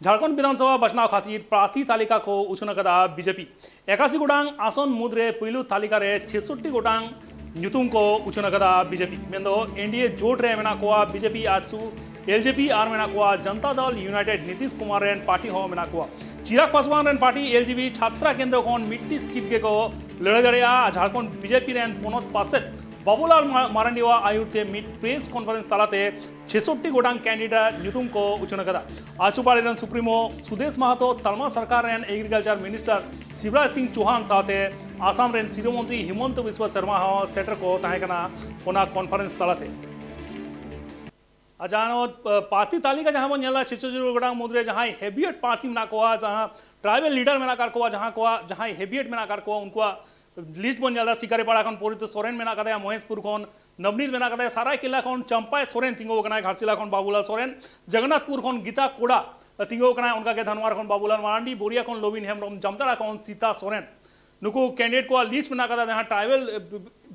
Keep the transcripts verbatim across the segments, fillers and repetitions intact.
ᱡᱷᱟᱲᱠᱷᱚᱸᱰ ᱵᱤᱫᱷᱟᱱᱥᱚᱵᱷᱟ ᱵᱟᱪᱷᱱᱟᱣ ᱠᱷᱟᱹᱛᱤᱨ ᱯᱨᱟᱨᱛᱷᱤ ᱛᱟᱹᱞᱤᱠᱟ ᱠᱚ ᱩᱪᱷᱟᱹᱱ ᱟᱠᱟᱫᱟ ᱵᱤᱡᱮᱯᱤ᱾ ᱮᱠᱟᱥᱤ ᱜᱚᱴᱟᱝ ᱟᱥᱚᱱ ᱢᱩᱫᱽᱨᱮ ᱯᱩᱭᱞᱩ ᱛᱟᱹᱞᱤᱠᱟ ᱨᱮ ᱪᱷᱮᱥᱚᱴᱴᱤ ᱜᱚᱴᱟᱝ ᱧᱩᱛᱩᱢ ᱠᱚ ᱩᱪᱷᱟᱹᱱ ᱟᱠᱟᱫᱟ ᱵᱤᱡᱮᱯᱤ᱾ ᱢᱮᱱᱫᱚ ᱮᱱᱰᱤᱮ ᱡᱳᱴ ᱨᱮ ᱢᱮᱱᱟᱜ ᱠᱚᱣᱟ ᱵᱤᱡᱮᱯᱤ, ᱟᱡᱥᱩ, ᱮᱞᱡᱮᱯᱤ ᱟᱨ ᱢᱮᱱᱟᱜ ᱠᱚᱣᱟ ᱡᱚᱱᱛᱟ ᱫᱚᱞ ᱭᱩᱱᱟᱭᱴᱮᱰ ᱱᱤᱛᱤᱥ ᱠᱩᱢᱟᱨ ᱨᱮᱱ ᱯᱟᱨᱴᱤ ᱦᱚᱸ ᱢᱮᱱᱟᱜ ᱠᱚᱣᱟ᱾ ᱪᱤᱨᱟᱜᱽ ᱯᱟᱥᱣᱟᱱ ᱨᱮᱱ ᱯᱟᱨᱴᱤ ᱮᱞᱡᱮᱯᱤ ᱪᱷᱟᱛᱨᱟ ᱠᱮᱱᱫᱨᱚ ᱠᱷᱚᱱ ᱢᱤᱫᱴᱤᱡ ᱥᱤᱴ ᱜᱮᱠᱚ ᱞᱟᱹᱲᱦᱟᱹᱭ ᱫᱟᱲᱮᱭᱟᱜᱼᱟ᱾ ᱡᱷᱟᱲᱠᱷᱚᱸᱰ ᱵᱤᱡᱮᱯᱤ ᱨᱮᱱ ᱯᱚᱱᱚᱛ ᱯᱟᱨᱥᱮᱫ ᱵᱟᱵᱩᱞᱟᱞ ᱢᱟ-, ᱢᱟᱨᱟᱱᱰᱤᱭᱟᱜ ᱟᱭᱩᱨ ᱛᱮ ᱢᱤᱫ ᱯᱨᱮᱥ ᱠᱚᱱᱯᱷᱟᱨᱮᱱᱥ ᱛᱟᱞᱟᱛᱮ ᱪᱷᱮᱥᱚᱴᱴᱤ ᱜᱚᱴᱟᱝ ᱠᱮᱱᱰᱤᱰᱮᱴ ᱧᱩᱛᱩᱢ ᱠᱚ ᱩᱪᱷᱟᱹᱱ ᱟᱠᱟᱫᱟ᱾ ᱟᱡᱥᱩ ᱯᱟᱨᱴᱤ ᱨᱮᱱ ᱥᱩᱯᱨᱤᱢᱳ ᱥᱩᱫᱮᱥ ᱢᱟᱦᱟᱛᱚ, ᱛᱟᱞᱢᱟ ᱥᱚᱨᱠᱟᱨ ᱨᱮᱱ ᱮᱜᱽᱨᱤᱠᱟᱞᱪᱟᱨ ᱢᱤᱱᱤᱥᱴᱟᱨ ᱥᱤᱵᱨᱟᱡᱽ ᱥᱤᱝ ᱪᱳᱦᱟᱱ ᱥᱟᱶᱛᱮ ᱟᱥᱟᱢ ᱨᱮᱱ ᱥᱤᱨᱟᱹ ᱢᱚᱱᱛᱨᱤ ᱦᱤᱢᱚᱱᱛᱚ ᱵᱤᱥᱣᱟ ᱥᱚᱨᱢᱟ ᱦᱚᱸ ᱥᱮᱴᱮᱨ ᱠᱚ ᱛᱟᱦᱮᱸ ᱠᱟᱱᱟ ᱚᱱᱟ ᱠᱚᱱᱯᱷᱟᱨᱮᱱᱥ ᱛᱟᱞᱟᱛᱮ᱾ ᱟᱨ ᱡᱟᱦᱟᱸ ᱱᱚᱣᱟ, ᱟ, ᱯᱨᱟᱨᱛᱷᱤ ᱛᱟᱹᱞᱤᱠᱟ ᱡᱟᱦᱟᱸ ᱵᱚᱱ ᱧᱮᱞᱟ, ᱪᱷᱮᱥᱚᱴᱴᱤ ᱜᱚᱴᱟᱝ ᱢᱩᱫᱽᱨᱮ ᱡᱟᱦᱟᱸᱭ ᱦᱮᱵᱤᱭᱮᱴ ᱯᱨᱟᱨᱛᱷᱤ ᱢᱮᱱᱟᱜ ᱠᱚᱣᱟ, ᱡᱟᱦᱟᱸ ᱴᱨᱟᱭᱵᱮᱞ ᱞᱤᱰᱟᱨ ᱢᱮᱱᱟᱜ ᱟᱠᱟᱫ ᱠᱚᱣᱟ, ᱡᱟᱦᱟᱸ ᱠᱚᱣᱟᱜ, ᱡᱟᱦᱟᱸᱭ ᱦᱮᱵᱤᱭᱮᱴ ᱢᱮᱱᱟᱜ ᱟᱠᱟᱫ ᱠᱚᱣᱟ, ᱩᱱᱠᱩᱣᱟᱜ ᱞᱤᱥᱴ ᱵᱚᱱ ᱧᱮᱞ ᱮᱫᱟ᱾ ᱥᱤᱠᱟᱨᱤᱯᱟᱲᱟ ᱠᱷᱚᱱ ᱯᱚᱨᱤᱛᱳ ᱥᱚᱨᱮᱱ ᱢᱮᱱᱟᱜ ᱟᱠᱟᱫᱮᱭᱟ, ᱢᱚᱦᱮᱥᱯᱩᱨ ᱠᱷᱚᱱ ᱱᱚᱵᱱᱤᱛ ᱢᱮᱱᱟᱜ ᱟᱠᱟᱫᱮᱭᱟ, ᱥᱟᱨᱟᱭᱠᱮᱞᱟ ᱠᱷᱚᱱ ᱪᱟᱢᱯᱟᱭ ᱥᱚᱨᱮᱱ ᱛᱤᱸᱜᱩ ᱟᱠᱟᱱᱟᱭ, ᱜᱷᱟᱴᱥᱤᱞᱟ ᱠᱷᱚᱱ ᱵᱟᱵᱩᱞᱟᱞ ᱥᱚᱨᱮᱱ, ᱡᱚᱜᱚᱱᱱᱟᱛᱷᱯᱩᱨ ᱠᱷᱚᱱ ᱜᱤᱛᱟ ᱠᱚᱲᱟ ᱛᱤᱸᱜᱩ ᱟᱠᱟᱱᱟᱭ, ᱚᱱᱠᱟᱜᱮ ᱫᱷᱟᱱᱣᱟᱨ ᱠᱷᱚᱱ ᱵᱟᱵᱩᱞᱟᱞ ᱢᱟᱨᱟᱱᱰᱤ, ᱵᱳᱨᱤᱭᱟ ᱠᱷᱚᱱ ᱞᱚᱵᱤᱱ ᱦᱮᱢᱵᱨᱚᱢ, ᱡᱟᱢᱛᱟᱲᱟ ᱠᱷᱚᱱ ᱥᱤᱛᱟ ᱥᱚᱨᱮᱱ᱾ ᱱᱩᱠᱩ ᱠᱮᱱᱰᱤᱰᱮᱴ ᱠᱚᱣᱟᱜ ᱞᱤᱥᱴ ᱢᱮᱱᱟᱜ ᱟᱠᱟᱫᱟ, ᱡᱟᱦᱟᱸ ᱴᱨᱟᱭᱵᱮᱞ, ᱮ,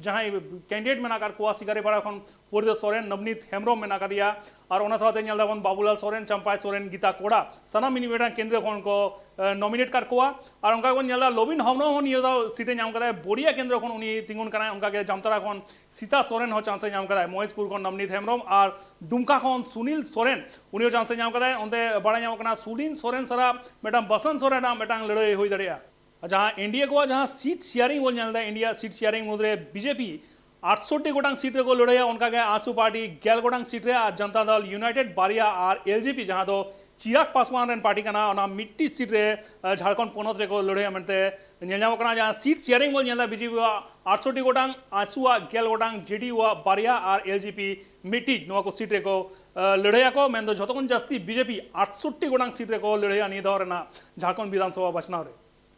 ᱡᱟᱦᱟᱸᱭ ᱠᱮᱱᱰᱤᱰᱮᱴ ᱢᱮᱱᱟᱜ ᱟᱠᱟᱫ ᱠᱚᱣᱟ ᱥᱤᱠᱟᱨᱤᱯᱟᱲᱟ ᱠᱷᱚᱱ ᱯᱚᱨᱤᱛᱳ ᱥᱚᱨᱮᱱ, ᱱᱚᱵᱱᱤᱛ ᱦᱮᱢᱵᱨᱚᱢ ᱢᱮᱱᱟᱜ ᱟᱠᱟᱫᱮᱭᱟ, ᱟᱨ ᱚᱱᱟ ᱥᱟᱶᱛᱮ ᱧᱮᱞ ᱫᱟᱵᱚᱱ ᱵᱟᱵᱩᱞᱟᱞ ᱥᱚᱨᱮᱱ, ᱪᱟᱢᱯᱟᱭ ᱥᱚᱨᱮᱱ, ᱜᱤᱛᱟ ᱠᱚᱲᱟ, ᱥᱟᱱᱟᱢ ᱢᱤᱫ ᱢᱤᱫᱴᱟᱝ ᱠᱮᱱᱫᱨᱚ ᱠᱷᱚᱱ ᱠᱚ, ᱮ, ᱱᱚᱢᱤᱱᱮᱴ ᱠᱟᱫ ᱠᱚᱣᱟ᱾ ᱟᱨ ᱚᱱᱠᱟ ᱜᱮᱵᱚᱱ ᱧᱮᱞ ᱮᱫᱟ ᱞᱚᱵᱤᱱ ᱦᱮᱢᱵᱨᱚᱢ ᱦᱚᱸ ᱱᱤᱭᱟᱹ ᱫᱷᱟᱣ ᱥᱤᱴ ᱮ ᱧᱟᱢ ᱠᱟᱫᱟᱭ, ᱵᱳᱨᱤᱭᱟ ᱠᱮᱱᱫᱨᱚ ᱠᱷᱚᱱ ᱩᱱᱤ ᱛᱤᱸᱜᱩᱱ ᱠᱟᱱᱟᱭ᱾ ᱚᱱᱠᱟ ᱜᱮ ᱡᱟᱢᱛᱟᱲᱟ ᱠᱷᱚᱱ ᱥᱤᱛᱟ ᱥᱚᱨᱮᱱ ᱦᱚᱸ ᱪᱟᱱᱥ ᱮ ᱧᱟᱢ ᱠᱟᱫᱟᱭ, ᱢᱚᱦᱮᱥᱯᱩᱨ ᱠᱷᱚᱱ ᱱᱚᱵᱱᱤᱛ ᱦᱮᱢᱵᱨᱚᱢ ᱟᱨ ᱰᱩᱢᱠᱟ ᱠᱷᱚᱱ ᱥᱩᱱᱤᱞ ᱥᱚᱨᱮᱱ ᱩᱱᱤ ᱦᱚᱸ ᱪᱟᱱᱥ ᱮ ᱧᱟᱢ ᱠᱟᱫᱟᱭ᱾ ᱚᱱᱛᱮ ᱵᱟᱲᱟᱭ ᱧᱟᱢᱚᱜ ᱠᱟᱱᱟ ᱥᱩᱞᱤᱱ ᱥᱚᱨᱮᱱ ᱥᱟᱞᱟᱜ ᱢᱤᱫᱴᱟᱝ ᱵᱟᱥᱟᱱ ᱥᱚᱨᱮᱱᱟᱜ ᱢᱤᱫᱴᱟᱝ ᱞᱟᱹᱲᱦᱟᱹᱭ ᱦᱩᱭ ᱫᱟᱲᱮᱭᱟᱜᱼᱟ᱾ ᱟᱨ ᱡᱟᱦᱟᱸ ᱮᱱᱰᱤᱮ ᱠᱚᱣᱟᱜ ᱡᱟᱦᱟᱸ ᱥᱤᱴ ᱥᱮᱭᱟᱨᱤᱝ ᱵᱚᱱ ᱧᱮᱞ ᱮᱫᱟ, ᱤᱱᱰᱤᱭᱟ ᱥᱤᱴ ᱥᱮᱭᱟᱨᱤᱝ ᱢᱩᱫᱽᱨᱮ ᱵᱤᱡᱮᱯᱤ ᱟᱴᱥᱚᱴᱴᱤ ᱜᱚᱴᱟᱝ ᱥᱤᱴ ᱨᱮᱠᱚ ᱞᱟᱹᱲᱦᱟᱹᱭᱟ, ᱚᱱᱠᱟᱜᱮ ᱟᱥᱩ ᱯᱟᱨᱴᱤ ᱜᱮᱞ ᱜᱚᱴᱟᱝ ᱥᱤᱴ ᱨᱮ, ᱟᱨ ᱡᱚᱱᱛᱟ ᱫᱚᱞ ᱭᱩᱱᱟᱭᱴᱮᱰ ᱵᱟᱨᱭᱟ, ᱟᱨ ᱮᱞᱡᱮᱯᱤ ᱡᱟᱦᱟᱸ ᱫᱚ ᱪᱤᱨᱟᱜᱽ ᱯᱟᱥᱣᱟᱱ ᱨᱮᱱ ᱯᱟᱨᱴᱤ ᱠᱟᱱᱟ, ᱚᱱᱟ ᱢᱤᱫᱴᱤᱡ ᱥᱤᱴ ᱨᱮ, ᱟᱸ, ᱡᱷᱟᱲᱠᱷᱚᱸᱰ ᱯᱚᱱᱚᱛ ᱨᱮᱠᱚ ᱞᱟᱹᱲᱦᱟᱹᱭᱟ ᱢᱮᱱᱛᱮ ᱧᱮᱞ ᱧᱟᱢᱚᱜ ᱠᱟᱱᱟ᱾ ᱡᱟᱦᱟᱸ ᱥᱤᱴ ᱥᱮᱭᱟᱨᱤᱝ ᱵᱚᱱ ᱧᱮᱞ ᱮᱫᱟ, ᱵᱤᱡᱮᱯᱤ ᱟᱜ ᱟᱴᱥᱚᱴᱴᱤ ᱜᱚᱴᱟᱝ, ᱟᱥᱩ ᱟᱜ ᱜᱮᱞ ᱜᱚᱴᱟᱝ, ᱡᱮᱰᱤᱭᱩ ᱟᱜ ᱵᱟᱨᱭᱟ ᱟᱨ ᱮᱞᱡᱮᱯᱤ ᱢᱤᱫᱴᱤᱡ, ᱱᱚᱣᱟ ᱠᱚ ᱥᱤᱴ ᱨᱮᱠᱚ, ᱟᱸ, ᱞᱟᱹᱲᱦᱟᱹᱭᱟᱠᱚ᱾ ᱢᱮᱱᱫᱚ ᱡᱷᱚᱛᱚ ᱠᱷᱚᱱ ᱡᱟᱹᱥᱛᱤ ᱵᱤᱡᱮᱯᱤ ᱟᱴᱥᱚᱴᱴᱤ ᱜᱚᱴᱟᱝ ᱥᱤᱴ ᱨᱮᱠᱚ ᱞᱟᱹᱲᱦᱟᱹᱭᱟ ᱱᱤᱭᱟᱹ ᱫᱷᱟᱣ ᱨᱮᱱᱟᱜ ᱡᱷᱟᱲᱠᱷᱚᱸᱰ ᱵᱤᱫᱷᱟᱱ ᱥᱚᱵᱷᱟ ᱵᱟᱪᱷᱱᱟᱣ ᱨᱮ᱾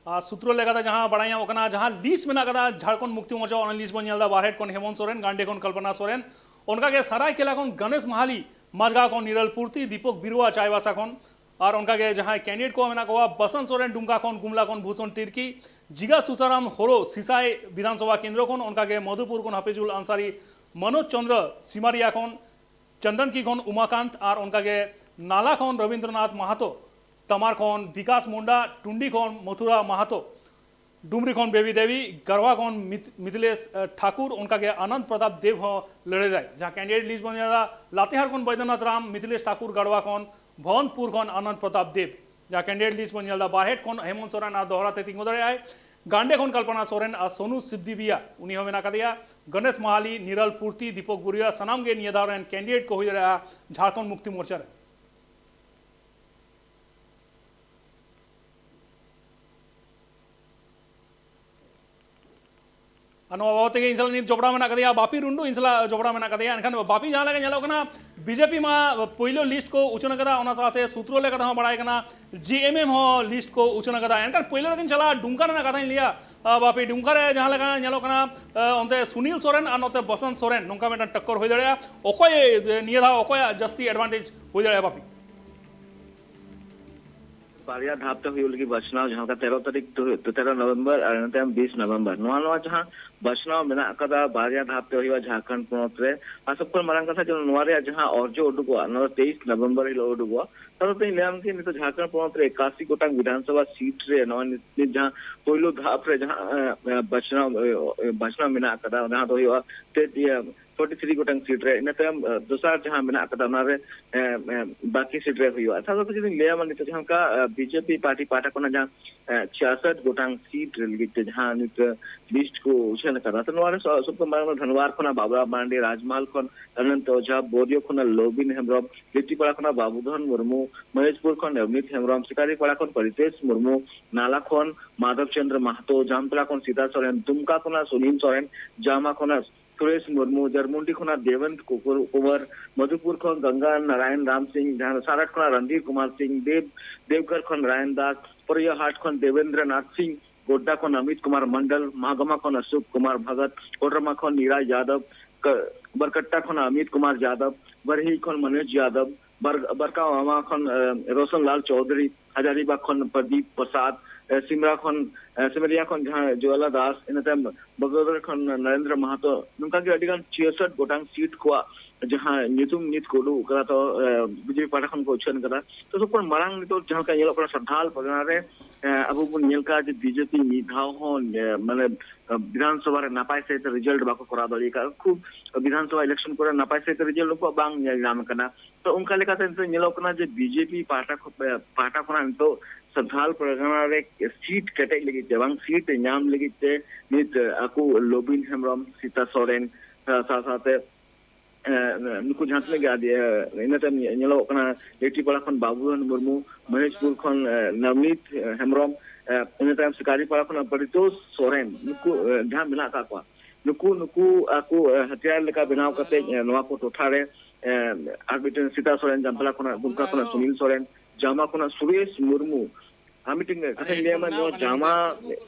ᱟᱨ ᱥᱩᱛᱨᱚ ᱞᱮᱠᱟᱛᱮ ᱡᱟᱦᱟᱸ ᱵᱟᱲᱟᱭ ᱧᱟᱢᱚᱜ ᱠᱟᱱᱟ, ᱡᱟᱦᱟᱸ ᱞᱤᱥᱴ ᱢᱮᱱᱟᱜ ᱠᱟᱫᱟ ᱡᱷᱟᱲᱠᱷᱚᱸᱰ ᱢᱩᱠᱛᱤ ᱢᱚᱨᱪᱟ, ᱚᱱᱟ ᱞᱤᱥᱴ ᱵᱚᱱ ᱧᱮᱞ ᱮᱫᱟ, ᱵᱟᱨᱦᱮᱴ ᱠᱷᱚᱱ ᱦᱮᱢᱚᱱᱛ ᱥᱚᱨᱮᱱ, ᱜᱟᱱᱰᱮ ᱠᱷᱚᱱ ᱠᱚᱞᱯᱚᱱᱟ ᱥᱚᱨᱮᱱ, ᱚᱱᱠᱟᱜᱮ ᱥᱟᱨᱟᱭᱠᱮᱞᱟ ᱠᱷᱚᱱ ᱜᱚᱱᱮᱥ ᱢᱟᱦᱟᱞᱤ, ᱢᱟᱡᱽᱜᱟᱣ ᱠᱷᱚᱱ ᱱᱤᱨᱟᱞ ᱯᱩᱨᱛᱤ, ᱫᱤᱯᱚᱠ ᱵᱤᱨᱩᱣᱟ ᱪᱟᱭᱵᱟᱥᱟ ᱠᱷᱚᱱ, ᱟᱨ ᱚᱱᱠᱟᱜᱮ ᱡᱟᱦᱟᱸᱭ ᱠᱮᱱᱰᱤᱰᱮᱴ ᱠᱚ ᱢᱮᱱᱟᱜ ᱠᱚᱣᱟ, ᱵᱟᱥᱟᱱ ᱥᱚᱨᱮᱱ ᱰᱩᱢᱠᱟ ᱠᱷᱚᱱ, ᱜᱩᱢᱞᱟ ᱠᱷᱚᱱ ᱵᱷᱩᱥᱚᱱ ᱛᱤᱨᱠᱤ, ᱡᱤᱜᱟ ᱥᱩᱥᱟᱨᱟᱢ ᱦᱳᱨᱳ ᱥᱤᱥᱟᱭ ᱵᱤᱫᱷᱟᱱ ᱥᱚᱵᱷᱟ ᱠᱮᱱᱫᱨᱚ ᱠᱷᱚᱱ, ᱚᱱᱠᱟᱜᱮ ᱢᱚᱫᱷᱩᱯᱩᱨ ᱠᱷᱚᱱ ᱦᱟᱯᱤᱡᱩᱞ ᱟᱱᱥᱟᱨᱤ, ᱢᱚᱱᱳᱡᱽ ᱪᱚᱸᱫᱽᱨᱚ ᱥᱤᱢᱟᱨᱤᱭᱟ ᱠᱷᱚᱱ, ᱪᱚᱱᱫᱚᱱᱠᱤ ᱠᱷᱚᱱ ᱩᱢᱟᱠᱟᱱᱛ ᱟᱨ ᱚᱱᱠᱟᱜᱮ ᱱᱟᱞᱟ ᱠᱷᱚᱱ ᱨᱚᱵᱤᱱᱫᱨᱚᱱᱟᱛᱷ ᱢᱟᱦᱟᱛᱚ, ᱛᱟᱢᱟᱨ ᱠᱷᱚᱱ ᱵᱤᱠᱟᱥ ᱢᱩᱱᱰᱟ, ᱴᱩᱱᱰᱤ ᱠᱷᱚᱱ ᱢᱚᱛᱷᱩᱨᱟ ᱢᱟᱦᱟᱛᱚ, ᱰᱩᱢᱨᱤ ᱠᱷᱚᱱ ᱵᱮᱵᱤ ᱫᱮᱵᱤ, ᱜᱟᱲᱣᱟ ᱠᱷᱚᱱ ᱢᱤᱛ-, ᱢᱤᱛᱷᱤᱞᱮᱥ, ᱮ, ᱴᱷᱟᱠᱩᱨ, ᱚᱱᱠᱟᱜᱮ ᱟᱱᱚᱱᱫ ᱯᱨᱚᱛᱟᱯ ᱫᱮᱵ ᱦᱚᱸ ᱞᱟᱹᱲᱦᱟᱹᱭ ᱫᱟᱭ᱾ ᱡᱟᱦᱟᱸ candidate list ᱵᱚᱱ ᱧᱮᱞ ᱮᱫᱟ, ᱞᱟᱛᱮᱦᱟᱨ ᱠᱷᱚᱱ ᱵᱚᱭᱫᱚᱱᱟᱛᱷ ᱨᱟᱢ, ᱢᱤᱛᱷᱤᱞᱮᱥ ᱴᱷᱟᱠᱩᱨ, ᱜᱟᱲᱣᱟ ᱠᱷᱚᱱ, ᱵᱷᱚᱵᱚᱱᱯᱩᱨ ᱠᱷᱚᱱ ᱟᱱᱚᱱᱫ ᱯᱨᱚᱛᱟᱯ ᱫᱮᱵ᱾ ᱡᱟᱦᱟᱸ candidate list ᱵᱚᱱ ᱧᱮᱞ ᱮᱫᱟ, ᱵᱟᱨᱦᱮᱴ ᱠᱷᱚᱱ ᱦᱮᱢᱚᱱᱛ ᱥᱚᱨᱮᱱ ᱟᱨ ᱫᱚᱦᱲᱟ ᱛᱮ ᱛᱤᱸᱜᱩ ᱫᱟᱲᱮᱭᱟᱜᱼᱟᱭ, ᱜᱟᱱᱰᱮ ᱠᱷᱚᱱ ᱠᱚᱞᱯᱚᱱᱟ ᱥᱚᱨᱮᱱ ᱟᱨ ᱥᱳᱱᱩ ᱥᱤᱵᱫᱤᱵᱤᱭᱟ, ᱩᱱᱤ ᱦᱚᱸ ᱢᱮᱱᱟᱜ ᱟᱠᱟᱫᱮᱭᱟ, ᱜᱚᱱᱮᱥ ᱢᱟᱦᱟᱞᱤ, ᱱᱤᱨᱟᱞ ᱯᱩᱨᱛᱤ, ᱫᱤᱯᱚᱠ ᱵᱩᱨᱤᱭᱟ, ᱥᱟᱱᱟᱢ ᱜᱮ ᱱᱤᱭᱟᱹ ᱫᱷᱟᱣ ᱨᱮᱱ candidate ᱠᱚ ᱦᱩᱭ ᱫᱟᱲᱮᱭᱟᱜᱼᱟ ᱡᱷᱟᱲᱠᱷᱚᱸᱰ ᱢᱩᱠᱛᱤ ᱢᱳᱨᱪᱟ ᱨᱮ᱾ ᱟᱨ ᱱᱚᱣᱟ ᱵᱟᱵᱚᱫ ᱛᱮᱜᱮ ᱤᱧ ᱥᱟᱞᱟᱜ ᱱᱤᱛ ᱡᱚᱯᱲᱟᱣ ᱢᱮᱱᱟᱜ ᱟᱠᱟᱫᱮᱭᱟ ᱵᱟᱯᱤ ᱴᱩᱰᱩ, ᱤᱧ ᱥᱟᱞᱟᱜ ᱡᱚᱯᱲᱟᱣ ᱢᱮᱱᱟᱜ ᱟᱠᱟᱫᱮᱭᱟ᱾ ᱮᱱᱠᱷᱟᱱ ᱵᱟᱯᱤ, ᱡᱟᱦᱟᱸ ᱞᱮᱠᱟ ᱧᱮᱞᱚᱜ ᱠᱟᱱᱟ, ᱵᱤᱡᱮᱯᱤ ᱢᱟ ᱯᱳᱭᱞᱳ list ᱠᱚ ᱩᱪᱷᱟᱹᱱ ᱟᱠᱟᱫᱟ, ᱚᱱᱟ ᱥᱟᱶᱛᱮ ᱥᱩᱛᱨᱚ ᱞᱮᱠᱟᱛᱮ ᱦᱚᱸ ᱵᱟᱲᱟᱭ ᱠᱟᱱᱟ ᱡᱮ ᱮᱢ ᱮᱢ ᱦᱚᱸ list ᱠᱚ ᱩᱪᱷᱟᱹᱱ ᱟᱠᱟᱫᱟ᱾ ᱮᱱᱠᱷᱟᱱ ᱯᱳᱭᱞᱳ ᱨᱮᱜᱮᱧ ᱪᱟᱞᱟᱜᱼᱟ ᱰᱩᱢᱠᱟ ᱨᱮᱱᱟᱜ ᱠᱟᱛᱷᱟᱧ ᱞᱟᱹᱭᱟ᱾ ᱟᱸ, ᱵᱟᱯᱤ, ᱰᱩᱢᱠᱟ ᱨᱮ ᱡᱟᱦᱟᱸ ᱞᱮᱠᱟ ᱧᱮᱞᱚᱜ ᱠᱟᱱᱟ, ᱟᱸ, ᱚᱱᱛᱮ ᱥᱩᱱᱤᱞ ᱥᱚᱨᱮᱱ ᱟᱨ ᱱᱚᱛᱮ ᱵᱚᱥᱚᱱᱛ ᱥᱚᱨᱮᱱ, ᱱᱚᱝᱠᱟ ᱢᱤᱫᱴᱟᱝ ᱴᱚᱠᱠᱚᱨ ᱦᱩᱭ ᱫᱟᱲᱮᱭᱟᱜᱼᱟ᱾ ᱚᱠᱚᱭ, ᱱᱤᱭᱟᱹ ᱫᱷᱟᱣ ᱚᱠᱚᱭᱟᱜ ᱡᱟᱹᱥᱛᱤ advantage ᱦᱩᱭ ᱫᱟᱲᱮᱭᱟᱜᱼᱟ ᱵᱟᱯᱤ? ᱵᱟᱨᱭᱟ ᱫᱷᱟᱯ ᱛᱮ ᱦᱩᱭᱩᱜ ᱞᱟᱹᱜᱤᱫ ᱵᱟᱪᱷᱱᱟᱣ, ᱡᱟᱦᱟᱸ ᱞᱮᱠᱟ ᱛᱮᱨᱚ ᱛᱟᱹᱨᱤᱠᱷ ᱛᱮ ᱦᱩᱭᱩᱜ, ᱛᱮᱨᱚ ᱱᱚᱵᱷᱮᱢᱵᱚᱨ ᱟᱨ ᱤᱱᱟᱹ ᱛᱟᱭᱚᱢ ᱵᱤᱥ ᱱᱚᱵᱷᱮᱢᱵᱚᱨ᱾ ᱱᱚᱣᱟ, ᱱᱚᱣᱟ ᱡᱟᱦᱟᱸ ᱵᱟᱪᱷᱱᱟᱣ ᱢᱮᱱᱟᱜ ᱟᱠᱟᱫᱟ, ᱵᱟᱨᱭᱟ ᱫᱷᱟᱯ ᱛᱮ ᱦᱩᱭᱩᱜᱼᱟ ᱡᱷᱟᱲᱠᱷᱚᱸᱰ ᱯᱚᱱᱚᱛ ᱨᱮ᱾ ᱟᱨ ᱥᱚᱵ ᱠᱷᱚᱱ ᱢᱟᱨᱟᱝ ᱠᱟᱛᱷᱟ, ᱡᱮ ᱱᱚᱣᱟ ᱨᱮᱭᱟᱜ ᱡᱟᱦᱟᱸ ᱚᱨᱡᱚ ᱩᱰᱩᱠᱚᱜᱼᱟ, ᱱᱚᱣᱟ ᱫᱚ ᱛᱮᱭᱤᱥ ᱱᱚᱵᱷᱮᱢᱵᱚᱨ ᱦᱤᱞᱳᱜ ᱩᱰᱩᱠᱚᱜᱼᱟ᱾ ᱛᱟᱦᱞᱮ ᱛᱚᱧ ᱞᱟᱹᱭᱟᱢ ᱠᱤ, ᱱᱤᱛᱚᱜ ᱡᱷᱟᱲᱠᱷᱚᱸᱰ ᱯᱚᱱᱚᱛ ᱨᱮ ᱮᱠᱟᱥᱤ ᱜᱚᱴᱟᱝ ᱵᱤᱫᱷᱟᱱᱥᱚᱵᱷᱟ ᱥᱤᱴ ᱨᱮ ᱱᱚᱣᱟ ᱱᱤᱛ, ᱱᱤᱛ ᱡᱟᱦᱟᱸ ᱯᱳᱭᱞᱳ ᱫᱷᱟᱯ ᱨᱮ ᱡᱟᱦᱟᱸ, ᱮ, ᱮ, ᱵᱟᱪᱷᱱᱟᱣ, ᱮ, ᱮ, ᱵᱟᱪᱷᱱᱟᱣ ᱢᱮᱱᱟᱜ ᱟᱠᱟᱫᱟ, ᱡᱟᱦᱟᱸ ᱫᱚ ᱦᱩᱭᱩᱜᱼᱟ ᱛᱮ, ᱤᱭᱟᱹ, ᱯᱷᱳᱨᱴᱤ ᱛᱷᱨᱤ ᱜᱚᱴᱟᱝ ᱥᱤᱴ ᱨᱮ᱾ ᱤᱱᱟᱹ ᱛᱟᱭᱚᱢ, ᱮ, ᱫᱚᱥᱟᱨ ᱡᱟᱦᱟᱸ ᱢᱮᱱᱟᱜ ᱟᱠᱟᱫᱟ, ᱚᱱᱟᱨᱮ, ᱮ, ᱮ, ᱵᱟᱹᱠᱤ ᱥᱤᱴ ᱨᱮ ᱦᱩᱭᱩᱜᱼᱟ᱾ ᱛᱟᱦᱞᱮ ᱛᱚ ᱡᱩᱫᱤᱧ ᱞᱟᱹᱭᱟᱢᱟ, ᱱᱤᱛᱚᱜ ᱡᱟᱦᱟᱸ ᱞᱮᱠᱟ, ᱮ, ᱵᱤᱡᱮᱯᱤ ᱯᱟᱨᱴᱤ ᱯᱟᱦᱴᱟ ᱠᱷᱚᱱᱟᱜ ᱡᱟᱦᱟᱸ, ᱮ, ᱪᱷᱤᱭᱟᱥᱚᱴ ᱜᱚᱴᱟᱝ ᱥᱤᱴ ᱨᱮ ᱞᱟᱹᱜᱤᱫ ᱛᱮ ᱡᱟᱦᱟᱸ ᱱᱤᱛ, ᱮ, ᱞᱤᱥᱴ ᱠᱚ ᱩᱪᱷᱟᱹᱱ ᱟᱠᱟᱫᱟ, ᱛᱚ ᱱᱚᱣᱟ ᱨᱮ ᱥᱚ-, ᱥᱚᱵ ᱠᱷᱚᱱ ᱢᱟᱲᱟᱝ ᱫᱚ ᱫᱷᱟᱱᱣᱟᱨ ᱠᱷᱚᱱᱟᱜ ᱵᱟᱵᱩᱨᱟᱢ ᱢᱟᱨᱟᱱᱰᱤ, ᱨᱟᱡᱽᱢᱟᱞ ᱠᱷᱚᱱ ᱚᱱᱚᱱᱛᱚ ᱚᱡᱷᱟ, ᱵᱳᱨᱤᱭᱳ ᱠᱷᱚᱱᱟᱜ ᱞᱚᱵᱤᱱ ᱦᱮᱢᱵᱨᱚᱢ, ᱞᱤᱴᱤᱯᱟᱲᱟ ᱠᱷᱚᱱᱟᱜ ᱵᱟᱵᱩᱫᱷᱚᱱ ᱢᱩᱨᱢᱩ, ᱢᱚᱦᱮᱥᱯᱩᱨ ᱠᱷᱚᱱ ᱱᱚᱵᱱᱤᱛ ᱦᱮᱢᱵᱨᱚᱢ, ᱥᱤᱠᱟᱨᱤᱯᱟᱲᱟ ᱠᱷᱚᱱ ᱯᱚᱨᱤᱛᱮᱥ ᱢᱩᱨᱢᱩ, ᱱᱟᱞᱟ ᱠᱷᱚᱱ ᱢᱟᱫᱷᱚᱵ ᱪᱚᱸᱫᱽᱨᱚ ᱢᱟᱦᱟᱛᱚ, ᱡᱟᱢᱛᱟᱲᱟ ᱠᱷᱚᱱ ᱥᱤᱛᱟ ᱥᱚᱨᱮᱱ, ᱫᱩᱢᱠᱟ ᱠᱷᱚᱱᱟᱜ ᱥᱩᱱᱤᱞ ᱥᱚᱨᱮᱱ, ᱡᱟᱢᱟ ᱠᱷᱚᱱᱟᱜ ᱥᱩᱨᱮᱥ ᱢᱩᱨᱢᱩ, ᱡᱟᱨᱢᱩᱱᱰᱤ ᱠᱷᱚᱱᱟᱜ ᱫᱮᱵᱮᱱᱫᱨᱚ ᱠᱩ-, ᱠᱩ-, ᱠᱩᱢᱟᱨ, ᱢᱚᱫᱷᱩᱯᱩᱨ ᱠᱷᱚᱱ ᱜᱚᱝᱜᱟ ᱱᱟᱨᱟᱭᱚᱱ ᱨᱟᱢ ᱥᱤᱝ, ᱡᱟᱦᱟᱸ ᱥᱟᱨᱟᱴ ᱠᱷᱚᱱᱟᱜ ᱨᱚᱱᱫᱷᱤᱨ ᱠᱩᱢᱟᱨ ᱥᱤᱝ, ᱫᱮᱵ, ᱫᱮᱵᱜᱷᱚᱨ ᱠᱷᱚᱱ ᱱᱟᱨᱟᱭᱚᱱ ᱫᱟᱥ, ᱯᱚᱨᱤᱭᱟᱦᱟᱴ ᱠᱷᱚᱱ ᱫᱮᱵᱮᱱᱫᱨᱚ ᱱᱟᱛᱷ ᱥᱤᱝ, ᱜᱳᱰᱰᱟ ᱠᱷᱚᱱ ᱚᱢᱤᱛ ᱠᱩᱢᱟᱨ ᱢᱚᱱᱰᱚᱞ, ᱢᱟᱦᱟᱜᱟᱢᱟ ᱠᱷᱚᱱ ᱚᱥᱳᱠ ᱠᱩᱢᱟᱨ ᱵᱷᱚᱜᱚᱛ, ᱠᱳᱰᱨᱢᱟ ᱠᱷᱚᱱ ᱱᱤᱨᱟᱭ ᱡᱟᱫᱚᱵ, ᱠ-, ᱵᱟᱨᱠᱟᱴᱴᱟ ᱠᱷᱚᱱ ᱚᱢᱤᱛ ᱠᱩᱢᱟᱨ ᱡᱟᱫᱚᱵ, ᱵᱟᱨᱦᱤ ᱠᱷᱚᱱ ᱢᱚᱱᱳᱡᱽ ᱡᱟᱫᱚᱵ, ᱵᱟᱨ-, ᱵᱟᱨᱠᱟᱣᱟᱢᱟ ᱠᱷᱚᱱ, ᱮ, ᱨᱳᱥᱚᱱ ᱞᱟᱞ ᱪᱳᱣᱫᱷᱩᱨᱤ, ᱦᱟᱡᱟᱨᱤᱵᱟᱜᱽ ᱠᱷᱚᱱ ᱯᱨᱚᱫᱤᱯ ᱯᱨᱚᱥᱟᱫᱽ, ᱮ, ᱥᱤᱢᱨᱟ ᱠᱷᱚᱱ, ᱮ, ᱥᱤᱢᱨᱤᱭᱟ ᱠᱷᱚᱱ ᱡᱟᱦᱟᱸ ᱡᱚᱭᱟᱞᱟ ᱫᱟᱥ, ᱤᱱᱟᱹ ᱛᱟᱭᱚᱢ ᱵᱚᱜᱚᱫᱚᱨ ᱠᱷᱚᱱ ᱱᱚᱨᱮᱱᱫᱨᱚ ᱢᱟᱦᱟᱛᱚ, ᱱᱚᱝᱠᱟ ᱜᱮ ᱟᱹᱰᱤ ᱜᱟᱱ ᱪᱷᱤᱭᱟᱥᱚᱴ ᱜᱚᱴᱟᱝ ᱥᱤᱴ ᱠᱚᱣᱟᱜ ᱡᱟᱦᱟᱸ ᱧᱩᱛᱩᱢ ᱱᱤᱛ ᱠᱚ ᱩᱰᱩᱠ ᱠᱟᱫᱟ, ᱛᱚ, ᱮ, ᱵᱤᱡᱮᱯᱤ ᱯᱟᱦᱴᱟ ᱠᱷᱚᱱ ᱠᱚ ᱩᱪᱷᱟᱹᱱ ᱠᱟᱫᱟ᱾ ᱛᱚ, ᱥᱚᱵ ᱠᱷᱚᱱ ᱢᱟᱲᱟᱝ ᱱᱤᱛᱚᱜ ᱡᱟᱦᱟᱸ ᱞᱮᱠᱟ ᱧᱮᱞᱚᱜ ᱠᱟᱱᱟ, ᱥᱟᱱᱛᱷᱟᱞ ᱯᱟᱨᱜᱟᱱᱟ ᱨᱮ, ᱮ, ᱟᱵᱚ ᱵᱚᱱ ᱧᱮᱞ ᱠᱟᱜᱼᱟ ᱡᱮ ᱵᱤᱡᱮᱯᱤ ᱢᱤᱫ ᱫᱷᱟᱣ ᱦᱚᱸ, ᱮ, ᱢᱟᱱᱮ, ᱵᱤᱫᱷᱟᱱ ᱥᱚᱵᱷᱟ ᱨᱮ ᱱᱟᱯᱟᱭ ᱥᱟᱹᱦᱤᱡ ᱛᱮ ᱨᱮᱡᱟᱞᱴ ᱵᱟᱠᱚ ᱠᱚᱨᱟᱣ ᱫᱟᱲᱮ ᱟᱠᱟᱫᱼᱟ᱾ ᱠᱷᱩᱵ ᱵᱤᱫᱷᱟᱱ ᱥᱚᱵᱷᱟ ᱤᱞᱮᱠᱥᱚᱱ ᱠᱚᱨᱮ ᱱᱟᱯᱟᱭ ᱥᱟᱹᱦᱤᱡ ᱛᱮ ᱨᱮᱡᱟᱞᱴ ᱩᱱᱠᱩᱣᱟᱜ ᱵᱟᱝ ᱧᱮᱞ ᱧᱟᱢ ᱠᱟᱱᱟ᱾ ᱛᱚ, ᱚᱱᱠᱟ ᱞᱮᱠᱟᱛᱮ ᱱᱤᱛᱚᱜ ᱧᱮᱞᱚᱜ ᱠᱟᱱᱟ ᱡᱮ ᱵᱤᱡᱮᱯᱤ ᱯᱟᱦᱴᱟ ᱠᱷᱚ-, ᱮ, ᱯᱟᱦᱴᱟ ᱠᱷᱚᱱᱟᱜ ᱱᱤᱛᱚᱜ ᱥᱟᱱᱛᱷᱟᱞ ᱯᱟᱨᱜᱟᱱᱟ ᱨᱮ ᱥᱤᱴ ᱠᱮᱴᱮᱡ ᱞᱟᱹᱜᱤᱫ ᱛᱮ, ᱵᱟᱝ ᱥᱤᱴ ᱧᱟᱢ ᱞᱟᱹᱜᱤᱫ ᱛᱮ, ᱱᱤᱛ, ᱮ, ᱟᱠᱚ ᱞᱚᱵᱤᱱ ᱦᱮᱢᱵᱨᱚᱢ, ᱥᱤᱛᱟ ᱥᱚᱨᱮᱱ, ᱮ, ᱥᱟᱶ ᱥᱟᱶᱛᱮ ᱮ, ᱱᱩᱠᱩ ᱡᱟᱦᱟᱸ ᱛᱤᱱᱟᱹᱜ ᱜᱮ ᱟᱹᱰᱤ, ᱮ, ᱤᱱᱟᱹ ᱛᱟᱭᱚᱢ ᱧᱮᱞᱚᱜᱚᱜ ᱠᱟᱱᱟ, ᱞᱤᱴᱤᱯᱟᱲᱟ ᱠᱷᱚᱱ ᱵᱟᱵᱩᱫᱷᱚᱱ ᱢᱩᱨᱢᱩ, ᱢᱚᱦᱮᱥᱯᱩᱨ ᱠᱷᱚᱱ, ᱮ, ᱱᱟᱵᱱᱤᱛ, ᱮ, ᱦᱮᱢᱵᱨᱚᱢ, ᱮ, ᱤᱱᱟᱹ ᱛᱟᱭᱚᱢ ᱥᱤᱠᱟᱨᱤᱯᱟᱲᱟ ᱠᱷᱚᱱ ᱯᱟᱨᱤᱛᱳᱥ ᱥᱚᱨᱮᱱ, ᱱᱩᱠᱩ, ᱮ, ᱡᱟᱦᱟᱸ ᱢᱮᱱᱟᱜ ᱟᱠᱟᱫ ᱠᱚᱣᱟ, ᱱᱩᱠᱩ, ᱱᱩᱠᱩ ᱟᱠᱚ, ᱮ, ᱦᱟᱛᱤᱭᱟᱨ ᱞᱮᱠᱟ ᱵᱮᱱᱟᱣ ᱠᱟᱛᱮ, ᱮ, ᱱᱚᱣᱟ ᱠᱚ ᱴᱚᱴᱷᱟ ᱨᱮ, ᱮ, ᱟᱨ ᱢᱤᱫᱴᱮᱱ ᱥᱤᱛᱟ ᱥᱚᱨᱮᱱ, ᱡᱟᱢᱛᱟᱲᱟ ᱠᱷᱚᱱᱟᱜ, ᱫᱩᱢᱠᱟ ᱠᱷᱚᱱᱟᱜ ᱥᱩᱱᱤᱞ ᱥᱚᱨᱮᱱ, ᱡᱟᱢᱟ ᱠᱷᱚᱱᱟᱜ ᱥᱩᱨᱮᱥ ᱢᱩᱨᱢᱩ, ᱟᱨ ᱢᱤᱫᱴᱮᱱ ᱠᱟᱛᱷᱟᱧ ᱞᱟᱹᱭᱟᱢᱟ, ᱱᱚᱣᱟ ᱡᱟᱢᱟ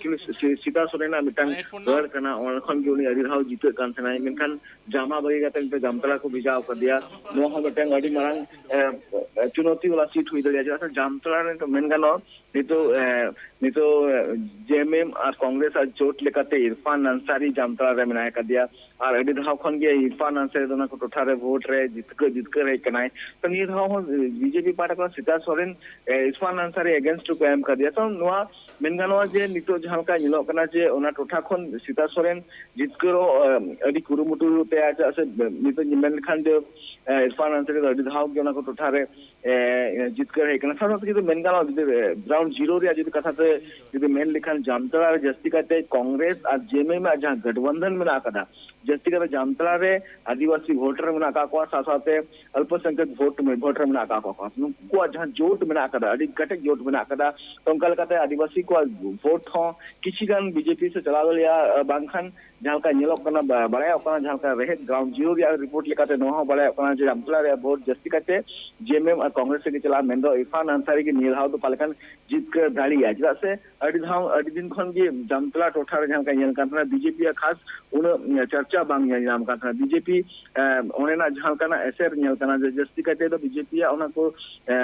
ᱠᱤᱱᱛᱩ ᱥᱤ-, ᱥᱤᱛᱟ ᱥᱚᱨᱮᱱᱟᱜ ᱢᱤᱫᱴᱟᱝ ᱦᱮᱰᱯᱷᱳᱱ ᱫᱚ? ᱨᱚᱲ ᱠᱟᱱᱟ, ᱚᱱᱟ ᱠᱷᱚᱱ ᱜᱮ ᱩᱱᱤ ᱟᱹᱰᱤ ᱫᱷᱟᱣ ᱡᱤᱛᱟᱹᱜ ᱠᱟᱱ ᱛᱟᱦᱮᱱᱟᱭ, ᱢᱮᱱᱠᱷᱟᱱ ᱡᱟᱢᱟ ᱵᱟᱹᱜᱤ ᱠᱟᱛᱮ ᱱᱤᱛᱚᱜ ᱡᱟᱢᱛᱟᱲᱟ ᱠᱚ ᱵᱷᱮᱡᱟᱣ ᱠᱟᱫᱮᱭᱟ᱾ ᱱᱚᱣᱟ ᱦᱚᱸ ᱢᱤᱫᱴᱟᱝ ᱟᱹᱰᱤ ᱢᱟᱨᱟᱝ, ᱮ, ᱪᱩᱱᱚᱛᱤ ᱵᱟᱞᱟ ᱥᱤᱴ ᱦᱩᱭ ᱫᱟᱲᱮᱭᱟᱜᱼᱟ᱾ ᱪᱮᱫᱟᱜ ᱥᱮ ᱡᱟᱢᱛᱟᱲᱟ ᱨᱮ ᱱᱤᱛᱚᱜ ᱢᱮᱱ ᱜᱟᱱᱚᱜᱼᱟ, ᱱᱤᱛᱚᱜ, ᱮ, ᱱᱤᱛᱚᱜ, ᱮ, ᱡᱮ ᱮᱢ ᱮᱢ ᱟᱨ ᱠᱚᱝᱜᱨᱮᱥ ᱟᱜ ᱡᱳᱴ ᱞᱮᱠᱟᱛᱮ ᱤᱨᱯᱷᱟᱱ ᱟᱱᱥᱟᱨᱤ ᱡᱟᱢᱛᱟᱲᱟ ᱨᱮ ᱢᱮᱱᱟᱭ ᱠᱟᱫᱮᱭᱟ᱾ ᱟᱨ ᱟᱹᱰᱤ ᱫᱷᱟᱣ ᱠᱷᱚᱱ ᱜᱮ ᱤᱨᱯᱷᱟᱱ ᱟᱱᱥᱟᱨᱤ ᱫᱚ ᱚᱱᱟ ᱠᱚ ᱴᱚᱴᱷᱟ ᱨᱮ ᱵᱷᱳᱴ ᱨᱮ ᱡᱤᱛᱠᱟᱹᱨ, ᱡᱤᱛᱠᱟᱹᱨ ᱦᱮᱡ ᱠᱟᱱᱟᱭ᱾ ᱛᱚ, ᱱᱤᱭᱟᱹ ᱫᱷᱟᱣ ᱦᱚᱸ ᱵᱤᱡᱮᱯᱤ ᱯᱟᱦᱴᱟ ᱠᱷᱚᱱ ᱥᱤᱛᱟ ᱥᱚᱨᱮᱱ, ᱮ, ᱤᱨᱯᱷᱟᱱ ᱟᱱᱥᱟᱨᱤ ᱮᱜᱮᱱᱥᱴ ᱨᱮᱠᱚ ᱮᱢ ᱠᱟᱫᱮᱭᱟ᱾ ᱛᱚ, ᱱᱚᱣᱟ ᱢᱮᱱ ᱜᱟᱱᱚᱜᱼᱟ ᱡᱮ ᱱᱤᱛᱚᱜ ᱡᱟᱦᱟᱸ ᱞᱮᱠᱟ ᱧᱮᱞᱚᱜ ᱠᱟᱱᱟ ᱡᱮ ᱚᱱᱟ ᱴᱚᱴᱷᱟ ᱠᱷᱚᱱ ᱥᱤᱛᱟ ᱥᱚᱨᱮᱱ ᱡᱤᱛᱠᱟᱹᱨᱚᱜ, ᱮ, ᱟᱹᱰᱤ ᱠᱩᱨᱩᱢᱩᱴᱩ ᱛᱟᱭᱟ᱾ ᱪᱮᱫᱟᱜ ᱥᱮ ᱱᱤᱛᱚᱜ ᱢᱮᱱ ᱞᱮᱠᱷᱟᱱ ᱡᱮ, ᱮ, ᱤᱨᱯᱷᱟᱱ ᱟᱱᱥᱟᱨᱤ ᱫᱚ ᱟᱹᱰᱤ ᱫᱷᱟᱣ ᱜᱮ ᱚᱱᱟ ᱠᱚ ᱴᱚᱴᱷᱟ ᱨᱮ, ᱮ, ᱡᱤᱛᱠᱟᱹᱨ ᱦᱮᱡ ᱠᱟᱱᱟ᱾ ᱥᱟᱶ ᱥᱟᱶᱛᱮ ᱡᱩᱫᱤ ᱢᱮᱱ ᱜᱟᱱᱚᱜᱼᱟ, ᱡᱩᱫᱤ, ᱮ, ᱜᱨᱟᱣᱩᱱᱰ ᱡᱤᱨᱳ ᱨᱮᱭᱟᱜ ᱡᱩᱫᱤ ᱠᱟᱛᱷᱟ ᱛᱮ ᱡᱩᱫᱤ ᱢᱮᱱ ᱞᱮᱠᱷᱟᱱ, ᱡᱟᱢᱛᱟᱲᱟ ᱨᱮ ᱡᱟᱹᱥᱛᱤ ᱠᱟᱭᱛᱮ ᱠᱚᱝᱜᱨᱮᱥ ᱟᱨ ᱡᱮ ᱮᱢ ᱮᱢ ᱟᱜ ᱡᱟᱦᱟᱸ ᱜᱟᱴᱵᱟᱱᱫᱷᱟᱱ ᱢᱮᱱᱟᱜ ᱟᱠᱟᱫᱟ, ᱡᱟᱹᱥᱛᱤ ᱠᱟᱭᱛᱮ ᱡᱟᱢᱛᱟᱲᱟ ᱨᱮ ᱟᱹᱫᱤᱵᱟᱹᱥᱤ ᱵᱷᱳᱴ ᱨᱮ ᱢᱮᱱᱟᱜ ᱟᱠᱟᱫ ᱠᱚᱣᱟ, ᱥᱟᱶ ᱥᱟᱶᱛᱮ ᱚᱞᱯᱚ ᱥᱚᱝᱠᱷᱚᱠ ᱵᱷᱳᱴ, ᱵᱷᱳᱴ ᱨᱮ ᱢᱮᱱᱟᱜ ᱟᱠᱟᱫ ᱠᱚᱣᱟ᱾ ᱱᱩᱠᱩᱣᱟᱜ ᱡᱟᱦᱟᱸ ᱡᱳᱴ ᱢᱮᱱᱟᱜ ᱟᱠᱟᱫᱟ, ᱟᱹᱰᱤ ᱠᱮᱴᱮᱡ ᱡᱳᱴ ᱢᱮᱱᱟᱜ ᱟᱠᱟᱫᱟ᱾ ᱛᱚ, ᱚᱱᱠᱟ ᱞᱮᱠᱟᱛᱮ ᱟᱹᱫᱤᱵᱟᱹᱥᱤ ᱠᱚᱣᱟᱜ ᱵᱷᱳᱴ ᱦᱚᱸ ᱠᱤᱪᱷᱤ ᱜᱟᱱ ᱵᱤᱡᱮᱯᱤ ᱥᱮᱫ ᱪᱟᱞᱟᱣ ᱫᱟᱲᱮᱭᱟᱜᱼᱟ, ᱵᱟᱝᱠᱷᱟᱱ ᱡᱟᱦᱟᱸ ᱞᱮᱠᱟ ᱧᱮᱞᱚᱜ ᱠᱟᱱᱟ, ᱵᱟ-, ᱵᱟᱲᱟᱭᱚᱜ ᱠᱟᱱᱟ, ᱡᱟᱦᱟᱸ ᱞᱮᱠᱟ ᱨᱮᱦᱮᱫ ᱜᱨᱟᱣᱩᱱᱰ ᱡᱤᱨᱳ ᱨᱮᱭᱟᱜ ᱨᱤᱯᱳᱨᱴ ᱞᱮᱠᱟᱛᱮ ᱱᱚᱣᱟ ᱦᱚᱸ ᱵᱟᱲᱟᱭᱚᱜ ᱠᱟᱱᱟ ᱡᱮ ᱡᱟᱢᱛᱟᱲᱟ ᱨᱮᱭᱟᱜ ᱵᱷᱳᱴ ᱡᱟᱹᱥᱛᱤ ᱠᱟᱭᱛᱮ ᱡᱮ ᱮᱢ ᱮᱢ ᱟᱨ ᱠᱚᱝᱜᱨᱮᱥ ᱨᱮᱜᱮ ᱪᱟᱞᱟᱜᱼᱟ᱾ ᱢᱮᱱᱫᱚ ᱤᱨᱯᱷᱟᱱ ᱟᱱᱥᱟᱨᱤ ᱜᱮ ᱱᱤᱭᱟᱹ ᱫᱷᱟᱣ ᱫᱚ ᱯᱟᱞᱮ ᱠᱷᱟᱱ ᱡᱤᱛᱠᱟᱹᱨ ᱫᱟᱲᱮᱭᱟᱜᱼᱟ᱾ ᱪᱮᱫᱟᱜ ᱥᱮ ᱟᱹᱰᱤ ᱫᱷᱟᱣ, ᱟᱹᱰᱤ ᱫᱤᱱ ᱠᱷᱚᱱ ᱜᱮ ᱡᱟᱢᱛᱟᱲᱟ ᱴᱚᱴᱷᱟ ᱨᱮ ᱡᱟᱦᱟᱸ ᱞᱮᱠᱟ ᱧᱮᱞ ᱠᱟᱱ ᱛᱟᱦᱮᱱᱟ, ᱵᱤᱡᱮᱯᱤ ᱟᱜ ᱠᱷᱟᱥ ᱩᱱᱟᱹᱜ, ᱮ, ᱪᱟᱨᱪᱟ ᱵᱟᱝ ᱧᱮᱞ ᱧᱟᱢ ᱠᱟᱱ ᱛᱟᱦᱮᱱᱟ᱾ ᱵᱤᱡᱮᱯᱤ, ᱮ, ᱚᱸᱰᱮᱱᱟᱜ ᱡᱟᱦᱟᱸ ᱞᱮᱠᱟᱱᱟᱜ ᱮᱥᱮᱨ ᱧᱮᱞ ᱠᱟᱱᱟ ᱡᱮ ᱡᱟᱹᱥᱛᱤ ᱠᱟᱭᱛᱮ ᱫᱚ ᱵᱤᱡᱮᱯᱤ ᱟᱜ ᱚᱱᱟ ᱠᱚ, ᱮ,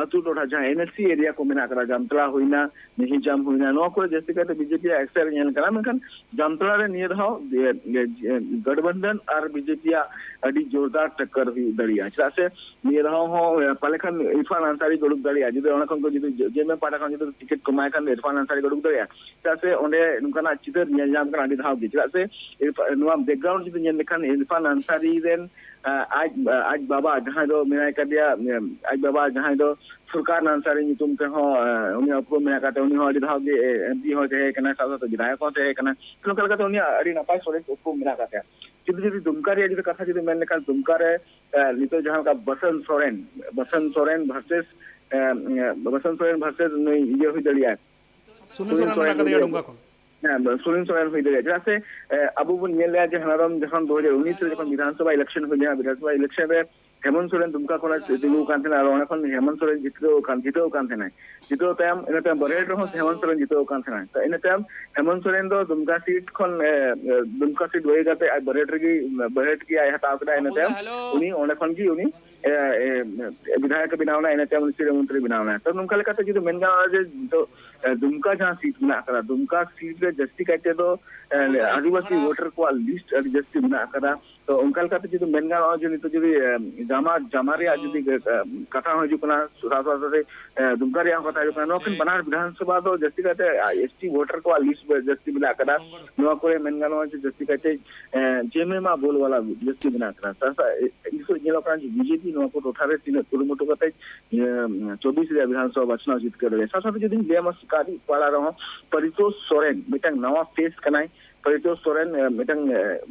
ᱟᱹᱛᱩ ᱴᱚᱴᱷᱟ, ᱡᱟᱦᱟᱸ ᱮᱱ ᱮ ᱥᱤ ᱮᱨᱤᱭᱟ ᱠᱚ ᱢᱮᱱᱟᱜ ᱟᱠᱟᱫᱟ, ᱡᱟᱢᱛᱟᱲᱟ ᱦᱩᱭᱱᱟ, ᱢᱤᱦᱤᱡᱟᱢ ᱦᱩᱭᱱᱟ, ᱱᱚᱣᱟ ᱠᱚᱨᱮ ᱡᱟᱹᱥᱛᱤ ᱠᱟᱭᱛᱮ ᱵᱤᱡᱮᱯᱤ ᱟᱜ ᱮᱥᱮᱨ ᱧᱮᱞ ᱠᱟᱱᱟ᱾ ᱢᱮᱱᱠᱷᱟᱱ ᱡᱟᱢᱛᱟᱲᱟ ᱨᱮ ᱱᱤᱭᱟᱹ ᱫᱷᱟᱣ ᱦᱚᱸ ᱜᱚᱴᱷᱵᱚᱱᱫᱷᱚᱱ ᱟᱨ ᱵᱤᱡᱮᱯᱤ ᱟᱜ ᱟᱹᱰᱤ ᱡᱳᱨᱫᱟᱨ ᱴᱟᱠᱠᱟᱨ ᱦᱩᱭ ᱫᱟᱲᱮᱭᱟᱜᱼᱟ᱾ ᱪᱮᱫᱟᱜ ᱥᱮ ᱱᱤᱭᱟᱹ ᱫᱷᱟᱣ ᱦᱚᱸ ᱯᱟᱞᱮ ᱠᱷᱟᱱ ᱤᱨᱯᱷᱟᱱ ᱟᱱᱥᱟᱨᱤ ᱜᱮ ᱩᱰᱩᱠ ᱫᱟᱲᱮᱭᱟᱜᱼᱟ, ᱡᱩᱫᱤ ᱚᱱᱟ ᱠᱷᱚᱱ ᱠᱚ, ᱡᱩᱫᱤ ᱡᱮᱢᱮ ᱯᱟᱦᱴᱟ ᱠᱷᱚᱱ ᱡᱩᱫᱤ ᱴᱤᱠᱤᱴ ᱠᱚ ᱮᱢᱟᱭ ᱠᱷᱟᱱ ᱫᱚ ᱤᱨᱯᱷᱟᱱ ᱟᱱᱥᱟᱨᱤ ᱜᱮ ᱩᱰᱩᱠ ᱫᱟᱲᱮᱭᱟᱜᱼᱟ᱾ ᱪᱮᱫᱟᱜ ᱥᱮ ᱚᱸᱰᱮ ᱱᱚᱝᱠᱟᱱᱟᱜ ᱪᱤᱛᱟᱹᱨ ᱧᱮᱞ ᱧᱟᱢ ᱠᱟᱱᱟ ᱟᱹᱰᱤ ᱫᱷᱟᱣ ᱜᱮ᱾ ᱪᱮᱫᱟᱜ ᱥᱮ ᱤᱨᱯᱷᱟ-, ᱱᱚᱣᱟ ᱵᱮᱠᱜᱨᱟᱣᱩᱱᱰ ᱡᱩᱫᱤ ᱧᱮᱞ ᱞᱮᱠᱷᱟᱱ ᱤᱨᱯᱷᱟᱱ ᱟᱱᱥᱟᱨᱤ ᱨᱮᱱ ᱟᱡ ᱟᱡ ᱵᱟᱵᱟ ᱡᱟᱦᱟᱸᱭ ᱫᱚ ᱢᱮᱱᱟᱭ ᱠᱟᱫᱮᱭᱟ, ᱟᱡ ᱵᱟᱵᱟ ᱡᱟᱦᱟᱸᱭ ᱫᱚ ᱥᱚᱨᱠᱟᱨ ᱱᱟᱱᱥᱟᱨᱤ ᱧᱩᱛᱩᱢ ᱛᱮᱦᱚᱸ ᱩᱱᱤᱭᱟᱜ ᱩᱯᱨᱩᱢ ᱢᱮᱱᱟᱜ ᱠᱟᱫ ᱛᱟᱭᱟ᱾ ᱩᱱᱤ ᱦᱚᱸ ᱟᱹᱰᱤ ᱫᱷᱟᱣ ᱜᱮ ᱮᱢᱯᱤ ᱦᱚᱸᱭ ᱛᱟᱦᱮᱸ ᱠᱟᱱᱟ, ᱥᱟᱶ ᱥᱟᱶᱛᱮ ᱵᱤᱫᱷᱟᱭᱚᱠ ᱦᱚᱸ ᱛᱟᱦᱮᱸ ᱠᱟᱱᱟ᱾ ᱱᱚᱝᱠᱟ ᱞᱮᱠᱟᱛᱮ ᱩᱱᱤᱭᱟᱜ ᱟᱹᱰᱤ ᱱᱟᱯᱟᱭ ᱥᱚᱨᱮᱥ ᱩᱯᱨᱩᱢ ᱢᱮᱱᱟᱜ ᱠᱟᱫ ᱛᱟᱭᱟ᱾ ᱡᱩᱫᱤ ᱡᱩᱫᱤ ᱫᱩᱢᱠᱟ ᱨᱮᱭᱟᱜ ᱡᱩᱫᱤ ᱠᱟᱛᱷᱟ ᱡᱩᱫᱤ ᱢᱮᱱ ᱞᱮᱠᱷᱟᱱ, ᱫᱩᱢᱠᱟ ᱨᱮ ᱱᱤᱛᱚᱜ ᱡᱟᱦᱟᱸ ᱞᱮᱠᱟ ᱵᱟᱥᱚᱱᱛ ᱥᱚᱨᱮᱱ, ᱵᱟᱥᱚᱱᱛ ᱥᱚᱨᱮᱱ ᱵᱷᱟᱨᱥᱮᱥ ᱵᱟᱥᱚᱱᱛ ᱥᱚᱨᱮᱱ ᱵᱷᱟᱨᱥᱮᱥ ᱱᱩᱭ ᱤᱭᱟᱹ ᱦᱩᱭ ᱫᱟᱲᱮᱭᱟᱜᱼᱟ᱾ ᱥᱩᱱᱤᱞ ᱥᱚᱨᱮᱱ ᱢᱮᱱᱟᱜ ᱠᱟᱫᱮᱭᱟ ᱫᱩᱢᱠᱟ ᱠᱷᱚᱱ᱾ ᱦᱮᱸ, ᱥᱩᱱᱤᱞ ᱥᱚᱨᱮᱱ ᱦᱩᱭ ᱫᱟᱲᱮᱭᱟᱜᱼᱟ᱾ ᱪᱮᱫᱟᱜ ᱥᱮ ᱟᱵᱚ ᱵᱚᱱ ᱧᱮᱞ ᱞᱮᱜᱼᱟ ᱡᱮ ᱦᱟᱱᱟᱨᱚᱢ ᱡᱚᱠᱷᱚᱱ ᱫᱩ ᱦᱟᱡᱟᱨ ᱩᱱᱤᱥ ᱨᱮ ᱡᱚᱠᱷᱚᱱ ᱵᱤᱫᱷᱟᱱᱥᱚᱵᱷᱟ ᱤᱞᱮᱠᱥᱚᱱ ᱦᱩᱭ ᱞᱮᱱᱟ, ᱵᱤᱫᱷᱟᱱᱥᱚᱵᱷᱟ ᱤᱞᱮᱠᱥᱚᱱ ᱨᱮ ᱦᱮᱢᱚᱱᱛ ᱥᱚᱨᱮᱱ ᱫᱩᱢᱠᱟ ᱠᱷᱚᱱᱮ ᱛᱤᱸᱜᱩ ᱠᱟᱱ ᱛᱟᱦᱮᱱᱟ ᱟᱨ ᱚᱱᱟ ᱠᱷᱚᱱ ᱦᱮᱢᱚᱱᱛ ᱥᱚᱨᱮᱱ ᱡᱤᱛᱠᱟᱹᱣ ᱠᱟᱱ, ᱡᱤᱛᱟᱹᱣ ᱠᱟᱱ ᱛᱟᱦᱮᱱᱟᱭ᱾ ᱡᱤᱛᱟᱹᱣ ᱛᱟᱭᱚᱢ, ᱤᱱᱟᱹ ᱛᱟᱭᱚᱢ ᱵᱟᱨᱦᱮᱴ ᱨᱮᱦᱚᱸ ᱦᱮᱢᱚᱱᱛ ᱥᱚᱨᱮᱱ ᱡᱤᱛᱟᱹᱣ ᱠᱟᱱ ᱛᱟᱦᱮᱱᱟᱭ᱾ ᱛᱚ, ᱤᱱᱟᱹ ᱛᱟᱭᱚᱢ ᱦᱮᱢᱚᱱᱛ ᱥᱚᱨᱮᱱ ᱫᱚ ᱫᱩᱢᱠᱟ ᱥᱤᱴ ᱠᱷᱚᱱ ᱫᱩᱢᱠᱟ ᱥᱤᱴ ᱵᱟᱹᱜᱤ ᱠᱟᱛᱮ ᱟᱡ ᱵᱟᱨᱦᱮᱴ ᱨᱮᱜᱮ, ᱵᱟᱨᱦᱮᱴ ᱜᱮ ᱟᱡ ᱦᱟᱛᱟᱣ ᱠᱮᱫᱟ᱾ ᱤᱱᱟᱹ ᱛᱟᱭᱚᱢ ᱩᱱᱤ ᱚᱸᱰᱮ ᱠᱷᱚᱱ ᱜᱮ ᱩᱱᱤ ᱵᱤᱫᱷᱟᱭᱚᱠ ᱵᱮᱱᱟᱣ ᱮᱱᱟ, ᱤᱱᱟᱹ ᱛᱟᱭᱚᱢ ᱩᱱᱤ ᱥᱤᱨᱟᱹ ᱢᱚᱱᱛᱨᱤ ᱵᱮᱱᱟᱣ ᱮᱱᱟ᱾ ᱛᱚ, ᱱᱚᱝᱠᱟ ᱞᱮᱠᱟᱛᱮ ᱡᱩᱫᱤ ᱢᱮᱱ ᱜᱟᱱᱚᱜᱼᱟ ᱡᱮ ᱱᱤᱛᱚᱜ ᱫᱩᱢᱠᱟ ᱡᱟᱦᱟᱸ ᱥᱤᱴ ᱢᱮᱱᱟᱜ ᱟᱠᱟᱫᱟ, ᱫᱩᱢᱠᱟ ᱥᱤᱴ ᱨᱮ ᱡᱟᱹᱥᱛᱤ ᱠᱟᱭᱛᱮ ᱫᱚ ᱟᱹᱫᱤᱵᱟᱹᱥᱤ ᱵᱷᱳᱴᱟᱨ ᱠᱚᱣᱟᱜ ᱞᱤᱥᱴ ᱟᱹᱰᱤ ᱡᱟᱹᱥᱛᱤ ᱢᱮᱱᱟᱜ ᱟᱠᱟᱫᱟ᱾ ᱛᱚ, ᱚᱱᱠᱟ ᱞᱮᱠᱟᱛᱮ ᱡᱩᱫᱤ ᱢᱮᱱ ᱜᱟᱱᱚᱜᱼᱟ ᱡᱮ ᱱᱤᱛᱚᱜ ᱡᱩᱫᱤ ᱡᱟᱢᱟ ᱡᱟᱢᱟ ᱨᱮᱭᱟᱜ ᱡᱩᱫᱤ ᱠᱟᱛᱷᱟ ᱦᱚᱸ ᱦᱤᱡᱩᱜ ᱠᱟᱱᱟ, ᱥᱟᱶ ᱥᱟᱶᱛᱮ ᱫᱩᱢᱠᱟ ᱨᱮᱭᱟᱜ ᱦᱚᱸ ᱠᱟᱛᱷᱟ ᱦᱤᱡᱩᱜ ᱠᱟᱱᱟ, ᱱᱚᱣᱟ ᱠᱤᱱ ᱵᱟᱱᱟᱨ ᱵᱤᱫᱷᱟᱱᱥᱚᱵᱷᱟ ᱫᱚ ᱡᱟᱹᱥᱛᱤ ᱠᱟᱭᱛᱮ ᱮᱥ ᱴᱤ ᱵᱷᱳᱴᱟᱨ ᱠᱚᱣᱟᱜ ᱞᱤᱥᱴ ᱡᱟᱹᱥᱛᱤ ᱢᱮᱱᱟᱜ ᱟᱠᱟᱫᱟ᱾ ᱱᱚᱣᱟ ᱠᱚᱨᱮ ᱢᱮᱱ ᱜᱟᱱᱚᱜᱼᱟ ᱡᱮ ᱡᱟᱹᱥᱛᱤ ᱠᱟᱭᱛᱮ ᱡᱮᱢᱮᱢᱟ ᱵᱳᱞᱣᱟᱞᱟ ᱡᱟᱹᱥᱛᱤ ᱢᱮᱱᱟᱜ ᱟᱠᱟᱫᱟ᱾ ᱥᱟᱶ ᱥᱟᱶ ᱱᱤᱛᱚᱜ ᱧᱮᱞᱚᱜ ᱠᱟᱱᱟ ᱡᱮ ᱵᱤᱡᱮᱯᱤ ᱱᱚᱣᱟ ᱠᱚ ᱴᱚᱴᱷᱟ ᱨᱮ ᱛᱤᱱᱟᱹᱜ ᱠᱩᱨᱩᱢᱩᱴᱩ ᱠᱟᱛᱮ ᱪᱚᱵᱵᱤᱥ ᱨᱮᱭᱟᱜ ᱵᱤᱫᱷᱟᱱᱥᱚᱵᱷᱟ ᱵᱟᱪᱷᱱᱟᱣ ᱡᱤᱛᱠᱟᱹᱨ ᱫᱟᱲᱮᱭᱟᱜᱼᱟ᱾ ᱥᱟᱶ ᱥᱟᱶᱛᱮ ᱡᱩᱫᱤ ᱞᱟᱹᱭᱟᱢᱟ ᱥᱤᱠᱟᱨᱤ ᱯᱟᱲᱟ ᱨᱮᱦᱚᱸ ᱯᱚᱨᱤᱛᱳᱥ ᱥᱚᱨᱮᱱ ᱢᱤᱫᱴᱟᱝ ᱱᱟᱣᱟ ᱯᱷᱮᱥ ᱠᱟᱱᱟᱭ᱾ ᱯᱚᱨᱤᱛᱳᱥ ᱥᱚᱨᱮᱱ ᱢᱤᱫᱴᱟᱝ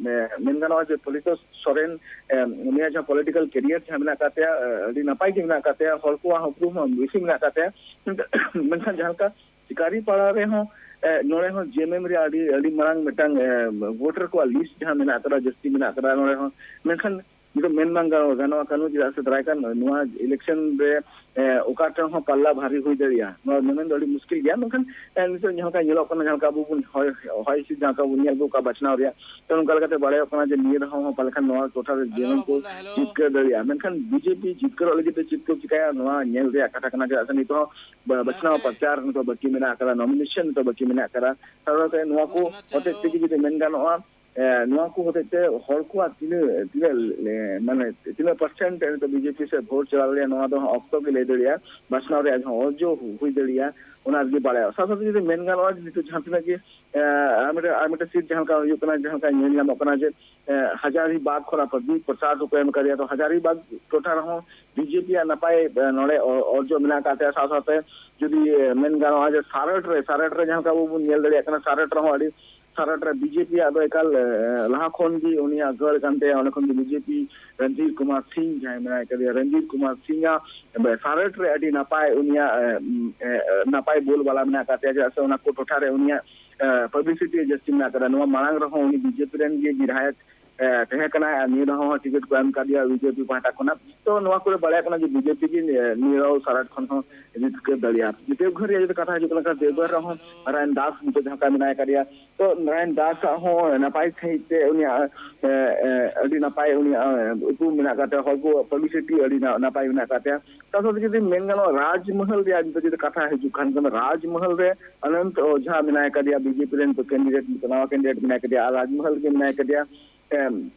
ᱢᱮᱱ ᱜᱟᱱᱚᱜᱼᱟ ᱡᱮ ᱯᱚᱨᱤᱛᱳᱥ ᱥᱚᱨᱮᱱ ᱩᱱᱤᱭᱟᱜ ᱡᱟᱦᱟᱸ ᱯᱚᱞᱤᱴᱤᱠᱟᱞ ᱠᱮᱨᱤᱭᱟᱨ ᱡᱟᱦᱟᱸ ᱢᱮᱱᱟᱜ ᱟᱠᱟᱫ ᱛᱟᱭᱟ, ᱟᱹᱰᱤ ᱱᱟᱯᱟᱭ ᱜᱮ ᱢᱮᱱᱟᱜ ᱟᱠᱟᱫ ᱛᱟᱭᱟ, ᱦᱚᱲ ᱠᱚᱣᱟᱜ ᱩᱯᱨᱩᱢ ᱦᱚᱸ ᱵᱮᱥᱤ ᱢᱮᱱᱟᱜ ᱟᱠᱟᱫ ᱛᱟᱭᱟ᱾ ᱢᱮᱱᱠᱷᱟᱱ ᱡᱟᱦᱟᱸ ᱞᱮᱠᱟ ᱥᱤᱠᱟᱨᱤ ᱯᱟᱲᱟ ᱨᱮᱦᱚᱸ ᱱᱚᱰᱮ ᱦᱚᱸ ᱡᱮᱢᱮᱢ ᱨᱮᱭᱟᱜ ᱟᱹᱰᱤ ᱟᱹᱰᱤ ᱢᱟᱨᱟᱝ ᱢᱤᱫᱴᱟᱝ ᱵᱷᱳᱴᱟᱨ ᱠᱚᱣᱟᱜ ᱞᱤᱥᱴ ᱡᱟᱦᱟᱸ ᱢᱮᱱᱟᱜ ᱟᱠᱟᱫᱟ, ᱡᱟᱹᱥᱛᱤ ᱢᱮᱱᱟᱜ ᱟᱠᱟᱫᱟ ᱱᱚᱰᱮ ᱦᱚᱸ᱾ ᱢᱮᱱᱠᱷᱟᱱ ᱱᱤᱛᱚᱜ ᱢᱮᱱ ᱵᱟᱝ ᱜᱟᱱᱚᱜᱼᱟ, ᱜᱟᱱᱚᱜᱼᱟ ᱠᱟᱹᱱᱩ, ᱪᱮᱫᱟᱜ ᱥᱮ ᱫᱟᱨᱟᱭ ᱠᱟᱱ ᱱᱚᱣᱟ ᱤᱞᱮᱠᱥᱚᱱ ᱨᱮ ᱮ, ᱚᱠᱟ ᱴᱷᱮᱱ ᱦᱚᱸ ᱯᱟᱞᱞᱟ ᱵᱷᱟᱨᱤ ᱦᱩᱭ ᱫᱟᱲᱮᱭᱟᱜᱼᱟ, ᱱᱚᱣᱟ ᱢᱮᱢᱮᱱ ᱫᱚ ᱟᱹᱰᱤ ᱢᱩᱥᱠᱤᱞ ᱜᱮᱭᱟ᱾ ᱢᱮᱱᱠᱷᱟᱱ ᱮ, ᱱᱤᱛᱚᱜ ᱡᱟᱦᱟᱸ ᱞᱮᱠᱟ ᱧᱮᱞᱚᱜ ᱠᱟᱱᱟ, ᱡᱟᱦᱟᱸ ᱞᱮᱠᱟ ᱟᱵᱚ ᱵᱚᱱ ᱦᱚᱭ, ᱦᱚᱭ ᱦᱤᱸᱥᱤᱫ ᱡᱟᱦᱟᱸ ᱞᱮᱠᱟ ᱵᱚᱱ ᱧᱮᱞ ᱟᱹᱜᱩ ᱠᱟᱜ ᱵᱟᱪᱷᱱᱟᱣ ᱨᱮᱭᱟᱜ, ᱛᱚ ᱱᱚᱝᱠᱟ ᱞᱮᱠᱟᱛᱮ ᱵᱟᱲᱟᱭᱚᱜ ᱠᱟᱱᱟ ᱡᱮ ᱱᱤᱭᱟᱹ ᱫᱷᱟᱣ ᱦᱚᱸ ᱯᱟᱞᱮ ᱠᱷᱟᱱ ᱱᱚᱣᱟ ᱴᱚᱴᱷᱟ ᱨᱮ ᱡᱮ ᱦᱮᱞᱳ, ᱠᱚ ᱵᱟᱵᱩᱞ ᱫᱟ, ᱦᱮᱞᱳ᱾ ᱡᱤᱛᱠᱟᱹᱨ ᱫᱟᱲᱮᱭᱟᱜᱼᱟ᱾ ᱢᱮᱱᱠᱷᱟᱱ ᱵᱤᱡᱮᱯᱤ ᱡᱤᱛᱠᱟᱹᱨᱚᱜ ᱞᱟᱹᱜᱤᱫ ᱛᱮ ᱪᱮᱫ ᱠᱚ ᱪᱤᱠᱟᱹᱭᱟ, ᱱᱚᱣᱟ ᱧᱮᱞ ᱨᱮᱭᱟᱜ ᱠᱟᱛᱷᱟ ᱠᱟᱱᱟ᱾ ᱪᱮᱫᱟᱜ ᱥᱮ ᱱᱤᱛᱚᱜ ᱦᱚᱸ ᱵᱟ-, ᱵᱟᱪᱷᱱᱟᱣ ᱯᱨᱚᱪᱟᱨ ᱱᱤᱛᱚᱜ ᱵᱟᱹᱠᱤ ᱢᱮᱱᱟᱜ ᱟᱠᱟᱫᱟ, ᱱᱚᱢᱤᱱᱮᱥᱚᱱ ᱱᱤᱛᱚᱜ ᱵᱟᱹᱠᱤ ᱢᱮᱱᱟᱜ ᱟᱠᱟᱫᱟ᱾ ᱥᱟᱶᱛᱮ ᱱᱚᱣᱟ ᱠᱚ ᱦᱚᱛᱮᱡ ᱛᱮᱜᱮ ᱡᱩᱫᱤ ᱢᱮᱱ ᱜᱟᱱᱚᱜᱼᱟ, ᱮ, ᱱᱚᱣᱟ ᱠᱚ ᱦᱚᱛᱮᱡ ᱛᱮ ᱦᱚᱲ ᱠᱚᱣᱟᱜ ᱛᱤᱱᱟᱹᱜ, ᱛᱤᱱᱟᱹᱜ, ᱮ, ᱢᱟᱱᱮ ᱛᱤᱱᱟᱹᱜ ᱯᱟᱨᱥᱮᱱᱴ ᱱᱤᱛᱚᱜ ᱵᱤᱡᱮᱯᱤ ᱥᱮᱫ ᱵᱷᱳᱴ ᱪᱟᱞᱟᱣ ᱫᱟᱲᱮᱭᱟᱜᱼᱟ, ᱱᱚᱣᱟ ᱫᱚ ᱦᱟᱸᱜ ᱚᱠᱛᱚ ᱜᱮ ᱞᱟᱹᱭ ᱫᱟᱲᱮᱭᱟᱜᱼᱟ᱾ ᱵᱟᱪᱷᱱᱟᱣ ᱨᱮᱭᱟᱜ ᱡᱟᱦᱟᱸ ᱚᱨᱡᱚ ᱦᱩ-, ᱦᱩᱭ ᱫᱟᱲᱮᱭᱟᱜᱼᱟ, ᱚᱱᱟ ᱟᱨᱠᱤ ᱵᱟᱲᱟᱭᱚᱜᱼᱟ᱾ ᱥᱟᱶ ᱥᱟᱶᱛᱮ ᱡᱩᱫᱤ ᱢᱮᱱ ᱜᱟᱱᱚᱜᱼᱟ, ᱱᱤᱛᱚᱜ ᱡᱟᱦᱟᱸ ᱛᱤᱱᱟᱹᱜ ᱜᱮ, ᱮ, ᱟᱨ ᱢᱤᱫᱴᱮᱱ, ᱟᱨ ᱢᱤᱫᱴᱮᱱ ᱥᱤᱴ ᱡᱟᱦᱟᱸ ᱞᱮᱠᱟ ᱦᱩᱭᱩᱜ ᱠᱟᱱᱟ, ᱡᱟᱦᱟᱸ ᱞᱮᱠᱟ ᱧᱮᱞ ᱧᱟᱢᱚᱜ ᱠᱟᱱᱟ ᱡᱮ, ᱮ, ᱦᱟᱡᱟᱨᱤᱵᱟᱜᱽ ᱠᱷᱚᱱᱟᱜ ᱯᱨᱚᱫᱤᱯ ᱯᱨᱚᱥᱟᱫᱽ ᱦᱚᱸᱠᱚ ᱮᱢ ᱟᱠᱟᱫᱮᱭᱟ᱾ ᱛᱚ ᱦᱟᱡᱟᱨᱤᱵᱟᱜᱽ ᱴᱚᱴᱷᱟ ᱨᱮᱦᱚᱸ ᱵᱤᱡᱮᱯᱤ ᱭᱟᱜ ᱱᱟᱯᱟᱭ, ᱮ, ᱱᱚᱰᱮ ᱚ-, ᱚᱨᱡᱚ ᱢᱮᱱᱟᱜ ᱟᱠᱟᱫ ᱛᱟᱭᱟ᱾ ᱥᱟᱶ ᱥᱟᱶᱛᱮ ᱡᱩᱫᱤ, ᱮ, ᱢᱮᱱ ᱜᱟᱱᱚᱜᱼᱟ ᱡᱮ ᱥᱟᱨᱚᱴ ᱨᱮ, ᱥᱟᱨᱚᱴ ᱨᱮ ᱡᱟᱦᱟᱸ ᱞᱮᱠᱟ ᱟᱵᱚ ᱵᱚᱱ ᱧᱮᱞ ᱫᱟᱲᱮᱭᱟᱜ ᱠᱟᱱᱟ, ᱥᱟᱨᱚᱴ ᱨᱮᱦᱚᱸ ᱟᱹᱰᱤ, ᱥᱟᱨᱚᱴ ᱨᱮ ᱵᱤᱡᱮᱯᱤ ᱭᱟᱜ ᱫᱚ ᱮᱠᱟᱞ, ᱮ, ᱞᱟᱦᱟ ᱠᱷᱚᱱ ᱜᱮ ᱩᱱᱤᱭᱟᱜ ᱜᱟᱹᱲ ᱠᱟᱱ ᱛᱟᱭᱟ᱾ ᱚᱸᱰᱮ ᱠᱷᱚᱱ ᱜᱮ ᱵᱤᱡᱮᱯᱤ ᱨᱚᱱᱫᱷᱤᱨ ᱠᱩᱢᱟᱨ ᱥᱤᱝ ᱡᱟᱦᱟᱸᱭ ᱢᱮᱱᱟᱭ ᱠᱟᱫᱮᱭᱟ, ᱨᱚᱱᱫᱷᱤᱨ ᱠᱩᱢᱟᱨ ᱥᱤᱝ ᱟᱜ ᱥᱟᱨᱮᱴ ᱨᱮ ᱟᱹᱰᱤ ᱱᱟᱯᱟᱭ ᱩᱱᱤᱭᱟᱜ, ᱮ, ᱮ, ᱱᱟᱯᱟᱭ ᱵᱳᱞ ᱵᱟᱞᱟ ᱢᱮᱱᱟᱜ ᱟᱠᱟᱫ ᱛᱟᱭᱟ, ᱪᱮᱫᱟᱜ ᱥᱮ ᱚᱱᱟ ᱠᱚ ᱴᱚᱴᱷᱟ ᱨᱮ ᱩᱱᱤᱭᱟᱜ, ᱮ, ᱯᱟᱵᱽᱞᱤᱥᱤᱴᱤ ᱡᱟᱹᱥᱛᱤ ᱢᱮᱱᱟᱜ ᱟᱠᱟᱫᱟ᱾ ᱱᱚᱣᱟ ᱢᱟᱲᱟᱝ ᱨᱮᱦᱚᱸ ᱩᱱᱤ ᱵᱤᱡᱮᱯᱤ ᱨᱮᱱ ᱜᱮ ᱵᱤᱫᱷᱟᱭᱚᱠ, ᱮ, ᱛᱟᱦᱮᱸ ᱠᱟᱱᱟᱭ ᱟᱨ ᱱᱤᱭᱟᱹ ᱫᱷᱟᱣ ᱦᱚᱸ ᱴᱤᱠᱤᱴ ᱠᱚ ᱮᱢ ᱟᱠᱟᱫᱮᱭᱟ ᱵᱤᱡᱮᱯᱤ ᱯᱟᱦᱴᱟ ᱠᱷᱚᱱᱟᱜ᱾ ᱛᱚ ᱱᱚᱣᱟ ᱠᱚᱨᱮ ᱵᱟᱲᱟᱭᱚᱜ ᱠᱟᱱᱟ ᱡᱮ ᱵᱤᱡᱮᱯᱤ ᱜᱮ, ᱮ, ᱱᱤᱭᱟᱹ ᱫᱷᱟᱣ ᱥᱟᱨᱮᱴ ᱠᱷᱚᱱ ᱦᱚᱸ ᱡᱤᱛᱠᱟᱹᱨ ᱫᱟᱲᱮᱭᱟᱜᱼᱟ᱾ ᱫᱮᱣᱜᱷᱚᱨ ᱨᱮᱭᱟᱜ ᱡᱩᱫᱤ ᱠᱟᱛᱷᱟ ᱦᱤᱡᱩᱜ ᱠᱟᱱᱟ, ᱠᱷᱟᱱ ᱫᱮᱣᱜᱷᱚᱨ ᱨᱮᱦᱚᱸ ᱱᱟᱨᱟᱭᱚᱱ ᱫᱟᱥ ᱱᱤᱛᱚᱜ ᱡᱟᱦᱟᱸ ᱞᱮᱠᱟ ᱢᱮᱱᱟᱭ ᱟᱠᱟᱫᱮᱭᱟ, ᱛᱚ ᱱᱟᱨᱟᱭᱚᱱ ᱫᱟᱥ ᱟᱜ ᱦᱚᱸ ᱱᱟᱯᱟᱭ ᱥᱟᱺᱦᱤᱡ ᱛᱮ ᱩᱱᱤᱭᱟᱜ, ᱮ, ᱮ, ᱟᱹᱰᱤ ᱱᱟᱯᱟᱭ ᱩᱱᱤᱭᱟᱜ, ᱮ, ᱩᱯᱨᱩᱢ ᱢᱮᱱᱟᱜ ᱟᱠᱟᱫ ᱛᱟᱭᱟ, ᱦᱚᱲ ᱠᱚ ᱯᱟᱵᱽᱞᱤᱥᱤᱴᱤ ᱟᱹᱰᱤ ᱱᱟ-, ᱱᱟᱯᱟᱭ ᱢᱮᱱᱟᱜ ᱟᱠᱟᱫ ᱛᱟᱭᱟ᱾ ᱥᱟᱶ ᱥᱟᱶᱛᱮ ᱡᱩᱫᱤ ᱢᱮᱱ ᱜᱟᱱᱚᱜᱼᱟ, ᱨᱟᱡᱽᱢᱚᱦᱚᱞ ᱨᱮᱭᱟᱜ ᱱᱤᱛᱚᱜ ᱡᱩᱫᱤ ᱠᱟᱛᱷᱟ ᱦᱤᱡᱩᱜ ᱠᱷᱟᱱ, ᱠᱷᱟᱱ ᱨᱟᱡᱽᱢᱚᱦᱚᱞ ᱨᱮ ᱚᱱᱚᱱᱛ ᱳᱡᱷᱟ ᱢᱮᱱᱟᱭ ᱟᱠᱟᱫᱮᱭᱟ, ᱵᱤᱡᱮᱯᱤ ᱨᱮᱱ ᱠᱮᱱᱰᱤᱰᱮᱴ, ᱱᱟᱣᱟ ᱠᱮᱱᱰᱤᱰᱮᱴ ᱢᱮᱱᱟᱭ ᱟᱠᱟᱫᱮᱭᱟ, ᱟᱨ ᱨᱟᱡᱽᱢᱚᱦᱚᱞ ᱨᱮᱜᱮ ᱢᱮᱱᱟᱭ ᱟᱠᱟᱫᱮᱭᱟ, ᱮᱢ,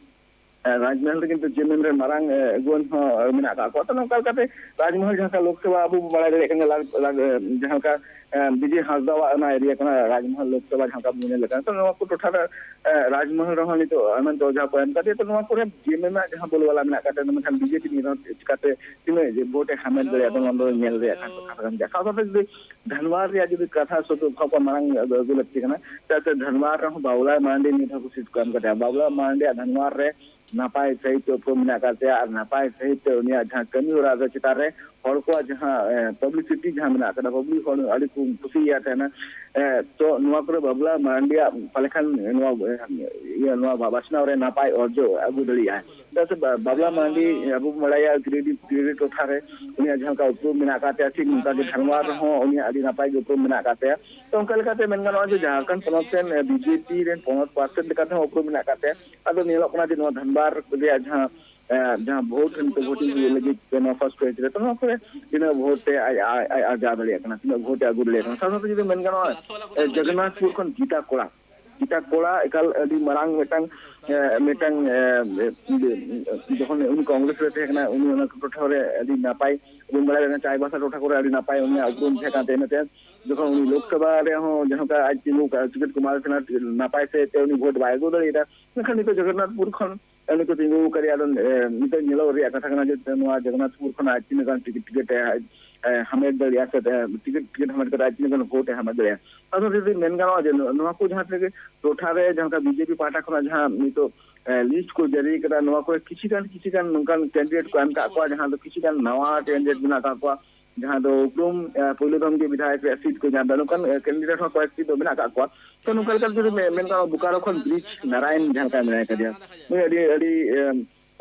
ᱮ, ᱨᱟᱡᱽᱢᱚᱦᱚᱞ ᱨᱮ ᱠᱤᱱᱛᱩ ᱡᱮᱢᱮᱱ ᱨᱮᱱ ᱢᱟᱨᱟᱝ, ᱮ, ᱟᱹᱜᱩᱣᱟᱹᱱ ᱦᱚᱸ, ᱮ, ᱢᱮᱱᱟᱜ ᱟᱠᱟᱫ ᱠᱚᱣᱟ᱾ ᱛᱚ ᱱᱚᱝᱠᱟ ᱞᱮᱠᱟᱛᱮ ᱨᱟᱡᱽᱢᱚᱦᱚᱞ ᱡᱟᱦᱟᱸ ᱞᱮᱠᱟ ᱞᱳᱠᱥᱚᱵᱷᱟ ᱟᱵᱚ ᱵᱚᱱ ᱵᱟᱲᱟᱭ ᱫᱟᱲᱮᱭᱟᱜ ᱠᱟᱱᱟ, ᱞᱟᱞ-, ᱞᱟᱞ-, ᱮ, ᱡᱟᱦᱟᱸ ᱞᱮᱠᱟ, ᱮ, ᱵᱤᱡᱚᱭ ᱦᱟᱸᱥᱫᱟᱣᱟᱜ ᱚᱱᱟ ᱮᱨᱤᱭᱟ ᱠᱟᱱᱟ ᱨᱟᱡᱽᱢᱚᱦᱚᱞ ᱞᱳᱠᱥᱚᱵᱷᱟ ᱡᱟᱦᱟᱸ ᱞᱮᱠᱟ ᱵᱚᱱ ᱧᱮᱞ ᱞᱮᱠᱷᱟᱱ᱾ ᱛᱚ ᱱᱚᱣᱟ ᱠᱚ ᱴᱚᱴᱷᱟ ᱨᱮ, ᱮ, ᱨᱟᱡᱽᱢᱚᱦᱚᱞ ᱨᱮᱦᱚᱸ ᱱᱤᱛᱚᱜ ᱚᱱᱚᱱᱛ ᱳᱡᱷᱟ ᱠᱚ ᱮᱢ ᱠᱟᱫᱮᱭᱟ᱾ ᱛᱚ ᱱᱚᱣᱟ ᱠᱚᱨᱮ ᱡᱮᱢᱮᱱᱟᱜ ᱡᱟᱦᱟᱸ ᱵᱳᱞᱵᱟᱞᱟ ᱢᱮᱱᱟᱜ ᱟᱠᱟᱫ ᱛᱟᱭᱟ, ᱢᱮᱱᱠᱷᱟᱱ ᱵᱤᱡᱮᱯᱤ ᱱᱤᱭᱟᱹ ᱫᱷᱟᱣ ᱪᱤᱠᱟᱹᱛᱮ ᱛᱤᱱᱟᱹᱜ ᱡᱮ ᱵᱷᱳᱴ ᱮ ᱦᱟᱢᱮᱴ ᱫᱟᱲᱮᱭᱟᱜᱼᱟ, ᱱᱚᱣᱟ ᱫᱚ ᱧᱮᱞ ᱨᱮᱭᱟᱜ ᱠᱟᱛᱷᱟ ᱠᱟᱱ ᱜᱮᱭᱟ᱾ ᱥᱟᱶ ᱥᱟᱶᱛᱮ ᱡᱩᱫᱤ ᱫᱷᱟᱱᱣᱟᱨ ᱨᱮᱭᱟᱜ ᱡᱩᱫᱤ ᱠᱟᱛᱷᱟ ᱥᱩᱫᱩ ᱠᱷᱚᱵᱚᱨ ᱢᱟᱲᱟᱝ ᱟᱹᱜᱩ ᱞᱟᱹᱠᱛᱤ ᱠᱟᱱᱟ, ᱪᱮᱫᱟᱜ ᱥᱮ ᱫᱷᱟᱱᱣᱟᱨ ᱨᱮᱦᱚᱸ ᱵᱟᱵᱩᱞᱟᱞ ᱢᱟᱨᱟᱱᱰᱤ ᱱᱤᱭᱟᱹ ᱫᱷᱟᱣ ᱠᱚ ᱥᱤᱴ ᱠᱚ ᱮᱢ ᱠᱟᱫᱮᱭᱟ᱾ ᱵᱟᱵᱩᱞᱟᱞ ᱢᱟᱨᱟᱱᱰᱤᱭᱟᱜ ᱫᱷᱟᱱᱣᱟᱨ ᱨᱮ ᱱᱟᱯᱟᱭ ᱥᱟᱹᱦᱤᱡ ᱛᱮ ᱩᱯᱨᱩᱢ ᱢᱮᱱᱟᱜ ᱟᱠᱟᱫ ᱛᱟᱭᱟ ᱟᱨ ᱱᱟᱯᱟᱭ ᱥᱟᱹᱦᱤᱡ ᱛᱮ ᱩᱱᱤᱭᱟᱜ ᱡᱟᱦᱟᱸ ᱠᱟᱹᱢᱤ ᱦᱚᱨᱟ ᱫᱚ ᱪᱮᱛᱟᱱ ᱨᱮ ᱦᱚᱲ ᱠᱚᱣᱟᱜ ᱡᱟᱦᱟᱸ, ᱮ, ᱯᱟᱵᱽᱞᱤᱥᱤᱴᱤ ᱡᱟᱦᱟᱸ ᱢᱮᱱᱟᱜ ᱟᱠᱟᱫᱟ, ᱯᱟᱵᱽᱞᱤᱠ ᱦᱚᱲ ᱟᱹᱰᱤ ᱠᱚ ᱠᱩᱥᱤᱭᱟᱭ ᱛᱟᱦᱮᱱᱟ᱾ ᱮ, ᱛᱚ ᱱᱚᱣᱟ ᱠᱚᱨᱮ ᱵᱟᱵᱩᱞᱟᱞ ᱢᱟᱨᱟᱱᱰᱤᱭᱟᱜ ᱯᱟᱞᱮ ᱠᱷᱟᱱ ᱱᱚᱣᱟ, ᱮ, ᱤᱭᱟᱹ, ᱱᱚᱣᱟ ᱵᱟ-, ᱵᱟᱪᱷᱱᱟᱣ ᱨᱮ ᱱᱟᱯᱟᱭ ᱚᱨᱡᱚ ᱟᱹᱜᱩ ᱫᱟᱲᱮᱭᱟᱜᱼᱟ᱾ ᱪᱮᱫᱟᱜ ᱥᱮ ᱵᱟ-, ᱵᱟᱵᱞᱟ ᱢᱟᱨᱰᱤ ᱟᱵᱚ ᱵᱚᱱ ᱵᱟᱲᱟᱭᱟ ᱜᱤᱨᱤᱰᱤ, ᱜᱤᱨᱤᱰᱤ ᱴᱚᱴᱷᱟ ᱨᱮ ᱩᱱᱤᱭᱟᱜ ᱡᱟᱦᱟᱸ ᱞᱮᱠᱟ ᱩᱯᱨᱩᱢ ᱢᱮᱱᱟᱜ ᱟᱠᱟᱫ ᱛᱟᱭᱟ, ᱴᱷᱤᱠ ᱱᱚᱝᱠᱟ ᱜᱮ ᱫᱷᱟᱱᱣᱟᱨ ᱨᱮᱦᱚᱸ ᱩᱱᱤᱭᱟᱜ ᱟᱹᱰᱤ ᱱᱟᱯᱟᱭ ᱜᱮ ᱩᱯᱨᱩᱢ ᱢᱮᱱᱟᱜ ᱟᱠᱟᱫ ᱛᱟᱭᱟ᱾ ᱛᱚ ᱚᱱᱠᱟ ᱞᱮᱠᱟᱛᱮ ᱢᱮᱱ ᱜᱟᱱᱚᱜᱼᱟ ᱡᱮ ᱡᱷᱟᱲᱠᱷᱚᱸᱰ ᱯᱚᱱᱚᱛ ᱨᱮᱱ, ᱮ, ᱵᱤᱡᱮᱯᱤ ᱨᱮᱱ ᱯᱚᱱᱚᱛ ᱯᱟᱨᱥᱮᱫ ᱞᱮᱠᱟᱛᱮ ᱦᱚᱸ ᱩᱯᱨᱩᱢ ᱢᱮᱱᱟᱜ ᱟᱠᱟᱫ ᱛᱟᱭᱟ᱾ ᱟᱫᱚ ᱧᱮᱞᱚᱜ ᱠᱟᱱᱟ ᱡᱮ ᱱᱚᱣᱟ ᱫᱷᱟᱱᱵᱟᱫᱽ ᱨᱮᱭᱟᱜ ᱡᱟᱦᱟᱸ, ᱮ, ᱡᱟᱦᱟᱸ ᱵᱷᱳᱴ ᱱᱤᱛᱚᱜ ᱵᱷᱳᱴᱤᱝ ᱦᱩᱭᱩᱜ ᱞᱟᱹᱜᱤᱫ ᱛᱮ ᱱᱚᱣᱟ ᱯᱷᱟᱥᱴ ᱯᱷᱮᱡᱽ ᱨᱮ, ᱛᱚ ᱱᱚᱣᱟ ᱠᱚᱨᱮ ᱛᱤᱱᱟᱹᱜ ᱵᱷᱳᱴ ᱮ ᱟᱡ, ᱟᱡ, ᱟᱡ ᱟᱨᱡᱟᱣ ᱫᱟᱲᱮᱭᱟᱜ ᱠᱟᱱᱟ, ᱛᱤᱱᱟᱹᱜ ᱵᱷᱳᱴ ᱮ ᱟᱹᱜᱩ ᱫᱟᱲᱮᱭᱟᱜ ᱠᱟᱱᱟ᱾ ᱥᱟᱶ ᱥᱟᱶᱛᱮ ᱡᱩᱫᱤ ᱢᱮᱱ ᱜᱟᱱᱚᱜᱼᱟ, ᱮ, ᱡᱚᱜᱚᱱᱱᱟᱛᱷᱯᱩᱨ ᱠᱷᱚᱱ ᱜᱤᱛᱟ ᱠᱚᱲᱟ, ᱜᱤᱛᱟ ᱠᱚᱲᱟ ᱮᱠᱟᱞ ᱟᱹᱰᱤ ᱢᱟᱨᱟᱝ ᱢᱤᱫᱴᱟᱝ, ᱮ, ᱢᱤᱫᱴᱟᱝ, ᱮ, ᱡᱚᱠᱷᱚᱱ ᱩᱱᱤ ᱠᱚᱝᱜᱨᱮᱥ ᱨᱮ ᱛᱟᱦᱮᱸ ᱠᱟᱱᱟ, ᱩᱱᱤ ᱚᱱᱟ ᱴᱚᱴᱷᱟ ᱨᱮ ᱟᱹᱰᱤ ᱱᱟᱯᱟᱭ, ᱵᱚᱱ ᱵᱟᱲᱟᱭ ᱠᱟᱱᱟ ᱪᱟᱭᱵᱟᱥᱟ ᱴᱚᱴᱷᱟ ᱠᱚᱨᱮ ᱟᱹᱰᱤ ᱱᱟᱯᱟᱭ ᱩᱱᱤᱭᱟᱜ ᱩᱯᱨᱩᱢ ᱛᱟᱦᱮᱸ ᱠᱟᱱ ᱛᱟᱭᱟ᱾ ᱤᱱᱟᱹ ᱛᱟᱭᱚᱢ ᱡᱚᱠᱷᱚᱱ ᱩᱱᱤ ᱞᱳᱠᱥᱚᱵᱷᱟ ᱨᱮᱦᱚᱸ ᱡᱟᱦᱟᱸ ᱞᱮᱠᱟ ᱟᱡ ᱛᱤᱸᱜᱩ ᱠᱟᱜᱼᱟ, ᱴᱤᱠᱤᱴ ᱠᱚ ᱮᱢᱟᱫᱮ ᱛᱟᱦᱮᱱᱟ, ᱱᱟᱯᱟᱭ ᱥᱮᱫ ᱛᱮ ᱩᱱᱤ ᱵᱷᱳᱴ ᱵᱟᱭ ᱟᱹᱜᱩ ᱫᱟᱲᱮᱭᱟᱫᱟ, ᱢᱮᱱᱠᱷᱟᱱ ᱱᱤᱛᱚᱜ ᱡᱚᱜᱚᱱᱱᱟᱛᱷᱯᱩᱨ ᱠᱷᱚᱱ ᱩᱱᱤ ᱠᱚ ᱛᱤᱸᱜᱩ ᱟᱠᱟᱫᱮᱭᱟ᱾ ᱟᱫᱚ, ᱮ, ᱱᱤᱛᱚᱜ ᱧᱮᱞᱚᱜ ᱨᱮᱭᱟᱜ ᱠᱟᱛᱷᱟ ᱠᱟᱱᱟ ᱡᱮ ᱱᱚᱣᱟ ᱡᱚᱜᱚᱱᱱᱟᱛᱷᱯᱩᱨ ᱠᱷᱚᱱᱟᱜ ᱟᱡ ᱛᱤᱱᱟᱹᱜ ᱜᱟᱱ ᱴᱤᱠᱤᱴ, ᱴᱤᱠᱤᱴ ᱮ, ᱮ, ᱦᱟᱢᱮᱴ ᱫᱟᱲᱮᱭᱟᱜᱼᱟ ᱥᱮ, ᱮ, ᱴᱤᱠᱤᱴ, ᱴᱤᱠᱤᱴ ᱦᱟᱢᱮᱴ ᱠᱟᱛᱮ ᱟᱡ ᱛᱤᱱᱟᱹᱜ ᱜᱟᱱ ᱵᱷᱳᱴ ᱮ ᱦᱟᱢᱮᱴ ᱫᱟᱲᱮᱭᱟᱜᱼᱟ᱾ ᱥᱟᱶ ᱥᱟᱶᱛᱮ ᱡᱩᱫᱤ ᱢᱮᱱ ᱜᱟᱱᱚᱜᱼᱟ ᱡᱮ ᱱᱚ-, ᱱᱚᱣᱟ ᱠᱚ ᱡᱟᱦᱟᱸ ᱛᱤᱱᱟᱹᱜ ᱜᱮ ᱴᱚᱴᱷᱟ ᱨᱮ ᱡᱟᱦᱟᱸ ᱞᱮᱠᱟ ᱵᱤᱡᱮᱯᱤ ᱯᱟᱦᱴᱟ ᱠᱷᱚᱱᱟᱜ ᱡᱟᱦᱟᱸ ᱱᱤᱛᱚᱜ, ᱮ, ᱞᱤᱥᱴ ᱠᱚ ᱡᱟᱹᱨᱤ ᱠᱟᱫᱟ, ᱱᱚᱣᱟ ᱠᱚᱨᱮ ᱠᱤᱪᱷᱩ ᱜᱟᱱ, ᱠᱤᱪᱷᱩ ᱜᱟᱱ ᱱᱚᱝᱠᱟᱱ ᱠᱮᱱᱰᱤᱰᱮᱴ ᱠᱚ ᱮᱢ ᱠᱟᱜ ᱠᱚᱣᱟ, ᱡᱟᱦᱟᱸ ᱫᱚ ᱠᱤᱪᱷᱩ ᱜᱟᱱ ᱱᱟᱣᱟ ᱠᱮᱱᱰᱤᱰᱮᱴ ᱢᱮᱱᱟᱜ ᱠᱟᱜ ᱠᱚᱣᱟ, ᱡᱟᱦᱟᱸ ᱫᱚ ᱩᱯᱨᱩᱢ, ᱮ, ᱯᱳᱭᱞᱳ ᱫᱷᱚᱢ ᱜᱮ ᱵᱤᱫᱷᱟᱭᱚᱠ ᱨᱮᱭᱟᱜ ᱥᱤᱴ ᱠᱚ ᱧᱟᱢ ᱮᱫᱟ, ᱱᱚᱝᱠᱟᱱ, ᱮ, ᱠᱮᱱᱰᱤᱰᱮᱴ ᱦᱚᱸ ᱠᱚᱭᱮᱠᱴᱤ ᱫᱚ ᱢᱮᱱᱟᱜ ᱠᱟᱜ ᱠᱚᱣᱟ᱾ ᱛᱚ ᱱᱚᱝᱠᱟ ᱞᱮᱠᱟᱛᱮ ᱡᱩᱫᱤ ᱢᱮ-, ᱢᱮᱱ ᱜᱟᱱᱚᱜᱼᱟ, ᱵᱳᱠᱟᱨᱳ ᱠᱷᱚᱱ ᱵᱨᱤᱡᱽ ᱱᱟᱨᱟᱭᱚᱱ ᱡᱟᱦᱟᱸ ᱞᱮᱠᱟ ᱢᱮᱱᱟᱭ ᱠᱟᱫᱮᱭᱟ, ᱱᱩᱭ ᱟᱹᱰᱤ, ᱟᱹᱰᱤ, ᱮ,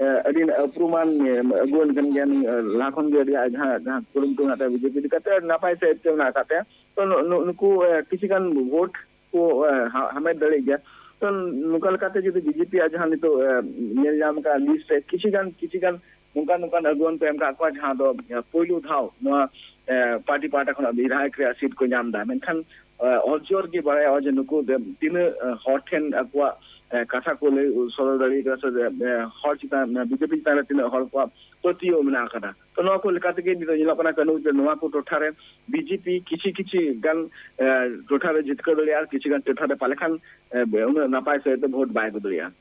ᱮ, ᱟᱹᱰᱤ ᱩᱯᱨᱩᱢᱟᱱ, ᱮ, ᱟᱹᱜᱩᱣᱟᱹᱱ ᱠᱟᱱ ᱜᱮᱭᱟ᱾ ᱱᱩᱭ, ᱮ, ᱞᱟᱦᱟ ᱠᱷᱚᱱ ᱜᱮ ᱟᱹᱰᱤ ᱟᱡ ᱡᱟᱦᱟᱸ, ᱡᱟᱦᱟᱸ ᱠᱩᱨᱩᱢᱩᱴᱩ ᱢᱮᱱᱟᱜ ᱛᱟᱭᱟ ᱵᱤᱡᱮᱯᱤ ᱤᱫᱤ ᱠᱟᱛᱮ, ᱟᱹᱰᱤ ᱱᱟᱯᱟᱭ ᱥᱮᱫ ᱛᱮ ᱢᱮᱱᱟᱜ ᱟᱠᱟᱫ ᱛᱟᱭᱟ᱾ ᱛᱚ ᱱᱩ-, ᱱᱩ-, ᱱᱩᱠᱩ, ᱮ, ᱠᱤᱪᱷᱩ ᱜᱟᱱ ᱵᱷᱳᱴ ᱠᱚ, ᱮ, ᱦᱟ-, ᱦᱟᱢᱮᱴ ᱫᱟᱲᱮᱭᱟᱜ ᱜᱮᱭᱟ᱾ ᱛᱚ ᱱᱚᱝᱠᱟ ᱞᱮᱠᱟᱛᱮ ᱡᱩᱫᱤ ᱵᱤᱡᱮᱯᱤ ᱟᱜ ᱡᱟᱦᱟᱸ ᱱᱤᱛᱚᱜ, ᱮ, ᱧᱮᱞ ᱧᱟᱢ ᱟᱠᱟᱫ ᱞᱤᱥᱴ ᱨᱮ ᱠᱤᱪᱷᱩ ᱜᱟᱱ, ᱠᱤᱪᱷᱩ ᱜᱟᱱ ᱱᱚᱝᱠᱟᱱ, ᱱᱚᱝᱠᱟᱱ ᱟᱹᱜᱩᱣᱟᱹᱱ ᱠᱚ ᱮᱢ ᱠᱟᱜ ᱠᱚᱣᱟ, ᱡᱟᱦᱟᱸ ᱫᱚ, ᱮ, ᱯᱳᱭᱞᱳ ᱫᱷᱟᱣ ᱱᱚᱣᱟ, ᱮ, ᱯᱟᱨᱴᱤ ᱯᱟᱦᱴᱟ ᱠᱷᱚᱱᱟᱜ ᱵᱤᱫᱷᱟᱭᱚᱠ ᱨᱮᱭᱟᱜ ᱥᱤᱴ ᱠᱚ ᱧᱟᱢ ᱮᱫᱟ᱾ ᱢᱮᱱᱠᱷᱟᱱ, ᱮ, ᱚᱨᱡᱚᱨ ᱜᱮ ᱵᱟᱲᱟᱭᱚᱜᱼᱟ ᱡᱮ ᱱᱩᱠᱩ ᱫᱮ-, ᱛᱤᱱᱟᱹᱜ, ᱮ, ᱦᱚᱲ ᱴᱷᱮᱱ ᱟᱠᱚᱣᱟᱜ, ᱮ, ᱠᱟᱛᱷᱟ ᱠᱚ ᱞᱟᱹᱭ ᱥᱚᱫᱚᱨ ᱫᱟᱲᱮ ᱠᱟᱫᱟ ᱥᱮ, ᱮ, ᱦᱚᱲ ᱪᱮᱛᱟᱱ, ᱮ, ᱵᱤᱡᱮᱯᱤ ᱪᱮᱛᱟᱱ ᱨᱮ ᱛᱤᱱᱟᱹᱜ ᱦᱚᱲ ᱠᱚᱣᱟᱜ ᱯᱟᱹᱛᱭᱟᱹᱣ ᱢᱮᱱᱟᱜ ᱟᱠᱟᱫᱟ᱾ ᱛᱚ ᱱᱚᱣᱟ ᱠᱚ ᱞᱮᱠᱟ ᱛᱮᱜᱮ ᱱᱤᱛᱚᱜ ᱧᱮᱞᱚᱜ ᱠᱟᱱᱟ ᱠᱟᱹᱱᱩ ᱡᱮ ᱱᱚᱣᱟ ᱠᱚ ᱴᱚᱴᱷᱟ ᱨᱮ ᱵᱤᱡᱮᱯᱤ ᱠᱤᱪᱷᱤ ᱠᱤᱪᱷᱤ ᱜᱟᱱ, ᱮ, ᱴᱚᱴᱷᱟ ᱨᱮ ᱡᱤᱛᱠᱟᱹᱣ ᱫᱟᱲᱮᱭᱟᱜᱼᱟ, ᱟᱨ ᱠᱤᱪᱷᱤ ᱜᱟᱱ ᱴᱚᱴᱷᱟ ᱨᱮ ᱯᱟᱞᱮ ᱠᱷᱟᱱ, ᱮ, ᱩᱱᱟᱹᱜ ᱱᱟᱯᱟᱭ ᱥᱟᱹᱦᱤᱡ ᱛᱮ ᱵᱷᱳᱴ ᱵᱟᱭ ᱟᱹᱜᱩ ᱫᱟᱲᱮᱭᱟᱜᱼᱟ᱾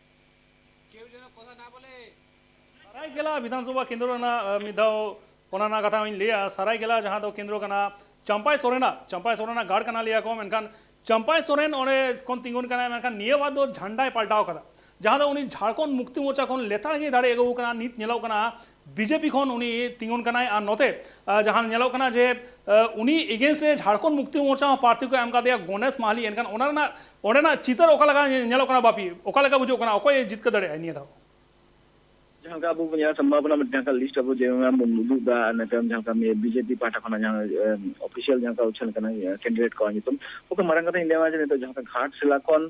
ᱥᱟᱨᱟᱭᱠᱮᱞᱟ ᱵᱤᱫᱷᱟᱱᱥᱚᱵᱷᱟ ᱠᱮᱱᱫᱨᱚ ᱨᱮᱱᱟᱜ, ᱮ, ᱢᱤᱫ ᱫᱷᱟᱣ ᱚᱱᱟ ᱨᱮᱱᱟᱜ ᱠᱟᱛᱷᱟ ᱦᱚᱸᱧ ᱞᱟᱹᱭᱟ᱾ ᱥᱟᱨᱟᱭᱠᱮᱞᱟ ᱡᱟᱦᱟᱸ ᱫᱚ ᱠᱮᱱᱫᱨᱚ ᱠᱟᱱᱟ, ᱪᱟᱢᱯᱟᱭ ᱥᱚᱨᱮᱱᱟᱜ, ᱪᱟᱢᱯᱟᱭ ᱥᱚᱨᱮᱱᱟᱜ ᱜᱟᱲ ᱠᱟᱱᱟ ᱞᱟᱹᱭᱟ ᱠᱚ, ᱢᱮᱱᱠᱷᱟᱱ ᱪᱟᱢᱯᱟᱭ ᱥᱚᱨᱮᱱ ᱚᱸᱰᱮ ᱠᱷᱚᱱ ᱛᱤᱸᱜᱩᱱ ᱠᱟᱱᱟᱭ, ᱢᱮᱱᱠᱷᱟᱱ ᱱᱤᱭᱟᱹ ᱵᱟᱨ ᱫᱚ ᱡᱷᱟᱱᱰᱟᱭ ᱯᱟᱞᱴᱟᱣ ᱠᱟᱫᱟ, ᱡᱟᱦᱟᱸ ᱫᱚ ᱩᱱᱤ ᱡᱷᱟᱲᱠᱷᱚᱸᱰ ᱢᱩᱠᱛᱤ ᱢᱳᱨᱪᱟ ᱠᱷᱚᱱ ᱞᱮᱛᱟᱲ ᱜᱮ ᱫᱟᱲᱮ ᱟᱹᱜᱩ ᱠᱟᱱᱟ᱾ ᱱᱤᱛ ᱧᱮᱞᱚᱜ ᱠᱟᱱᱟ ᱵᱤᱡᱮᱯᱤ ᱠᱷᱚᱱ ᱩᱱᱤ ᱛᱤᱸᱜᱩᱱ ᱠᱟᱱᱟᱭ᱾ ᱟᱨ ᱱᱚᱛᱮ, ᱟ, ᱡᱟᱦᱟᱸ ᱧᱮᱞᱚᱜ ᱠᱟᱱᱟ ᱡᱮ, ᱟ, ᱩᱱᱤ against ᱨᱮ ᱡᱷᱟᱲᱠᱷᱚᱸᱰ ᱢᱩᱠᱛᱤ ᱢᱳᱨᱪᱟ ᱦᱚᱸ ᱯᱨᱟᱨᱛᱷᱤ ᱠᱚ ᱮᱢ ᱠᱟᱫᱮᱭᱟ ᱜᱚᱱᱮᱥ ᱢᱟᱦᱟᱞᱤ᱾ ᱮᱱᱠᱷᱟᱱ ᱚᱱᱟ ᱨᱮᱱᱟᱜ, ᱚᱸᱰᱮᱱᱟᱜ ᱪᱤᱛᱟᱹᱨ ᱚᱠᱟ ᱞᱮᱠᱟ ᱧᱮ-, ᱧᱮᱞᱚᱜ ᱠᱟᱱᱟ ᱵᱟᱯᱤ? ᱚᱠᱟ ᱞᱮᱠᱟ ᱵᱩᱡᱷᱟᱹᱜ ᱠᱟᱱᱟ? ᱚᱠᱚᱭᱮ ᱡᱤᱛᱠᱟᱹᱨ ᱫᱟᱲᱮᱭᱟᱜᱼᱟ ᱱᱤᱭᱟᱹ ᱫᱷᱟᱣ? ᱡᱟᱦᱟᱸ ᱞᱮᱠᱟ ᱟᱵᱚ ᱵᱚᱱ ᱧᱮᱞᱟ ᱥᱟᱢᱵᱷᱟᱵᱚᱱᱟ ᱢᱤᱫᱴᱟᱝ ᱞᱤᱥᱴ ᱟᱵᱚ ᱡᱮ ᱵᱚᱱ ᱩᱫᱩᱜ ᱮᱫᱟ, ᱟᱨ ᱱᱤᱛᱚᱜ ᱡᱟᱦᱟᱸ ᱞᱮᱠᱟ ᱵᱤᱡᱮᱯᱤ ᱯᱟᱦᱴᱟ ᱠᱷᱚᱱᱟᱜ ᱡᱟᱦᱟᱸ ᱚᱯᱷᱤᱥᱤᱭᱟᱞ ᱡᱟᱦᱟᱸ ᱞᱮᱠᱟ ᱩᱪᱷᱟᱹᱱ ᱠᱟᱱᱟ ᱠᱮᱱᱰᱤᱰᱮᱴ ᱠᱚᱣᱟᱜ ᱧᱩᱛᱩᱢ, ᱚᱠᱟ ᱢᱟᱨᱟᱝ ᱠᱟᱛᱷᱟᱧ ᱞᱟᱹᱭᱟ ᱡᱮ ᱱᱤᱛᱚᱜ ᱡᱟᱦᱟᱸ ᱞᱮᱠᱟ ᱜᱷᱟᱴᱥᱤᱞᱟ ᱠᱷᱚᱱ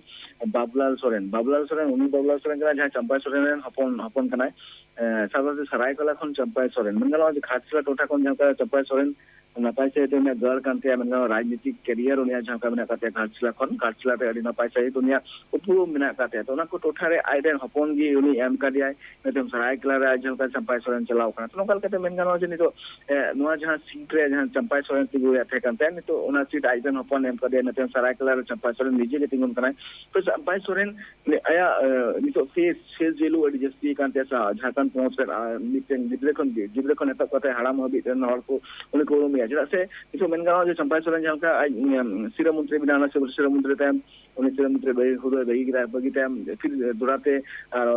ᱵᱟᱵᱩᱞᱟᱞ ᱥᱚᱨᱮᱱ, ᱵᱟᱵᱩᱞᱟᱞ ᱥᱚᱨᱮᱱ, ᱩᱱᱤ ᱵᱟᱵᱩᱞᱟᱞ ᱥᱚᱨᱮᱱ ᱠᱟᱱᱟᱭ ᱡᱟᱦᱟᱸᱭ ᱪᱟᱢᱯᱟᱭ ᱥᱚᱨᱮᱱ ᱨᱮᱱ ᱦᱚᱯᱚᱱ, ᱦᱚᱯᱚᱱ ᱠᱟᱱᱟᱭ᱾ ᱮᱸ, ᱥᱟᱶᱛᱮ ᱥᱟᱨᱟᱭᱠᱮᱞᱟ ᱠᱷᱚᱱ ᱪᱟᱢᱯᱟᱭ ᱥᱚᱨᱮᱱ, ᱢᱮᱱ ᱜᱟᱱᱚᱜᱼᱟ ᱡᱮ ᱜᱷᱟᱴᱥᱤᱞᱟ ᱴᱚᱴᱷᱟ ᱠᱷᱚᱱ ᱡᱟᱦᱟᱸ ᱞᱮᱠᱟ ᱪᱟᱢᱯᱟᱭ ᱥᱚᱨᱮᱱ ᱱᱟᱯᱟᱭ ᱥᱟᱹᱦᱤᱡ ᱩᱱᱤᱭᱟᱜ ᱜᱟᱹᱲ ᱠᱟᱱ ᱛᱟᱭᱟ, ᱢᱮᱱ ᱜᱟᱱᱚᱜᱼᱟ ᱨᱟᱡᱽᱱᱤᱛᱤᱠ ᱠᱮᱨᱤᱭᱟᱨ ᱩᱱᱤᱭᱟᱜ ᱡᱟᱦᱟᱸ ᱞᱮᱠᱟ ᱢᱮᱱᱟᱜ ᱟᱠᱟᱫ ᱛᱟᱭᱟ ᱜᱷᱟᱴᱥᱤᱞᱟ ᱠᱷᱚᱱ, ᱜᱷᱟᱴᱥᱤᱞᱟ ᱨᱮ ᱟᱹᱰᱤ ᱱᱟᱯᱟᱭ ᱥᱟᱹᱦᱤᱡ ᱩᱱᱤᱭᱟᱜ ᱩᱯᱨᱩᱢ ᱢᱮᱱᱟᱜ ᱟᱠᱟᱫ ᱛᱟᱭᱟ᱾ ᱛᱚ ᱚᱱᱟ ᱠᱚ ᱴᱚᱴᱷᱟ ᱨᱮ ᱟᱡ ᱨᱮᱱ ᱦᱚᱯᱚᱱ ᱜᱮ ᱩᱱᱤ ᱮᱢ ᱠᱟᱫᱮᱭᱟᱭ᱾ ᱱᱤᱛᱚᱜ ᱥᱟᱨᱟᱭᱠᱮᱞᱟ ᱨᱮ ᱟᱡ ᱡᱟᱦᱟᱸ ᱞᱮᱠᱟ ᱪᱟᱢᱯᱟᱭ ᱥᱚᱨᱮᱱ ᱪᱟᱞᱟᱣ ᱠᱟᱱᱟ᱾ ᱛᱚ ᱱᱚᱝᱠᱟ ᱞᱮᱠᱟᱛᱮ ᱢᱮᱱ ᱜᱟᱱᱚᱜᱼᱟ ᱡᱮ ᱱᱤᱛᱚᱜ, ᱮ, ᱱᱚᱣᱟ ᱡᱟᱦᱟᱸ ᱥᱤᱴ ᱨᱮ ᱡᱟᱦᱟᱸ ᱪᱟᱢᱯᱟᱭ ᱥᱚᱨᱮᱱ ᱛᱤᱸᱜᱩᱭᱟ ᱛᱟᱦᱮᱸ ᱠᱟᱱ ᱛᱟᱭᱟ, ᱱᱤᱛᱚᱜ ᱚᱱᱟ ᱥᱤᱴ ᱟᱡ ᱨᱮᱱ ᱦᱚᱯᱚᱱ ᱮᱢ ᱠᱟᱫᱮᱭᱟ᱾ ᱱᱤᱛᱚᱜ ᱥᱟᱨᱟᱭᱠᱮᱞᱟ ᱨᱮ ᱪᱟᱢᱯᱟᱭ ᱥᱚᱨᱮᱱ ᱱᱤᱡᱮ ᱜᱮ ᱛᱤᱸᱜᱩᱱ ᱠᱟᱱᱟᱭ᱾ ᱛᱚ ᱪᱟᱢᱯᱟᱭ ᱥᱚᱨᱮᱱ ᱟᱭᱟᱜ, ᱮ, ᱱᱤᱛᱚᱜ ᱯᱷᱮᱥ, ᱯᱷᱮᱥ ᱵᱷᱮᱞᱩ ᱟᱹᱰᱤ ᱡᱟᱹᱥᱛᱤ ᱟᱠᱟᱱ ᱛᱟᱭᱟ᱾ ᱥᱟ-, ᱡᱷᱟᱲᱠᱷᱚᱸᱰ ᱯᱚᱱᱚᱛ ᱨᱮ, ᱟ, ᱢᱤᱫᱴᱮᱱ ᱜᱤᱫᱽᱨᱟᱹ ᱠᱷᱚᱱ ᱜᱮ, ᱜᱤᱫᱽᱨᱟᱹ ᱠᱷᱚᱱ ᱮᱛᱚᱦᱚᱵ ᱠᱟᱛᱮ ᱦᱟᱲᱟᱢ ᱦᱟᱹᱵᱤᱡ ᱨᱮᱱ ᱦᱚᱲ ᱠᱚ ᱩᱱᱤ ᱠᱚ ᱩᱨᱩᱢᱮᱭᱟ᱾ ᱪᱮᱫᱟᱜ ᱥᱮ ᱱᱤᱛᱚᱜ ᱢᱮᱱ ᱜᱟᱱᱚᱜᱼᱟ ᱡᱮ ᱪᱟᱢᱯᱟᱭ ᱥᱚᱨᱮᱱ ᱡᱟᱦᱟᱸ ᱞᱮᱠᱟ ᱟᱡ, ᱩᱢ, ᱥᱤᱨᱟᱹ ᱢᱚᱱᱛᱨᱤ ᱵᱮᱱᱟᱣ ᱮᱱᱟ, ᱥᱤᱨᱟᱹ, ᱥᱤᱨᱟᱹ ᱢᱚᱱᱛᱨᱤ ᱛᱟᱭᱚᱢ ᱩᱱᱤ ᱥᱤᱨᱟᱹ ᱢᱚᱱᱛᱨᱤ ᱵᱟᱹᱜᱤ, ᱦᱩᱫᱟᱹ ᱵᱟᱹᱜᱤ ᱠᱮᱫᱟᱭ, ᱵᱟᱹᱜᱤ ᱛᱟᱭᱚᱢ ᱯᱷᱤᱨ ᱫᱚᱲᱦᱟ ᱛᱮ ᱟᱨ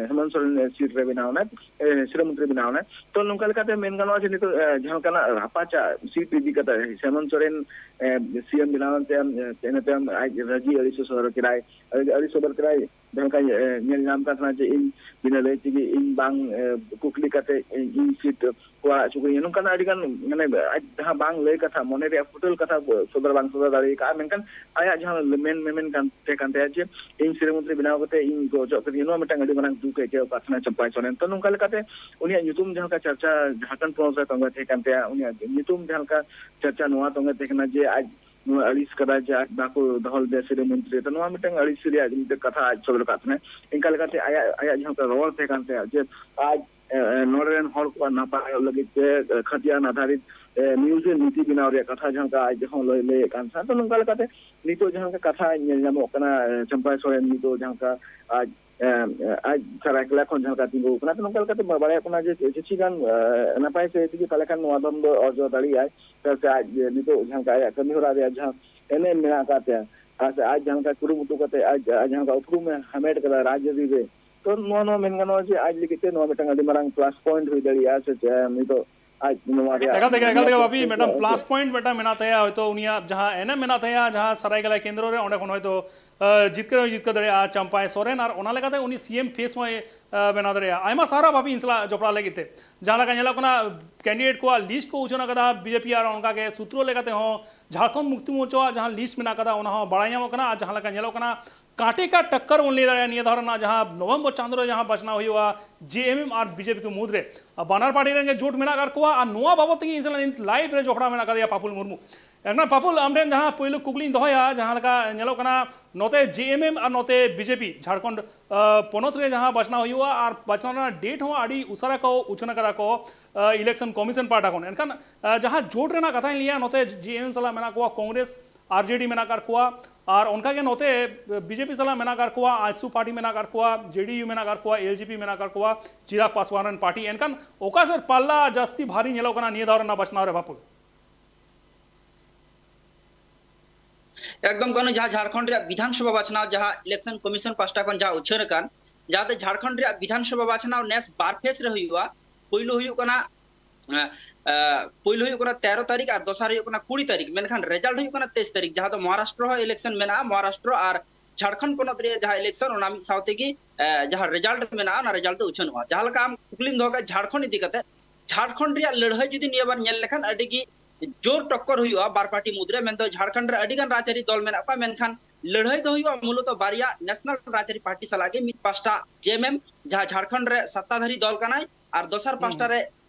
ᱦᱮᱢᱚᱱᱛ ᱥᱚᱨᱮᱱ ᱥᱤᱴ ᱨᱮ ᱵᱮᱱᱟᱣ ᱮᱱᱟᱭ, ᱮ, ᱥᱤᱨᱟᱹ ᱢᱚᱱᱛᱨᱤ ᱵᱮᱱᱟᱣ ᱮᱱᱟᱭ᱾ ᱛᱚ ᱱᱚᱝᱠᱟ ᱞᱮᱠᱟᱛᱮ ᱢᱮᱱ ᱜᱟᱱᱚᱜᱼᱟ ᱡᱮ ᱱᱤᱛᱚᱜ, ᱮ, ᱡᱟᱦᱟᱸ ᱞᱮᱠᱟᱱᱟᱜ ᱨᱟᱯᱟᱪᱟᱜ ᱥᱤᱴ ᱤᱫᱤ ᱠᱟᱛᱮ ᱦᱮᱢᱚᱱᱛ ᱥᱚᱨᱮᱱ, ᱮ, ᱥᱤ ᱮᱢ ᱵᱮᱱᱟᱣ ᱮᱱ ᱛᱟᱭᱚᱢ, ᱮ, ᱤᱱᱟᱹ ᱛᱟᱭᱚᱢ ᱟᱡ ᱨᱟᱹᱡᱤ ᱟᱹᱲᱤᱥ ᱥᱚᱫᱚᱨ ᱠᱮᱫᱟᱭ, ᱟᱹᱲᱤᱥ ᱥᱚᱫᱚᱨ ᱠᱮᱫᱟᱭ᱾ ᱡᱟᱦᱟᱸ ᱞᱮᱠᱟ, ᱮ, ᱧᱮᱞ ᱧᱟᱢ ᱠᱟᱱ ᱛᱟᱦᱮᱱᱟ ᱡᱮ ᱤᱧ ᱵᱤᱱᱟᱹ ᱞᱟᱹᱭ ᱛᱮᱜᱮ ᱤᱧ ᱵᱟᱝ, ᱮ, ᱠᱩᱠᱞᱤ ᱠᱟᱛᱮ ᱤᱧ, ᱤᱧ ᱥᱤᱴ ᱠᱚ ᱟᱲᱟᱜ ᱦᱚᱪᱚ ᱠᱟᱹᱧᱟ, ᱱᱚᱝᱠᱟᱱᱟᱜ ᱟᱹᱰᱤ ᱜᱟᱱ, ᱢᱟᱱᱮ, ᱟᱡ ᱡᱟᱦᱟᱸ ᱵᱟᱝ ᱞᱟᱹᱭ ᱠᱟᱛᱷᱟ, ᱢᱚᱱᱮ ᱨᱮᱭᱟᱜ ᱯᱷᱩᱴᱟᱹᱞ ᱠᱟᱛᱷᱟ ᱥᱚᱫᱚᱨ ᱵᱟᱝ ᱥᱚᱫᱚᱨ ᱫᱟᱲᱮ ᱟᱠᱟᱫᱼᱟ᱾ ᱢᱮᱱᱠᱷᱟᱱ ᱟᱭᱟᱜ ᱡᱟᱦᱟᱸ ᱢᱮᱱ, ᱢᱮᱢᱮᱱ ᱠᱟᱱ ᱛᱟᱦᱮᱸ ᱠᱟᱱ ᱛᱟᱭᱟ ᱡᱮ ᱤᱧ ᱥᱤᱨᱟᱹ ᱢᱚᱱᱛᱨᱤ ᱵᱮᱱᱟᱣ ᱠᱟᱛᱮ ᱤᱧ ᱜᱚᱡᱚᱜ ᱠᱟᱹᱱᱟᱹᱧ, ᱱᱚᱣᱟ ᱢᱤᱫᱴᱟᱝ ᱟᱹᱰᱤ ᱢᱟᱨᱟᱝ ᱫᱩᱠ ᱮ ᱟᱹᱭᱠᱟᱹᱣ ᱟᱠᱟᱫ ᱛᱟᱦᱮᱱᱟ ᱪᱟᱢᱯᱟᱭ ᱥᱚᱨᱮᱱ᱾ ᱛᱚ ᱱᱚᱝᱠᱟ ᱞᱮᱠᱟᱛᱮ ᱩᱱᱤᱭᱟᱜ ᱧᱩᱛᱩᱢ ᱡᱟᱦᱟᱸ ᱞᱮᱠᱟ ᱪᱟᱨᱪᱟ ᱡᱷᱟᱲᱠᱷᱚᱸᱰ ᱯᱚᱱᱚᱛ ᱨᱮ ᱛᱚᱸᱜᱮ ᱛᱟᱦᱮᱸ ᱠᱟᱱ ᱛᱟᱭᱟ, ᱩᱱᱤᱭᱟᱜ ᱧᱩᱛᱩᱢ ᱡᱟᱦᱟᱸ ᱞᱮᱠᱟ ᱪᱟᱨᱪᱟ ᱱᱚᱣᱟ ᱛᱚᱸᱜᱮ ᱛᱟᱦᱮᱸ ᱠᱟᱱᱟ ᱡᱮ ᱟᱡ ᱱᱚᱣᱟ ᱟᱹᱲᱤᱥ ᱠᱟᱫᱟᱭ ᱡᱮ ᱟᱡ ᱵᱟᱠᱚ ᱫᱚᱦᱚ ᱞᱮᱫᱮᱭᱟ ᱥᱤᱨᱟᱹ ᱢᱚᱱᱛᱨᱤ᱾ ᱛᱚ ᱱᱚᱣᱟ ᱢᱤᱫᱴᱟᱝ ᱟᱹᱲᱤᱥ ᱨᱮᱭᱟᱜ ᱢᱤᱫᱴᱟᱝ ᱠᱟᱛᱷᱟ ᱟᱡ ᱥᱚᱫᱚᱨ ᱟᱠᱟᱫ ᱛᱟᱦᱮᱸᱱᱟᱭ᱾ ᱤᱱᱠᱟ ᱞᱮᱠᱟᱛᱮ ᱟᱭᱟᱜ, ᱟᱭᱟᱜ ᱡᱟᱦᱟᱸ ᱞᱮᱠᱟ ᱨᱚᱲ ᱛᱟᱦᱮᱸ ᱠᱟᱱ ᱛᱟᱭᱟ ᱡᱮ ᱟᱡ, ᱮ, ᱮ, ᱱᱚᱰᱮ ᱨᱮᱱ ᱦᱚᱲ ᱠᱚᱣᱟᱜ ᱱᱟᱯᱟᱭᱚᱜ ᱞᱟᱹᱜᱤᱫ ᱛᱮ, ᱮ, ᱠᱷᱟᱹᱛᱤᱭᱟᱱ ᱟᱫᱷᱟᱨᱤᱛ, ᱮ, ᱱᱤᱭᱩᱡᱽ ᱨᱮ ᱱᱤᱛᱤ ᱵᱮᱱᱟᱣ ᱨᱮᱭᱟᱜ ᱠᱟᱛᱷᱟ ᱡᱟᱦᱟᱸ ᱞᱮᱠᱟ ᱟᱡ ᱦᱚᱸ ᱞᱟᱹᱭ, ᱞᱟᱹᱭᱮᱫ ᱠᱟᱱ ᱛᱟᱦᱮᱸᱫ᱾ ᱛᱚ ᱱᱚᱝᱠᱟ ᱞᱮᱠᱟᱛᱮ ᱱᱤᱛᱚᱜ ᱡᱟᱦᱟᱸ ᱞᱮᱠᱟ ᱠᱟᱛᱷᱟ ᱧᱮᱞ ᱧᱟᱢᱚᱜ ᱠᱟᱱᱟ, ᱮ, ᱪᱟᱢᱯᱟᱭ ᱥᱚᱨᱮᱱ ᱱᱤᱛᱚᱜ ᱡᱟᱦᱟᱸ ᱞᱮᱠᱟ ᱟᱡ, ᱮ, ᱮ, ᱟᱡ ᱥᱟᱨᱟᱭᱠᱮᱞᱟ ᱠᱷᱚᱱ ᱡᱟᱦᱟᱸ ᱞᱮᱠᱟ ᱛᱤᱸᱜᱩ ᱟᱠᱟᱱᱟ, ᱛᱚ ᱱᱚᱝᱠᱟ ᱞᱮᱠᱟᱛᱮ ᱵᱟᱲᱟᱭᱚᱜ ᱠᱟᱱᱟ ᱡᱮ ᱪᱮ-, ᱪᱮᱫ ᱪᱚ ᱜᱟᱱ, ᱮ, ᱱᱟᱯᱟᱭ ᱥᱟᱹᱦᱤᱡ ᱛᱮᱜᱮ ᱯᱟᱞᱮ ᱠᱷᱟᱱ ᱱᱚᱣᱟ ᱫᱚᱢ ᱫᱚ ᱚᱨᱡᱚ ᱫᱟᱲᱮᱭᱟᱜᱼᱟᱭ᱾ ᱪᱮᱫᱟᱜ ᱥᱮ ᱟᱡ ᱡᱮ ᱱᱤᱛᱚᱜ ᱡᱟᱦᱟᱸ ᱞᱮᱠᱟ ᱟᱭᱟᱜ ᱠᱟᱹᱢᱤ ᱦᱚᱨᱟ ᱨᱮᱭᱟᱜ ᱡᱟᱦᱟᱸ ᱮᱱᱮᱢ ᱢᱮᱱᱟᱜ ᱟᱠᱟᱫ ᱛᱟᱭᱟ, ᱟᱨ ᱥᱮ ᱟᱡ ᱡᱟᱦᱟᱸ ᱞᱮᱠᱟ ᱠᱩᱨᱩᱢᱩᱴᱩ ᱠᱟᱛᱮ ᱟᱡ, ᱟᱡ ᱡᱟᱦᱟᱸ ᱞᱮᱠᱟ ᱩᱯᱨᱩᱢ ᱮ ᱦᱟᱢᱮᱴ ᱠᱟᱫᱟ ᱨᱟᱡᱽᱟᱹᱨᱤ ᱨᱮ, ᱛᱚ ᱱᱚᱣᱟ, ᱱᱚᱣᱟ ᱢᱮᱱ ᱜᱟᱱᱚᱜᱼᱟ ᱡᱮ ᱟᱡ ᱞᱟᱹᱜᱤᱫ ᱛᱮ ᱱᱚᱣᱟ ᱢᱤᱫᱴᱟᱝ ᱟᱹᱰᱤ ᱢᱟᱨᱟᱝ ᱯᱞᱟᱥ ᱯᱚᱭᱮᱱᱴ ᱦᱩᱭ ᱫᱟᱲᱮᱭᱟᱜᱼᱟ᱾ ᱥᱮ ᱪᱮ-, ᱱᱤᱛᱚᱜ ᱟᱡ ᱱᱚᱣᱟ ᱨᱮᱭᱟᱜ ᱮᱠᱟᱞ ᱛᱮᱜᱮ, ᱮᱠᱟᱞ ᱛᱮᱜᱮ ᱵᱟᱯᱤ, ᱢᱤᱫᱴᱟᱝ ᱯᱞᱟᱥ ᱯᱚᱭᱮᱱᱴ ᱢᱤᱫᱴᱟᱝ ᱢᱮᱱᱟᱜ ᱛᱟᱭᱟ, ᱦᱚᱭᱛᱳ ᱩᱱᱤᱭᱟᱜ ᱡᱟᱦᱟᱸ ᱮᱱᱮᱢ ᱢᱮᱱᱟᱜ ᱛᱟᱭᱟ, ᱡᱟᱦᱟᱸ ᱥᱟᱨᱟᱭᱠᱮᱞᱟ ᱠᱮᱱᱫᱨᱚ ᱨᱮ, ᱚᱸᱰᱮ ᱠᱷᱚᱱ ᱦᱚᱭᱛᱳ, ᱟᱸ, ᱡᱤᱛᱠᱟᱹᱨ ᱦᱚᱸᱭ ᱡᱤᱛᱠᱟᱹᱨ ᱫᱟᱲᱮᱭᱟᱜᱼᱟ ᱪᱟᱢᱯᱟᱭ ᱥᱚᱨᱮᱱ, ᱟᱨ ᱚᱱᱟ ᱞᱮᱠᱟᱛᱮ ᱩᱱᱤ ᱥᱤ ᱮᱢ ᱯᱷᱮᱥ ᱦᱚᱸᱭ, ᱟᱸ, ᱵᱮᱱᱟᱣ ᱫᱟᱲᱮᱭᱟᱜᱼᱟ᱾ ᱟᱭᱢᱟ ᱥᱟᱨᱦᱟᱣ ᱵᱟᱯᱤ ᱤᱧ ᱥᱟᱞᱟᱜ ᱡᱚᱯᱲᱟᱣ ᱞᱟᱹᱜᱤᱫ ᱛᱮ᱾ ᱡᱟᱦᱟᱸ ᱞᱮᱠᱟ ᱧᱮᱞᱚᱜ ᱠᱟᱱᱟ, ᱠᱮᱱᱰᱤᱰᱮᱴ ᱠᱚᱣᱟᱜ ᱞᱤᱥᱴ ᱠᱚ ᱩᱪᱷᱟᱹᱱ ᱟᱠᱟᱫᱟ ᱵᱤᱡᱮᱯᱤ, ᱟᱨ ᱚᱱᱠᱟ ᱜᱮ ᱥᱩᱛᱨᱚ ᱞᱮᱠᱟᱛᱮ ᱦᱚᱸ ᱡᱷᱟᱲᱠᱷᱚᱸᱰ ᱢᱩᱠᱛᱤ ᱢᱳᱨᱪᱟᱣᱟᱜ ᱡᱟᱦᱟᱸ ᱞᱤᱥᱴ ᱢᱮᱱᱟᱜ ᱟᱠᱟᱫᱟ, ᱚᱱᱟ ᱦᱚᱸ ᱵᱟᱲᱟᱭ ᱧᱟᱢᱚᱜ ᱠᱟᱱᱟ᱾ ᱟᱨ ᱡᱟᱦᱟᱸ ᱞᱮᱠᱟ ᱧᱮᱞᱚᱜ ᱠᱟᱱᱟ, ᱠᱟᱴᱮ ᱠᱟ ᱴᱟᱠᱠᱟᱨ ᱵᱚᱱ ᱞᱟᱹᱭ ᱫᱟᱲᱮᱭᱟᱜᱼᱟ ᱱᱤᱭᱟᱹ ᱫᱷᱟᱣ ᱨᱮᱱᱟᱜ ᱡᱟᱦᱟᱸ ᱱᱚᱵᱷᱮᱢᱵᱚᱨ ᱪᱟᱸᱫᱳ ᱨᱮ ᱡᱟᱦᱟᱸ ᱵᱟᱪᱷᱱᱟᱣ ᱦᱩᱭᱩᱜᱼᱟ ᱡᱮ ᱮᱢ ᱮᱢ ᱟᱨ ᱵᱤᱡᱮᱯᱤ ᱠᱚ ᱢᱩᱫᱽᱨᱮ᱾ ᱟᱨ ᱵᱟᱱᱟᱨ ᱯᱟᱨᱴᱤ ᱨᱮᱱ ᱜᱮ ᱡᱳᱴ ᱢᱮᱱᱟᱜ ᱟᱠᱟᱫ ᱠᱚᱣᱟ, ᱟᱨ ᱱᱚᱣᱟ ᱵᱟᱵᱚᱫ ᱛᱮᱜᱮ ᱤᱧ ᱥᱟᱞᱟᱜ ᱱᱤᱛ ᱞᱟᱭᱤᱵᱷ ᱨᱮ ᱡᱚᱯᱲᱟᱣ ᱢᱮᱱᱟᱜ ᱟᱠᱟᱫᱮᱭᱟ ᱯᱟᱯᱩᱞ ᱢᱩᱨᱢᱩ᱾ ᱮᱱᱠᱷᱟᱱ ᱯᱟᱯᱩᱞ, ᱟᱢ ᱴᱷᱮᱱ ᱡᱟᱦᱟᱸ ᱯᱳᱭᱞᱳ ᱠᱩᱠᱞᱤᱧ ᱫᱚᱦᱚᱭᱟ, ᱡᱟᱦᱟᱸ ᱞᱮᱠᱟ ᱧᱮᱞᱚᱜ ᱠᱟᱱᱟ, ᱱᱚᱛᱮ ᱡᱮ ᱮᱢ ᱮᱢ ᱟᱨ ᱱᱚᱛᱮ ᱵᱤᱡᱮᱯᱤ ᱡᱷᱟᱲᱠᱷᱚᱸᱰ, ᱟᱸ, ᱯᱚᱱᱚᱛ ᱨᱮ ᱡᱟᱦᱟᱸ ᱵᱟᱪᱷᱱᱟᱣ ᱦᱩᱭᱩᱜᱼᱟ, ᱟᱨ ᱵᱟᱪᱷᱱᱟᱣ ᱨᱮᱱᱟᱜ ᱰᱮᱴ ᱦᱚᱸ ᱟᱹᱰᱤ ᱩᱥᱟᱹᱨᱟ ᱠᱚ ᱩᱪᱷᱟᱹᱱ ᱟᱠᱟᱫᱟ ᱠᱚ, ᱟᱸ, ᱤᱞᱮᱠᱥᱚᱱ ᱠᱚᱢᱤᱥᱚᱱ ᱯᱟᱦᱴᱟ ᱠᱷᱚᱱ᱾ ᱮᱱᱠᱷᱟᱱ, ᱟᱸ, ᱡᱟᱦᱟᱸ ᱡᱳᱴ ᱨᱮᱱᱟᱜ ᱠᱟᱛᱷᱟᱧ ᱞᱟᱹᱭᱟ, ᱱᱚᱛᱮ ᱡᱮ ᱮᱢ ᱮᱢ ᱥᱟᱞᱟᱜ ᱢᱮᱱᱟᱜ ᱠᱚᱣᱟ ᱠᱚᱝᱜᱨᱮᱥ, ᱟᱨ ᱡᱮ ᱰᱤ ᱢᱮᱱᱟᱜ ᱟᱠᱟᱫ ᱠᱚᱣᱟ, ᱟᱨ ᱚᱱᱠᱟᱜᱮ ᱱᱚᱛᱮ ᱵᱤᱡᱮᱯᱤ ᱥᱟᱞᱟᱜ ᱢᱮᱱᱟᱜ ᱟᱠᱟᱫ ᱠᱚᱣᱟ, ᱟᱡᱥᱩ ᱯᱟᱨᱴᱤ ᱢᱮᱱᱟᱜ ᱟᱠᱟᱫ ᱠᱚᱣᱟ, ᱡᱮ ᱰᱤ ᱭᱩ ᱢᱮᱱᱟᱜ ᱟᱠᱟᱫ ᱠᱚᱣᱟ, ᱮᱞ ᱡᱮ ᱯᱤ ᱢᱮᱱᱟᱜ ᱟᱠᱟᱫ ᱠᱚᱣᱟ, ᱪᱤᱨᱟᱜᱽ ᱯᱟᱥᱣᱟᱱ ᱨᱮᱱ ᱯᱟᱨᱴᱤ᱾ ᱮᱱᱠᱷᱟᱱ ᱚᱠᱟ ᱥᱮᱫ ᱯᱟᱞᱞᱟ ᱡᱟᱹᱥᱛᱤ ᱵᱷᱟᱨᱤ ᱧᱮᱞᱚᱜ ᱠᱟᱱᱟ ᱱᱤᱭᱟᱹ ᱫᱷᱟᱣ ᱨᱮᱱᱟᱜ ᱵᱟᱪᱷᱱᱟᱣ ᱨᱮ, ᱵᱟᱯᱩᱞ? ᱮᱠᱫᱚᱢ ᱜᱚᱱᱚ, ᱡᱟᱦᱟᱸ ᱡᱷᱟᱲᱠᱷᱚᱸᱰ ᱨᱮᱭᱟᱜ ᱵᱤᱫᱷᱟᱱ ᱥᱚᱵᱷᱟ ᱵᱟᱪᱷᱱᱟᱣ, ᱡᱟᱦᱟᱸ ᱤᱞᱮᱠᱥᱚᱱ ᱠᱚᱢᱤᱥᱚᱱ ᱯᱟᱦᱴᱟ ᱠᱷᱚᱱ ᱡᱟᱦᱟᱸ ᱩᱪᱷᱟᱹᱱ ᱟᱠᱟᱱ, ᱡᱟᱦᱟᱸᱛᱮ ᱡᱷᱟᱲᱠᱷᱚᱸᱰ ᱨᱮᱭᱟᱜ ᱵᱤᱫᱷᱟᱱ ᱥᱚᱵᱷᱟ ᱵᱟᱪᱷᱱᱟᱣ ᱱᱮᱥ ᱵᱟᱨ ᱯᱷᱮᱡᱽ ᱨᱮ ᱦᱩᱭᱩᱜᱼᱟ᱾ ᱯᱩᱭᱞᱩ ᱦᱩᱭᱩᱜ ᱠᱟᱱᱟ, ᱮ, ᱮ, ᱯᱩᱭᱞᱩ ᱦᱩᱭᱩᱜ ᱠᱟᱱᱟ ᱛᱮᱨᱚ ᱛᱟᱹᱨᱤᱠᱷ ᱟᱨ ᱫᱚᱥᱟᱨ ᱦᱩᱭᱩᱜ ᱠᱟᱱᱟ ᱠᱩᱲᱤ ᱛᱟᱹᱨᱤᱠᱷ, ᱢᱮᱱᱠᱷᱟᱱ ᱨᱮᱡᱟᱞᱴ ᱦᱩᱭᱩᱜ ᱠᱟᱱᱟ ᱛᱮᱭᱤᱥ ᱛᱟᱹᱨᱤᱠᱷ, ᱡᱟᱦᱟᱸ ᱫᱚ ᱢᱚᱦᱟᱨᱟᱥᱴᱨᱚ ᱦᱚᱸ ᱤᱞᱮᱠᱥᱚᱱ ᱢᱮᱱᱟᱜᱼᱟ, ᱢᱚᱦᱟᱨᱟᱥᱴᱨᱚ ᱟᱨ ᱡᱷᱟᱲᱠᱷᱚᱸᱰ ᱯᱚᱱᱚᱛ ᱨᱮᱭᱟᱜ ᱡᱟᱦᱟᱸ ᱤᱞᱮᱠᱥᱚᱱ, ᱚᱱᱟ ᱢᱤᱫ ᱥᱟᱶ ᱛᱮᱜᱮ, ᱮ, ᱡᱟᱦᱟᱸ ᱨᱮᱡᱟᱞᱴ ᱢᱮᱱᱟᱜᱼᱟ, ᱚᱱᱟ ᱨᱮᱡᱟᱞᱴ ᱫᱚ ᱩᱪᱷᱟᱹᱱᱚᱜᱼᱟ᱾ ᱡᱟᱦᱟᱸ ᱞᱮᱠᱟ ᱟᱢ ᱠᱩᱠᱞᱤᱢ ᱫᱚᱦᱚ ᱠᱮᱫ ᱡᱷᱟᱲᱠᱷᱚᱸᱰ ᱤᱫᱤ ᱠᱟᱛᱮ, ᱡᱷᱟᱲᱠᱷᱚᱸᱰ ᱨᱮᱭᱟᱜ ᱞᱟᱹᱲᱦᱟᱹᱭ ᱡᱩᱫᱤ ᱱᱤᱭᱟᱹ ᱵᱟᱨ ᱧᱮᱞ ᱞᱮᱠᱷᱟᱱ, ᱟᱹᱰᱤ ᱜᱮ ᱡᱳᱨ ᱴᱚᱠᱠᱚᱨ ᱦᱩᱭᱩᱜᱼᱟ ᱵᱟᱨ ᱯᱟᱨᱴᱤ ᱢᱩᱫᱽᱨᱮ, ᱢᱮᱱᱫᱚ ᱡᱷᱟᱲᱠᱷᱚᱸᱰ ᱨᱮ ᱟᱹᱰᱤ ᱜᱟᱱ ᱨᱟᱡᱽᱟᱹᱨᱤ ᱫᱚᱞ ᱢᱮᱱᱟᱜ ᱠᱚᱣᱟ, ᱢᱮᱱᱠᱷᱟᱱ ᱞᱟᱹᱲᱦᱟᱹᱭ ᱫᱚ ᱦᱩᱭᱩᱜᱼᱟ ᱢᱩᱞᱚᱛᱚ ᱵᱟᱨᱭᱟ ᱱᱮᱥᱱᱟᱞ ᱨᱟᱡᱽᱟᱹᱨᱤ ᱯᱟᱨᱴᱤ ᱥᱟᱞᱟᱜ ᱜᱮ᱾ ᱢᱤᱫ ᱯᱟᱥᱴᱟ ᱡᱮ ᱮᱢ ᱮᱢ, ᱡᱟᱦᱟᱸ ᱡᱷᱟᱲᱠᱷᱚᱸᱰ ᱨᱮ ᱥᱟᱛᱛᱟᱫᱷᱟᱨᱤ ᱫᱚᱞ ᱠᱟᱱᱟᱭ, ᱟᱨ ᱫᱚᱥᱟᱨ ᱦᱩᱸ, ᱯᱟᱥᱴᱟ ᱦᱩᱸ᱾ ᱨᱮ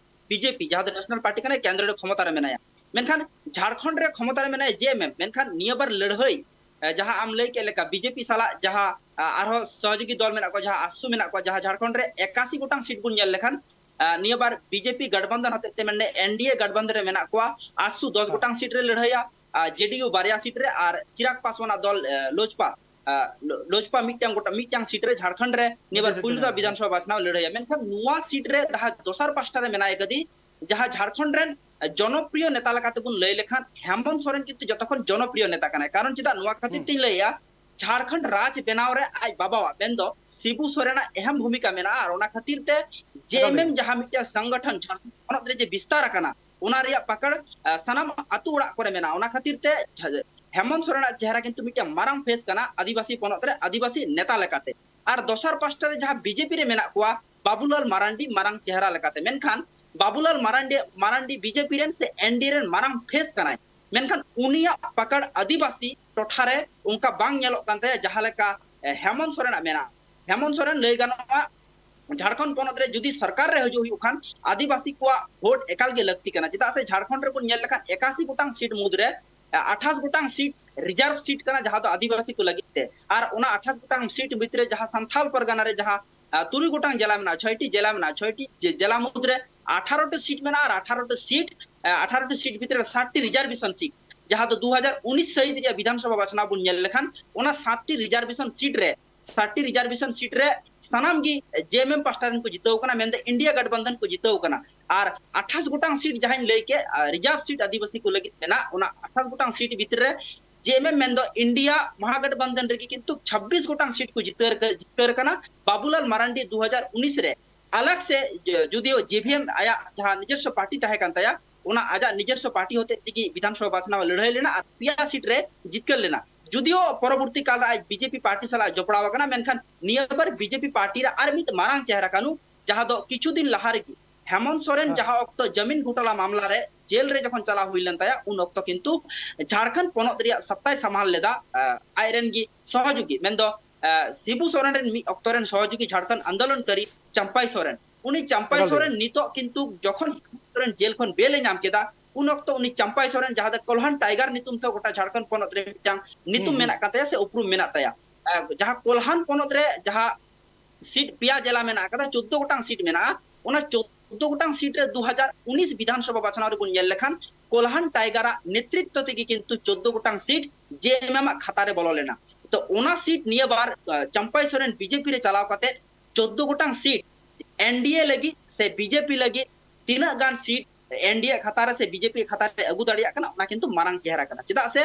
ᱵᱤ ᱡᱮ ᱯᱤ, ᱡᱟᱦᱟᱸ ᱫᱚ ᱱᱮᱥᱱᱟᱞ ᱯᱟᱨᱴᱤ ᱠᱟᱱᱟᱭ, ᱠᱮᱱᱫᱨᱚ ᱨᱮ ᱠᱷᱚᱢᱚᱛᱟ ᱨᱮ ᱢᱮᱱᱟᱭᱟ᱾ ᱢᱮᱱᱠᱷᱟᱱ ᱡᱷᱟᱲᱠᱷᱚᱸᱰ ᱨᱮ ᱠᱷᱚᱢᱚᱛᱟ ᱨᱮ ᱢᱮᱱᱟᱭᱟ ᱡᱮ ᱮᱢ ᱮᱢ, ᱢᱮᱱᱠᱷᱟᱱ ᱱᱤᱭᱟᱹ ᱵᱟᱨ ᱞᱟᱹᱲᱦᱟᱹᱭ, ᱮ, ᱡᱟᱦᱟᱸ ᱟᱢ ᱞᱟᱹᱭ ᱠᱮᱫ ᱞᱮᱠᱟ, ᱵᱤ ᱡᱮ ᱯᱤ ᱥᱟᱞᱟᱜ ᱡᱟᱦᱟᱸ, ᱟ, ᱟᱨᱦᱚᱸ ᱥᱚᱦᱚᱡᱳᱜᱤ ᱫᱚᱞ ᱢᱮᱱᱟᱜ ᱠᱚᱣᱟ, ᱡᱟᱦᱟᱸ ᱟᱥᱥᱩ ᱢᱮᱱᱟᱜ ᱠᱚᱣᱟ, ᱡᱟᱦᱟᱸ ᱡᱷᱟᱲᱠᱷᱚᱸᱰ ᱨᱮ ᱮᱠᱟᱥᱤ ᱜᱚᱴᱟᱝ ᱥᱤᱴ ᱵᱚᱱ ᱧᱮᱞ ᱞᱮᱠᱷᱟᱱ, ᱟ, ᱱᱤᱭᱟᱹ ᱵᱟᱨ ᱵᱤ ᱡᱮ ᱯᱤ ᱜᱟᱴᱵᱚᱱᱫᱷᱚᱱ ᱦᱚᱛᱮᱡ ᱛᱮ, ᱢᱮᱱᱫᱚ ᱮᱱ ᱰᱤ ᱮ ᱜᱟᱴᱵᱚᱱᱫᱷᱚᱱ ᱨᱮ ᱢᱮᱱᱟᱜ ᱠᱚᱣᱟ, ᱟᱥᱥᱩ ᱫᱚᱥ ᱦᱮᱸ᱾ ᱜᱚᱴᱟᱝ ᱥᱤᱴ ᱨᱮ ᱞᱟᱹᱲᱦᱟᱹᱭᱟ, ᱟ, ᱡᱮ ᱰᱤ ᱭᱩ ᱵᱟᱨᱭᱟ ᱥᱤᱴ ᱨᱮ, ᱟᱨ ᱪᱤᱨᱟᱜᱽ ᱯᱟᱥᱣᱟᱱᱟᱜ ᱫᱚᱞ, ᱮ, ᱞᱳᱡᱯᱟ, ᱟ, ᱞᱳ-, ᱞᱳᱡᱯᱟ ᱢᱤᱫᱴᱟᱝ ᱜᱚᱴᱟ, ᱢᱤᱫᱴᱟᱝ ᱥᱤᱴ ᱨᱮ ᱡᱷᱟᱲᱠᱷᱚᱸᱰ ᱨᱮ ᱱᱤᱭᱟᱹ ᱵᱟᱨ ᱢᱤᱫᱴᱟᱝ ᱥᱤᱴ ᱯᱩᱭᱞᱩ ᱨᱮ ᱫᱷᱟᱣ ᱢᱮᱱᱟᱜ ᱵᱤᱫᱷᱟᱱ ᱠᱚᱣᱟ᱾ ᱥᱚᱵᱷᱟ ᱵᱟᱪᱷᱱᱟᱣ ᱞᱟᱹᱲᱦᱟᱹᱭᱟ᱾ ᱢᱮᱱᱠᱷᱟᱱ ᱱᱚᱣᱟ ᱥᱤᱴ ᱨᱮ ᱡᱟᱦᱟᱸ ᱫᱚᱥᱟᱨ ᱯᱟᱥᱴᱟ ᱨᱮ ᱢᱮᱱᱟᱭ ᱠᱟᱫᱮ, ᱡᱟᱦᱟᱸ ᱡᱷᱟᱲᱠᱷᱚᱸᱰ ᱨᱮᱱ ᱡᱚᱱᱚᱯᱨᱤᱭᱚ ᱱᱮᱛᱟ ᱞᱮᱠᱟ ᱛᱮᱵᱚᱱ ᱞᱟᱹᱭ ᱞᱮᱠᱷᱟᱱ, ᱦᱮᱢᱚᱱᱛ ᱥᱚᱨᱮᱱ ᱠᱤᱱᱛᱩ ᱡᱚᱛᱚ ᱠᱷᱚᱱ ᱡᱚᱱᱚᱯᱨᱤᱭᱚ ᱱᱮᱛᱟ ᱠᱟᱱᱟᱭ᱾ ᱠᱟᱨᱚᱱ ᱪᱮᱫᱟᱜ ᱱᱚᱣᱟ ᱠᱷᱟᱹᱛᱤᱨ ᱦᱩᱸ᱾ ᱛᱤᱧ ᱞᱟᱹᱭᱮᱜᱼᱟ, ᱡᱷᱟᱲᱠᱷᱚᱸᱰ ᱨᱟᱡᱽ ᱵᱮᱱᱟᱣ ᱨᱮ ᱟᱡ ᱵᱟᱵᱟᱣᱟᱜ, ᱢᱮᱱᱫᱚ ᱥᱤᱵᱩ ᱥᱚᱨᱮᱱᱟᱜ ᱮᱦᱚᱢ ᱵᱷᱩᱢᱤᱠᱟ ᱢᱮᱱᱟᱜᱼᱟ᱾ ᱟᱨ ᱚᱱᱟ ᱠᱷᱟᱹᱛᱤᱨ ᱛᱮ ᱡᱮ ᱮᱢ ᱮᱢ ᱡᱟᱦᱟᱸ ᱢᱤᱫᱴᱟᱝ ᱥᱚᱝᱜᱚᱴᱷᱚᱱ ᱡᱷᱟᱲᱠᱷᱚᱸᱰ ᱯᱚᱱᱚᱛ ᱨᱮ ᱡᱮ ᱵᱤᱥᱛᱟᱨ ᱟᱠᱟᱱᱟ, ᱚᱱᱟ ᱨᱮᱭᱟᱜ ᱯᱟᱠᱟᱲ, ᱟ, ᱥᱟᱱᱟᱢ ᱟᱹᱛᱩ ᱚᱲᱟᱜ ᱠᱚᱨᱮ ᱢᱮᱱᱟᱜᱼᱟ᱾ ᱚᱱᱟ ᱠᱷᱟᱹᱛᱤᱨ ᱛᱮ ᱡᱷᱟ-, ᱦᱮᱢᱚᱱᱛ ᱥᱚᱨᱮᱱᱟᱜ ᱪᱮᱦᱨᱟ ᱠᱤᱱᱛᱩ ᱢᱤᱫᱴᱟᱝ ᱢᱟᱨᱟᱝ ᱯᱷᱮᱥ ᱠᱟᱱᱟ ᱟᱹᱫᱤᱵᱟᱹᱥᱤ ᱯᱚᱱᱚᱛ ᱨᱮ ᱟᱹᱫᱤᱵᱟᱹᱥᱤ ᱱᱮᱛᱟ ᱞᱮᱠᱟᱛᱮ᱾ ᱟᱨ ᱫᱚᱥᱟᱨ ᱯᱟᱥᱴᱟ ᱨᱮ ᱡᱟᱦᱟᱸ ᱵᱤᱡᱮᱯᱤ ᱨᱮ ᱢᱮᱱᱟᱜ ᱠᱚᱣᱟ, ᱵᱟᱵᱩᱞᱟᱞ ᱢᱟᱨᱟᱱᱰᱤ ᱢᱟᱨᱟᱝ ᱪᱮᱦᱨᱟ ᱞᱮᱠᱟᱛᱮ, ᱢᱮᱱᱠᱷᱟᱱ ᱵᱟᱵᱩᱞᱟᱞ ᱢᱟᱨᱟᱱᱰᱤ, ᱢᱟᱨᱟᱱᱰᱤ ᱵᱤᱡᱮᱯᱤ ᱨᱮᱱ ᱥᱮ ᱮᱱᱰᱤ ᱨᱮᱱ ᱢᱟᱨᱟᱝ ᱯᱷᱮᱥ ᱠᱟᱱᱟᱭ, ᱢᱮᱱᱠᱷᱟᱱ ᱩᱱᱤᱭᱟᱜ ᱯᱟᱠᱟᱲ ᱟᱹᱫᱤᱵᱟᱹᱥᱤ ᱴᱚᱴᱷᱟ ᱨᱮ ᱚᱱᱠᱟ ᱵᱟᱝ ᱧᱮᱞᱚᱜ ᱠᱟᱱ ᱛᱟᱭᱟ, ᱡᱟᱦᱟᱸ ᱞᱮᱠᱟ, ᱮ, ᱦᱮᱢᱚᱱᱛ ᱥᱚᱨᱮᱱᱟᱜ ᱢᱮᱱᱟᱜᱼᱟ᱾ ᱦᱮᱢᱚᱱᱛ ᱥᱚᱨᱮᱱ, ᱞᱟᱹᱭ ᱜᱟᱱᱚᱜᱼᱟ, ᱡᱷᱟᱲᱠᱷᱚᱸᱰ ᱯᱚᱱᱚᱛ ᱨᱮ ᱡᱩᱫᱤ ᱥᱚᱨᱠᱟᱨ ᱨᱮ ᱦᱤᱡᱩᱜ ᱦᱩᱭᱩᱜ ᱠᱷᱟᱱ, ᱟᱹᱫᱤᱵᱟᱹᱥᱤ ᱠᱚᱣᱟᱜ ᱵᱷᱳᱴ ᱮᱠᱟᱞ ᱜᱮ ᱞᱟᱹᱠᱛᱤ ᱠᱟᱱᱟ᱾ ᱪᱮᱫᱟᱜ ᱥᱮ ᱡᱷᱟᱲᱠᱷᱚᱸᱰ ᱨᱮᱵᱚᱱ ᱧᱮᱞ ᱞᱮᱠᱷᱟᱱ, ᱮᱠᱟᱥᱤ ᱜᱚᱴᱟᱝ ᱥᱤᱴ ᱢᱩᱫᱽᱨᱮ, ᱮ, ᱟᱴᱷᱟᱥ ᱜᱚᱴᱟᱝ ᱥᱤᱴ ᱨᱤᱡᱟᱨᱵᱷ ᱥᱤᱴ ᱠᱟᱱᱟ, ᱡᱟᱦᱟᱸ ᱫᱚ ᱟᱹᱫᱤᱵᱟᱹᱥᱤ ᱠᱚ ᱞᱟᱹᱜᱤᱫ ᱛᱮ᱾ ᱟᱨ ᱚᱱᱟ ᱟᱴᱷᱟᱥ ᱜᱚᱴᱟᱝ ᱥᱤᱴ ᱵᱷᱤᱛᱨᱤ ᱨᱮ ᱡᱟᱦᱟᱸ ᱥᱟᱱᱛᱷᱟᱞ ᱯᱟᱨᱜᱟᱱᱟ ᱨᱮ ᱡᱟᱦᱟᱸ, ᱟ, ᱛᱩᱨᱩᱭ ᱜᱚᱴᱟᱝ ᱡᱮᱞᱟ ᱢᱮᱱᱟᱜᱼᱟ, ᱪᱷᱚᱭᱴᱤ ᱡᱮᱞᱟ ᱢᱮᱱᱟᱜᱼᱟ, ᱪᱷᱚᱭᱴᱤ ᱡᱮ-, ᱡᱮᱞᱟ ᱢᱩᱫᱽᱨᱮ ᱟᱴᱷᱟᱨᱚ ᱴᱤ ᱥᱤᱴ ᱢᱮᱱᱟᱜᱼᱟ᱾ ᱟᱨ ᱟᱴᱷᱟᱨᱚ ᱴᱤ ᱥᱤᱴ, ᱟ, ᱟᱴᱷᱟᱨᱚ ᱴᱤ ᱥᱤᱴ ᱵᱷᱤᱛᱨᱤ ᱨᱮ ᱥᱟᱛ ᱴᱤ ᱨᱤᱡᱟᱨᱵᱷᱮᱥᱚᱱ ᱥᱤᱴ, ᱡᱟᱦᱟᱸ ᱫᱚ ᱫᱩ ᱦᱟᱡᱟᱨ ᱩᱱᱤᱥ ᱥᱟᱹᱦᱤᱛ ᱨᱮᱭᱟᱜ ᱵᱤᱫᱷᱟᱱ ᱥᱚᱵᱷᱟ ᱵᱟᱪᱷᱱᱟᱣ ᱵᱚᱱ ᱧᱮᱞ ᱞᱮᱠᱷᱟᱱ, ᱚᱱᱟ ᱥᱟᱛ ᱴᱤ ᱨᱤᱡᱟᱨᱵᱷᱮᱥᱚᱱ ᱥᱤᱴ ᱨᱮ, ᱥᱟᱛ ᱴᱤ ᱨᱤᱡᱟᱨᱵᱷᱮᱥᱚᱱ ᱥᱤᱴ ᱨᱮ ᱥᱟᱱᱟᱢ ᱜᱮ ᱡᱮ ᱮᱢ ᱮᱢ ᱯᱟᱥᱴᱟ ᱨᱮᱱ ᱠᱚ ᱡᱤᱛᱟᱹᱣ ᱠᱟᱱᱟ, ᱢᱮᱱᱫᱚ ᱤᱱᱰᱤᱭᱟ ᱜᱟᱴᱵᱟᱱᱫᱷᱚᱱ ᱠᱚ ᱡᱤᱛᱟᱹᱣ ᱠᱟᱱᱟ᱾ ᱟᱨ ᱟᱴᱷᱟᱥ ᱜᱚᱴᱟᱝ ᱥᱤᱴ ᱡᱟᱦᱟᱸᱧ ᱞᱟᱹᱭ ᱠᱮᱫ, ᱟ, ᱨᱤᱡᱟᱨᱵᱷ ᱥᱤᱴ ᱟᱹᱫᱤᱵᱟᱹᱥᱤ ᱠᱚ ᱞᱟᱹᱜᱤᱫ ᱢᱮᱱᱟᱜ, ᱚᱱᱟ ᱟᱴᱷᱟᱥ ᱜᱚᱴᱟᱝ ᱥᱤᱴ ᱵᱷᱤᱛᱨᱤ ᱨᱮ ᱡᱮ ᱮᱢ ᱮᱢ ᱢᱮᱱᱫᱚ ᱤᱱᱰᱤᱭᱟ ᱢᱚᱦᱟᱜᱟᱴᱵᱟᱱᱫᱷᱚᱱ ᱨᱮᱜᱮ ᱠᱤᱱᱛᱩ ᱪᱷᱟᱵᱵᱤᱥ ᱜᱚᱴᱟᱝ ᱥᱤᱴ ᱠᱚ ᱡᱤᱛᱟᱹᱨ ᱠᱟ-, ᱡᱤᱛᱠᱟᱹᱨ ᱠᱟᱱᱟ᱾ ᱵᱟᱵᱩᱞᱟᱞ ᱢᱟᱨᱟᱱᱰᱤ ᱫᱩ ᱦᱟᱡᱟᱨ ᱩᱱᱤᱥ ᱨᱮ ᱟᱞᱟᱜᱽ ᱥᱮ ᱡᱚ-, ᱡᱩᱫᱤᱭᱳ ᱡᱮ ᱵᱷᱤ ᱮᱢ ᱟᱭᱟᱜ ᱡᱟᱦᱟᱸ ᱱᱤᱡᱚᱥᱥᱚ ᱯᱟᱨᱴᱤ ᱛᱟᱦᱮᱸ ᱠᱟᱱ ᱛᱟᱭᱟ, ᱚᱱᱟ ᱟᱡᱟᱜ ᱱᱤᱡᱚᱥᱥᱚ ᱯᱟᱨᱴᱤ ᱦᱚᱛᱮᱡ ᱛᱮᱜᱮ ᱵᱤᱫᱷᱟᱱ ᱥᱚᱵᱷᱟ ᱵᱟᱪᱷᱱᱟᱣ ᱮ ᱞᱟᱹᱲᱦᱟᱹᱭ ᱞᱮᱱᱟ ᱟᱨ ᱯᱮᱭᱟ ᱥᱤᱴ ᱨᱮ ᱡᱤᱛᱠᱟᱹᱨ ᱞᱮᱱᱟ᱾ ᱡᱩᱫᱤᱭᱳ ᱯᱚᱨᱚᱵᱚᱨᱛᱤ ᱠᱟᱞ ᱨᱮ ᱟᱡ ᱵᱤᱡᱮᱯᱤ ᱯᱟᱨᱴᱤ ᱥᱟᱞᱟᱜ ᱡᱚᱯᱲᱟᱣ ᱟᱠᱟᱱᱟ, ᱢᱮᱱᱠᱷᱟᱱ ᱱᱤᱭᱟᱹ ᱵᱟᱨ ᱵᱤᱡᱮᱯᱤ ᱯᱟᱨᱴᱤ ᱨᱮ ᱟᱨ ᱢᱤᱫ ᱢᱟᱨᱟᱝ ᱪᱮᱦᱨᱟ ᱠᱟᱱᱩ, ᱡᱟᱦᱟᱸ ᱫᱚ ᱠᱤᱪᱷᱩ ᱫᱤᱱ ᱞᱟᱦᱟ ᱨᱮᱜᱮ ᱦᱮᱢᱚᱱᱛ ᱥᱚᱨᱮᱱ ᱦᱮᱸ᱾ ᱡᱟᱦᱟᱸ ᱚᱠᱛᱚ ᱡᱟᱢᱤᱱ ᱜᱷᱚᱴᱟᱞᱟ ᱢᱟᱢᱞᱟ ᱨᱮ ᱡᱮᱞ ᱨᱮ ᱡᱚᱠᱷᱚᱱ ᱪᱟᱞᱟᱣ ᱦᱩᱭ ᱞᱮᱱ ᱛᱟᱭᱟ, ᱩᱱ ᱚᱠᱛᱚ ᱠᱤᱱᱛᱩ ᱡᱷᱟᱲᱠᱷᱚᱸᱰ ᱯᱚᱱᱚᱛ ᱨᱮᱭᱟᱜ ᱥᱟᱯᱛᱟᱭ ᱥᱟᱢᱟᱞ ᱞᱮᱫᱟ, ᱟᱡ ᱨᱮᱱ ᱜᱮ ᱥᱚᱦᱚᱡᱳᱜᱤ, ᱢᱮᱱᱫᱚ ᱥᱤᱵᱩ ᱥᱚᱨᱮᱱ ᱨᱮᱱ ᱢᱤᱫ ᱚᱠᱛᱚ ᱨᱮᱱ ᱥᱚᱦᱚᱡᱳᱜᱤ ᱡᱷᱟᱲᱠᱷᱚᱸᱰ ᱟᱱᱫᱳᱞᱚᱱᱠᱟᱨᱤ ᱪᱟᱢᱯᱟᱭ ᱥᱚᱨᱮᱱ᱾ ᱩᱱᱤ ᱪᱟᱢᱯᱟᱭ ᱮᱠᱟᱞ ᱛᱮᱜᱮ᱾ ᱥᱚᱨᱮᱱ ᱱᱤᱛᱚᱜ ᱠᱤᱱᱛᱩ ᱡᱚᱠᱷᱚᱱ ᱥᱚᱨᱮᱱ ᱡᱮᱞ ᱠᱷᱚᱱ ᱵᱮᱞ ᱮ ᱧᱟᱢ ᱠᱮᱫᱟ, ᱩᱱ ᱚᱠᱛᱚ ᱩᱱᱤ ᱪᱟᱢᱯᱟᱭ ᱥᱚᱨᱮᱱ, ᱡᱟᱦᱟᱸ ᱫᱚ ᱠᱚᱞᱦᱟᱱ ᱴᱟᱭᱜᱟᱨ ᱧᱩᱛᱩᱢ ᱛᱮ ᱜᱚᱴᱟ ᱡᱷᱟᱲᱠᱷᱚᱸᱰ ᱯᱚᱱᱚᱛ ᱨᱮ ᱢᱤᱫᱴᱟᱝ ᱧᱩᱛᱩᱢ ᱦᱩᱸ, ᱦᱩᱸ᱾ ᱢᱮᱱᱟᱜ ᱠᱟᱱ ᱛᱟᱭᱟ ᱥᱮ ᱩᱯᱨᱩᱢ ᱢᱮᱱᱟᱜ ᱛᱟᱭᱟ, ᱡᱟᱦᱟᱸ ᱠᱚᱞᱦᱟᱱ ᱯᱚᱱᱚᱛ ᱨᱮ ᱡᱟᱦᱟᱸ ᱥᱤᱴ ᱯᱮᱭᱟ ᱡᱮᱞᱟ ᱢᱮᱱᱟᱜ ᱟᱠᱟᱫᱟ, ᱪᱳᱫᱽᱫᱳ ᱜᱚᱴᱟᱝ ᱥᱤᱴ ᱢᱮᱱᱟᱜᱼᱟ᱾ ᱚᱱᱟ ᱪᱳᱫᱽᱫᱳ ᱜᱚᱴᱟᱝ ᱥᱤᱴ ᱨᱮ ᱫᱩ ᱦᱟᱡᱟᱨ ᱩᱱᱤᱥ ᱵᱤᱫᱷᱟᱱ ᱥᱚᱵᱷᱟ ᱵᱟᱪᱷᱱᱟᱣ ᱨᱮᱵᱚᱱ ᱧᱮᱞ ᱞᱮᱠᱷᱟᱱ, ᱠᱚᱞᱦᱟᱱ ᱴᱟᱭᱜᱟᱨᱟᱜ ᱱᱮᱛᱨᱤᱛᱛᱚ ᱛᱮᱜᱮ ᱠᱤᱱᱛᱩ ᱪᱳᱫᱽᱫᱳ ᱜᱚᱴᱟᱝ ᱥᱤᱴ ᱡᱮ ᱮᱢ ᱮᱢ ᱟᱜ ᱠᱷᱟᱛᱟ ᱨᱮ ᱵᱚᱞᱚ ᱞᱮᱱᱟ᱾ ᱛᱚ, ᱚᱱᱟ ᱥᱤᱴ ᱱᱤᱭᱟᱹ ᱵᱟᱨ, ᱟ, ᱪᱟᱢᱯᱟᱭ ᱥᱚᱨᱮᱱ ᱵᱤᱡᱮᱯᱤ ᱨᱮ ᱪᱟᱞᱟᱣ ᱠᱟᱛᱮ ᱪᱳᱫᱽᱫᱳ ᱜᱚᱴᱟᱝ ᱥᱤᱴ ᱮᱱ ᱰᱤ ᱮ ᱞᱟᱹᱜᱤᱫ ᱥᱮ ᱵᱤᱡᱮᱯᱤ ᱞᱟᱹᱜᱤᱫ ᱛᱤᱱᱟᱹᱜ ᱜᱟᱱ ᱥᱤᱴ ᱮᱱ ᱰᱤ ᱮ ᱠᱷᱟᱛᱟ ᱨᱮ ᱥᱮ ᱵᱤᱡᱮᱯᱤ ᱠᱷᱟᱛᱟ ᱨᱮ ᱟᱹᱜᱩ ᱫᱟᱲᱮᱭᱟᱜ ᱠᱟᱱᱟ, ᱚᱱᱟ ᱠᱤᱱᱛᱩ ᱢᱟᱨᱟᱝ ᱪᱮᱦᱨᱟ ᱠᱟᱱᱟ᱾ ᱪᱮᱫᱟᱜ ᱥᱮ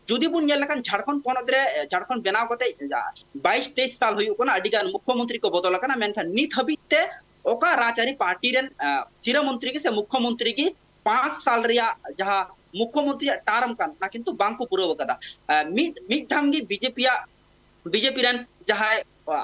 ᱡᱩᱫᱤ ᱵᱚᱱ ᱧᱮᱞ ᱞᱮᱠᱷᱟᱱ ᱡᱷᱟᱲᱠᱷᱚᱸᱰ ᱯᱚᱱᱚᱛ ᱨᱮ, ᱡᱷᱟᱲᱠᱷᱚᱸᱰ ᱵᱮᱱᱟᱣ ᱠᱟᱛᱮ ᱵᱟᱭᱤᱥ ᱛᱮᱭᱤᱥ ᱥᱟᱞ ᱦᱩᱭᱩᱜ ᱠᱟᱱᱟ, ᱟᱹᱰᱤ ᱜᱟᱱ ᱢᱩᱠᱷᱭᱚᱢᱚᱱᱛᱨᱤ ᱠᱚ ᱵᱚᱫᱚᱞ ᱟᱠᱟᱱᱟ, ᱢᱮᱱᱠᱷᱟᱱ ᱱᱤᱛ ᱦᱟᱹᱵᱤᱡ ᱛᱮ ᱚᱠᱟ ᱨᱟᱡᱽᱟᱹᱨᱤ ᱯᱟᱨᱴᱤ ᱨᱮᱱ ᱥᱤᱨᱟᱹ ᱢᱚᱱᱛᱨᱤ ᱜᱮ ᱥᱮ ᱢᱩᱠᱷᱭᱚᱢᱚᱱᱛᱨᱤ ᱜᱮ ᱯᱟᱸᱪ ᱥᱟᱞ ᱨᱮᱭᱟᱜ ᱡᱟᱦᱟᱸ ᱢᱩᱠᱷᱭᱚᱢᱚᱱᱛᱨᱤᱭᱟᱜ ᱴᱟᱨᱢ ᱠᱟᱱ, ᱚᱱᱟ ᱠᱤᱱᱛᱩ ᱵᱟᱝ ᱠᱚ ᱯᱩᱨᱟᱹᱣ ᱟᱠᱟᱫᱟ᱾ ᱢᱤᱫ ᱢᱤᱫ ᱫᱷᱟᱢ ᱜᱮ ᱵᱤᱡᱮᱯᱤᱭᱟᱜ ᱵᱤᱡᱮᱯᱤ ᱨᱮᱱ ᱡᱟᱦᱟᱸᱭ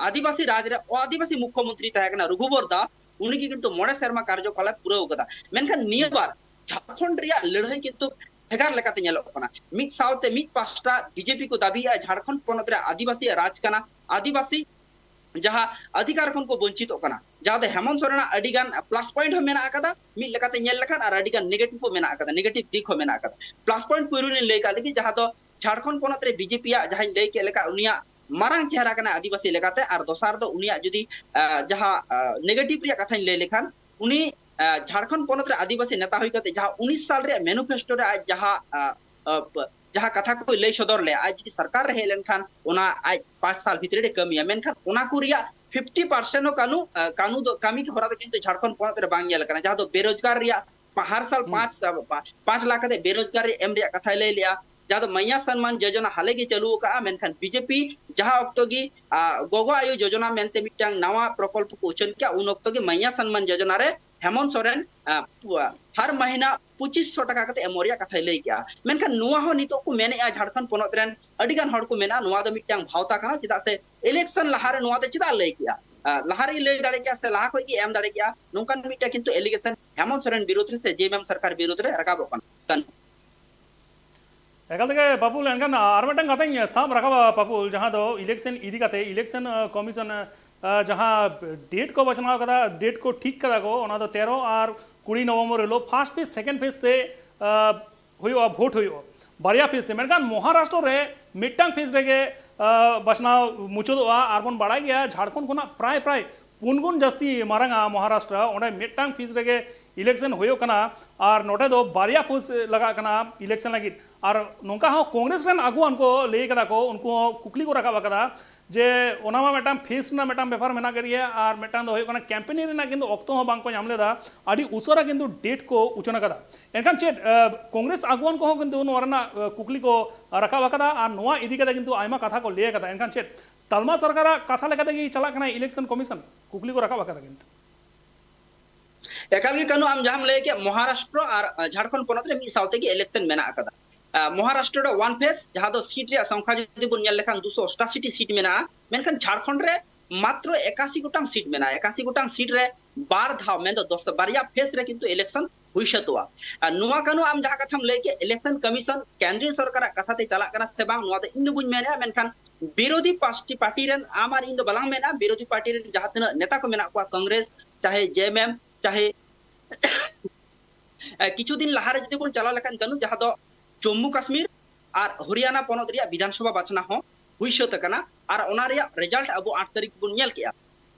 ᱟᱹᱫᱤᱵᱟᱹᱥᱤ ᱨᱟᱡᱽ ᱨᱮ ᱟᱹᱫᱤᱵᱟᱹᱥᱤ ᱢᱩᱠᱷᱭᱚᱢᱚᱱᱛᱨᱤ ᱛᱟᱦᱮᱸ ᱠᱟᱱᱟ ᱨᱚᱜᱷᱩᱵᱚᱨ ᱫᱟᱥ, ᱩᱱᱤ ᱜᱮ ᱠᱤᱱᱛᱩ ᱢᱚᱬᱮ ᱥᱮᱨᱢᱟ ᱠᱟᱨᱡᱚᱠᱟᱞ ᱮ ᱯᱩᱨᱟᱹᱣ ᱟᱠᱟᱫᱟ᱾ ᱢᱮᱱᱠᱷᱟᱱ ᱱᱤᱭᱟᱹ ᱵᱟᱨ ᱡᱷᱟᱲᱠᱷᱚᱸᱰ ᱨᱮᱭᱟᱜ ᱞᱟᱹᱲᱦᱟᱹᱭ ᱠᱤᱱᱛᱩ ᱵᱷᱮᱜᱟᱨ ᱞᱮᱠᱟᱛᱮ ᱧᱮᱞᱚᱜ ᱠᱟᱱᱟ᱾ ᱢᱤᱫ ᱥᱟᱶᱛᱮ ᱢᱤᱫ ᱯᱟᱥᱴᱟ ᱵᱤᱡᱮᱯᱤ ᱠᱚ ᱫᱟᱹᱵᱤᱭᱮᱫᱼᱟ ᱡᱷᱟᱲᱠᱷᱚᱸᱰ ᱯᱚᱱᱚᱛ ᱨᱮ ᱟᱹᱫᱤᱵᱟᱹᱥᱤᱭᱟᱜ ᱨᱟᱡᱽ ᱠᱟᱱᱟ, ᱟᱹᱫᱤᱵᱟᱹᱥᱤ ᱡᱟᱦᱟᱸ ᱚᱫᱷᱤᱠᱟᱨ ᱠᱷᱚᱱ ᱠᱚ ᱵᱚᱧᱪᱤᱛᱚᱜ ᱠᱟᱱᱟ, ᱡᱟᱦᱟᱸ ᱫᱚ ᱦᱮᱢᱚᱱᱛ ᱥᱚᱨᱮᱱᱟᱜ ᱟᱹᱰᱤ ᱜᱟᱱ ᱯᱞᱟᱥ ᱯᱚᱭᱮᱱᱴ ᱦᱚᱸ ᱢᱮᱱᱟᱜ ᱟᱠᱟᱫᱟ, ᱢᱤᱫ ᱞᱮᱠᱟᱛᱮ ᱧᱮᱞ ᱞᱮᱠᱷᱟᱱ, ᱟᱨ ᱟᱹᱰᱤ ᱜᱟᱱ ᱱᱮᱜᱮᱴᱤᱵᱷ ᱦᱚᱸ ᱢᱮᱱᱟᱜ ᱟᱠᱟᱫᱟ, ᱱᱮᱜᱮᱴᱤᱵᱷ ᱫᱤᱠ ᱦᱚᱸ ᱢᱮᱱᱟᱜ ᱟᱠᱟᱫᱟ᱾ ᱯᱞᱟᱥ ᱯᱚᱭᱮᱱᱴ ᱯᱩᱭᱞᱩ ᱞᱤᱧ ᱞᱟᱹᱭ ᱠᱟᱜ ᱞᱮᱜᱮ, ᱡᱟᱦᱟᱸ ᱫᱚ ᱡᱷᱟᱲᱠᱷᱚᱸᱰ ᱯᱚᱱᱚᱛ ᱨᱮ ᱵᱤᱡᱮᱯᱤᱭᱟᱜ ᱡᱟᱦᱟᱸᱧ ᱞᱟᱹᱭ ᱠᱮᱫ ᱞᱮᱠᱟ ᱩᱱᱤᱭᱟᱜ ᱢᱟᱨᱟᱝ ᱪᱮᱦᱨᱟ ᱠᱟᱱᱟ ᱟᱹᱫᱤᱵᱟᱹᱥᱤ ᱞᱮᱠᱟᱛᱮ, ᱟᱨ ᱫᱚᱥᱟᱨ ᱫᱚ ᱩᱱᱤᱭᱟᱜ ᱡᱩᱫᱤ ᱡᱟᱦᱟᱸ ᱱᱮᱜᱮᱴᱤᱵᱷ ᱨᱮᱭᱟᱜ ᱠᱟᱛᱷᱟᱧ ᱞᱟᱹᱭ ᱞᱮᱠᱷᱟᱱ, ᱩᱱᱤ ᱡᱷᱟᱲᱠᱷᱚᱸᱰ ᱯᱚᱱᱚᱛ ᱨᱮ ᱟᱹᱫᱤᱵᱟᱹᱥᱤ ᱱᱮᱛᱟ ᱦᱩᱭ ᱠᱟᱛᱮ ᱡᱟᱦᱟᱸ ᱩᱱᱤᱥ ᱥᱟᱞ ᱨᱮᱭᱟᱜ ᱢᱮᱱᱤᱯᱷᱮᱥᱴᱳ ᱨᱮ ᱟᱡ ᱡᱟᱦᱟᱸ ᱡᱟᱦᱟᱸ ᱠᱟᱛᱷᱟ ᱠᱚᱭ ᱞᱟᱹᱭ ᱥᱚᱫᱚᱨ ᱞᱮᱭᱟ, ᱟᱡ ᱡᱩᱫᱤ ᱥᱚᱨᱠᱟᱨ ᱨᱮ ᱦᱮᱡ ᱞᱮᱱᱠᱷᱟᱱ ᱚᱱᱟ ᱟᱡ ᱯᱟᱸᱪ ᱥᱟᱞ ᱵᱷᱤᱛᱨᱤ ᱨᱮ ᱠᱟᱹᱢᱤᱭᱟ, ᱢᱮᱱᱠᱷᱟᱱ ᱚᱱᱟ ᱠᱚ ᱨᱮᱭᱟᱜ ᱯᱷᱤᱯᱴᱤ ᱯᱟᱨᱥᱮᱱᱴ ᱦᱚᱸ ᱠᱟᱹᱱᱩ ᱠᱟᱹᱱᱩ ᱫᱚ ᱠᱟᱹᱢᱤ ᱦᱚᱨᱟ ᱫᱚ ᱠᱤᱱᱛᱩ ᱡᱷᱟᱲᱠᱷᱚᱸᱰ ᱯᱚᱱᱚᱛ ᱨᱮ ᱵᱟᱝ ᱧᱮᱞ ᱟᱠᱟᱱᱟ, ᱡᱟᱦᱟᱸ ᱫᱚ ᱵᱮᱨᱳᱡᱽᱜᱟᱨ ᱨᱮᱭᱟᱜ ᱯᱟ- ᱦᱟᱨ ᱥᱟᱞ ᱯᱟᱸᱪ ᱯᱟᱸᱪ ᱞᱟᱠᱷ ᱠᱟᱛᱮ ᱵᱮᱨᱳᱡᱽᱜᱟᱨ ᱨᱮ ᱮᱢ ᱨᱮᱭᱟᱜ ᱠᱟᱛᱷᱟᱭ ᱞᱟᱹᱭ ᱞᱮᱜᱼᱟ, ᱡᱟᱦᱟᱸ ᱫᱚ ᱢᱟᱭᱭᱟ ᱥᱚᱱᱢᱟᱱ ᱡᱳᱡᱚᱱᱟ ᱦᱟᱞᱮ ᱜᱮ ᱪᱟᱹᱞᱩ ᱟᱠᱟᱜᱼᱟ, ᱢᱮᱱᱠᱷᱟᱱ ᱵᱤᱡᱮᱯᱤ ᱡᱟᱦᱟᱸ ᱚᱠᱛᱚ ᱜᱮ ᱜᱚᱜᱚ ᱟᱭᱳ ᱡᱳᱡᱚᱱᱟ ᱢᱮᱱᱛᱮ ᱢᱤᱫᱴᱟᱝ ᱱᱟᱣᱟ ᱯᱨᱚᱠᱚᱞᱯ ᱠᱚ ᱩᱪᱷᱟᱹᱱ ᱠᱮᱜᱼᱟ, ᱩᱱ ᱚᱠᱛᱚ ᱜᱮ ᱢᱟᱭᱭᱟ ᱥᱚᱱᱢᱟᱱ ᱡᱳᱡᱚᱱᱟ ᱨᱮ ᱦᱮᱢᱚᱱᱛ ᱥᱚᱨᱮᱱ ᱦᱟᱨ ᱢᱟᱹᱦᱤᱱᱟ ᱯᱚᱸᱪᱤᱥ ᱥᱚ ᱴᱟᱠᱟ ᱠᱟᱛᱮ ᱮᱢᱚᱜ ᱨᱮᱭᱟᱜ ᱠᱟᱛᱷᱟᱭ ᱞᱟᱹᱭ ᱠᱮᱜᱼᱟ᱾ ᱢᱮᱱᱠᱷᱟᱱ ᱱᱚᱣᱟ ᱦᱚᱸ ᱱᱤᱛᱚᱜ ᱠᱚ ᱢᱮᱱᱮᱜᱼᱟ, ᱡᱷᱟᱲᱠᱷᱚᱸᱰ ᱯᱚᱱᱚᱛ ᱨᱮᱱ ᱟᱹᱰᱤ ᱜᱟᱱ ᱦᱚᱲ ᱠᱚ ᱢᱮᱱᱟ ᱱᱚᱣᱟ ᱫᱚ ᱢᱤᱫᱴᱟᱝ ᱵᱷᱟᱣᱛᱟ ᱠᱟᱱᱟ, ᱪᱮᱫᱟᱜ ᱥᱮ ᱤᱞᱮᱠᱥᱚᱱ ᱞᱟᱦᱟᱨᱮ ᱱᱚᱣᱟ ᱫᱚ ᱪᱮᱫᱟᱜ ᱞᱟᱹᱭ ᱠᱮᱜᱼᱟ? ᱞᱟᱦᱟᱨᱮᱭ ᱞᱟᱹᱭ ᱫᱟᱲᱮ ᱠᱮᱭᱟ ᱥᱮ ᱞᱟᱦᱟ ᱠᱷᱚᱱ ᱜᱮ ᱮᱢ ᱫᱟᱲᱮ ᱠᱮᱭᱟ, ᱱᱚᱝᱠᱟᱱ ᱢᱤᱫᱴᱟᱝ ᱠᱤᱱᱛᱩ ᱮᱞᱤᱜᱮᱥᱚᱱ ᱦᱮᱢᱚᱱᱛ ᱥᱚᱨᱮᱱ ᱵᱤᱨᱩᱫᱽ ᱨᱮ ᱥᱮ ᱡᱮ ᱮᱢ ᱮᱢ ᱥᱚᱨᱠᱟᱨ ᱵᱤᱨᱩᱫᱽ ᱨᱮ ᱨᱟᱠᱟᱵᱚᱜ ᱠᱟᱱᱟ᱾ ᱮᱠᱟᱞ ᱛᱮᱜᱮ ᱯᱟᱯᱩᱞ, ᱮᱱᱠᱷᱟᱱ ᱟᱨ ᱢᱤᱫᱴᱟᱝ ᱠᱟᱛᱷᱟᱧ ᱥᱟᱵ ᱨᱟᱠᱟᱵᱟ ᱯᱟᱯᱩᱞ, ᱡᱟᱦᱟᱸ ᱫᱚ ᱤᱞᱮᱠᱥᱚᱱ ᱤᱫᱤ ᱠᱟᱛᱮ ᱤᱞᱮᱠᱥᱚᱱ ᱠᱚᱢᱤᱥᱚᱱ ᱡᱟᱦᱟᱸ ᱰᱮᱴ ᱠᱚ ᱵᱟᱪᱷᱱᱟᱣ ᱠᱟᱫᱟ, ᱰᱮᱴ ᱠᱚ ᱴᱷᱤᱠ ᱠᱟᱫᱟ ᱠᱚ, ᱚᱱᱟ ᱫᱚ ᱛᱮᱨᱚ ᱟᱨ ᱠᱩᱲᱤ ᱱᱚᱵᱷᱮᱢᱵᱚᱨ ᱦᱤᱞᱳᱜ ᱯᱷᱟᱥᱴ ᱯᱷᱮᱡᱽ, ᱥᱮᱠᱮᱱᱰ ᱯᱷᱮᱡᱽ ᱛᱮ ᱦᱩᱭᱩᱜᱼᱟ, ᱵᱷᱳᱴ ᱦᱩᱭᱩᱜᱼᱟ ᱵᱟᱨᱭᱟ ᱯᱷᱮᱡᱽ ᱛᱮ᱾ ᱢᱮᱱᱠᱷᱟᱱ ᱢᱚᱦᱟᱨᱟᱥᱴᱨᱚ ᱨᱮ ᱢᱤᱫᱴᱟᱝ ᱯᱷᱮᱡᱽ ᱨᱮᱜᱮ ᱵᱟᱪᱷᱱᱟᱣ ᱢᱩᱪᱟᱹᱫᱚᱜᱼᱟ᱾ ᱟᱨ ᱵᱚᱱ ᱵᱟᱲᱟᱭ ᱜᱮᱭᱟ ᱡᱷᱟᱲᱠᱷᱚᱸᱰ ᱠᱷᱚᱱᱟᱜ ᱯᱨᱟᱭ ᱯᱨᱟᱭ ᱯᱩᱱ ᱜᱩᱱ ᱡᱟᱹᱥᱛᱤ ᱢᱟᱨᱟᱝᱟ ᱢᱚᱦᱟᱨᱟᱥᱴᱨᱚ, ᱚᱸᱰᱮ ᱢᱤᱫᱴᱟᱝ ᱯᱷᱮᱡᱽ ᱨᱮᱜᱮ ᱤᱞᱮᱠᱥᱚᱱ ᱦᱩᱭᱩᱜ ᱠᱟᱱᱟ ᱟᱨ ᱱᱚᱰᱮ ᱫᱚ ᱵᱟᱨᱭᱟ ᱯᱷᱮᱡᱽ ᱞᱟᱜᱟᱜ ᱠᱟᱱᱟ ᱤᱞᱮᱠᱥᱚᱱ ᱞᱟᱹᱜᱤᱫ᱾ ᱟᱨ ᱱᱚᱝᱠᱟ ᱦᱚᱸ ᱠᱚᱝᱜᱨᱮᱥ ᱨᱮᱱ ᱟᱹᱜᱩᱣᱟᱱ ᱠᱚ ᱞᱟᱹᱭ ᱠᱟᱫᱟ ᱠᱚ, ᱩᱱᱠᱩ ᱦᱚᱸ ᱠᱩᱠᱞᱤ ᱠᱚ ᱨᱟᱠᱟᱵ ᱟᱠᱟᱫᱟ ᱡᱮ ᱚᱱᱟ ᱢᱟ ᱢᱤᱫᱴᱟᱝ ᱯᱷᱮᱡᱽ ᱨᱮᱱᱟᱜ ᱢᱤᱫᱴᱟᱝ ᱵᱮᱯᱟᱨ ᱢᱮᱱᱟᱜ ᱠᱟᱫ ᱜᱮᱭᱟ, ᱟᱨ ᱢᱤᱫᱴᱟᱝ ᱫᱚ ᱦᱩᱭᱩᱜ ᱠᱟᱱᱟ ᱠᱮᱢᱯᱮᱱᱤᱝ ᱨᱮᱱᱟᱜ ᱠᱤᱱᱛᱩ ᱚᱠᱛᱚ ᱦᱚᱸ ᱵᱟᱝ ᱠᱚ ᱧᱟᱢ ᱞᱮᱫᱟ, ᱟᱹᱰᱤ ᱩᱥᱟᱹᱨᱟ ᱠᱤᱱᱛᱩ ᱰᱮᱴ ᱠᱚ ᱩᱪᱷᱟᱹᱱ ᱟᱠᱟᱫᱟ᱾ ᱮᱱᱠᱷᱟᱱ ᱪᱮᱫ, ᱟᱸ, ᱠᱚᱝᱜᱨᱮᱥ ᱟᱹᱜᱩᱣᱟᱱ ᱠᱚᱦᱚᱸ ᱠᱤᱱᱛᱩ ᱱᱚᱣᱟ ᱨᱮᱱᱟᱜ, ᱟᱸ, ᱠᱩᱠᱞᱤ ᱠᱚ ᱨᱟᱠᱟᱵ ᱟᱠᱟᱫᱟ ᱟᱨ ᱱᱚᱣᱟ ᱤᱫᱤ ᱠᱟᱛᱮ ᱠᱤᱱᱛᱩ ᱟᱭᱢᱟ ᱠᱟᱛᱷᱟ ᱠᱚ ᱞᱟᱹᱭ ᱟᱠᱟᱫᱟ᱾ ᱮᱱᱠᱷᱟᱱ ᱪᱮᱫ ᱛᱟᱞᱢᱟ ᱥᱚᱨᱠᱟᱨᱟᱜ ᱠᱟᱛᱷᱟ ᱞᱮᱠᱟᱛᱮ ᱜᱮ ᱪᱟᱞᱟᱜ ᱠᱟᱱᱟ ᱤᱞᱮᱠᱥᱚᱱ ᱠᱚᱢᱤᱥᱚᱱ? ᱠᱩᱠᱞᱤ ᱠᱚ ᱨᱟᱠᱟᱵ ᱟᱠᱟᱫᱟ ᱠᱤᱱᱛᱩ᱾ ᱮᱠᱟᱞ ᱜᱮ ᱠᱟᱹᱱᱩ, ᱟᱢ ᱡᱟᱦᱟᱸᱢ ᱞᱟᱹᱭ ᱠᱮᱫ, ᱢᱚᱦᱟᱨᱟᱥᱴᱨᱚ ᱟᱨ, ᱟᱸ, ᱡᱷᱟᱲᱠᱷᱚᱸᱰ ᱯᱚᱱᱚᱛ ᱨᱮ ᱢᱤᱫ ᱥᱟᱶ ᱛᱮᱜᱮ ᱤᱞᱮᱠᱥᱚᱱ ᱢᱮᱱᱟᱜ ᱟᱠᱟᱫᱟ᱾ ᱟᱸ, ᱢᱚᱦᱟᱨᱟᱥᱴᱨᱚ ᱨᱮ ᱚᱣᱟᱱ ᱯᱷᱮᱡᱽ, ᱡᱟᱦᱟᱸ ᱫᱚ ᱥᱤᱴ ᱨᱮᱭᱟᱜ ᱥᱚᱝᱠᱷᱟ ᱡᱩᱫᱤ ᱵᱚᱱ ᱧᱮᱞ ᱞᱮᱠᱷᱟᱱ ᱫᱩᱥᱚ ᱚᱥᱴᱟᱥᱤ ᱴᱤ ᱥᱤᱴ ᱢᱮᱱᱟᱜᱼᱟ, ᱢᱮᱱᱠᱷᱟᱱ ᱡᱷᱟᱲᱠᱷᱚᱸᱰ ᱨᱮ ᱢᱟᱛᱨᱚ ᱮᱠᱟᱥᱤ ᱜᱚᱴᱟᱝ ᱥᱤᱴ ᱢᱮᱱᱟᱜᱼᱟ᱾ ᱮᱠᱟᱥᱤ ᱜᱚᱴᱟᱝ ᱥᱤᱴ ᱨᱮ ᱵᱟᱨ ᱫᱷᱟᱣ, ᱢᱮᱱᱫᱚ ᱫᱚᱥ, ᱵᱟᱨᱭᱟ ᱯᱷᱮᱡᱽ ᱨᱮ ᱠᱤᱱᱛᱩ ᱤᱞᱮᱠᱥᱚᱱ ᱦᱩᱭ ᱥᱟᱹᱛᱚᱜᱼᱟ᱾ ᱟᱨ ᱱᱚᱣᱟ ᱠᱟᱹᱱᱩ, ᱟᱢ ᱡᱟᱦᱟᱸ ᱠᱟᱛᱷᱟᱢ ᱞᱟᱹᱭ ᱠᱮᱫ, ᱤᱞᱮᱠᱥᱚᱱ ᱠᱚᱢᱤᱥᱚᱱ ᱠᱮᱱᱫᱨᱤᱭᱚ ᱥᱚᱨᱠᱟᱨᱟᱜ ᱠᱟᱛᱷᱟ ᱛᱮ ᱪᱟᱞᱟᱜ ᱠᱟᱱᱟ ᱥᱮ ᱵᱟᱝ, ᱱᱚᱣᱟ ᱫᱚ ᱤᱧ ᱫᱚ ᱵᱟᱹᱧ ᱢᱮᱱᱮᱫᱼᱟ, ᱢᱮᱱᱠᱷᱟᱱ ᱵᱤᱨᱳᱫᱷᱤ ᱯᱟᱥᱴᱤ, ᱯᱟᱨᱴᱤ ᱨᱮᱱ, ᱟᱢ ᱟᱨ ᱤᱧ ᱫᱚ ᱵᱟᱞᱟᱝ ᱢᱮᱱᱟ, ᱵᱤᱨᱳᱫᱷᱤ ᱯᱟᱨᱴᱤ ᱨᱮᱱ ᱡᱟᱦᱟᱸ ᱛᱤᱱᱟᱹᱜ ᱱᱮᱛᱟ ᱠᱚ ᱢᱮᱱᱟᱜ ᱠᱚᱣᱟ, ᱠᱚᱝᱜᱨᱮᱥ ᱪᱟᱦᱮ ᱡᱮ ᱮᱢ ᱮᱢ ᱪᱟᱦᱮ ᱮ, ᱠᱤᱪᱷᱩ ᱫᱤᱱ ᱞᱟᱦᱟᱨᱮ ᱡᱩᱫᱤ ᱵᱚᱱ ᱪᱟᱞᱟᱣ ᱞᱮᱠᱷᱟᱱ ᱠᱟᱹᱱᱩ, ᱡᱟᱦᱟᱸ ᱫᱚ ᱡᱚᱢᱢᱩ ᱠᱟᱥᱢᱤᱨ ᱟᱨ ᱦᱚᱨᱤᱭᱟᱱᱟ ᱯᱚᱱᱚᱛ ᱨᱮᱭᱟᱜ ᱵᱤᱫᱷᱟᱱ ᱥᱚᱵᱷᱟ ᱵᱟᱪᱷᱱᱟᱣ ᱦᱚᱸ ᱦᱩᱭ ᱥᱟᱹᱛ ᱟᱠᱟᱱᱟ, ᱟᱨ ᱚᱱᱟ ᱨᱮᱭᱟᱜ ᱨᱮᱡᱟᱞᱴ ᱟᱵᱚ ᱟᱴ ᱛᱟᱹᱨᱤᱠᱷ ᱵᱚᱱ ᱧᱮᱞ ᱠᱮᱜᱼᱟ᱾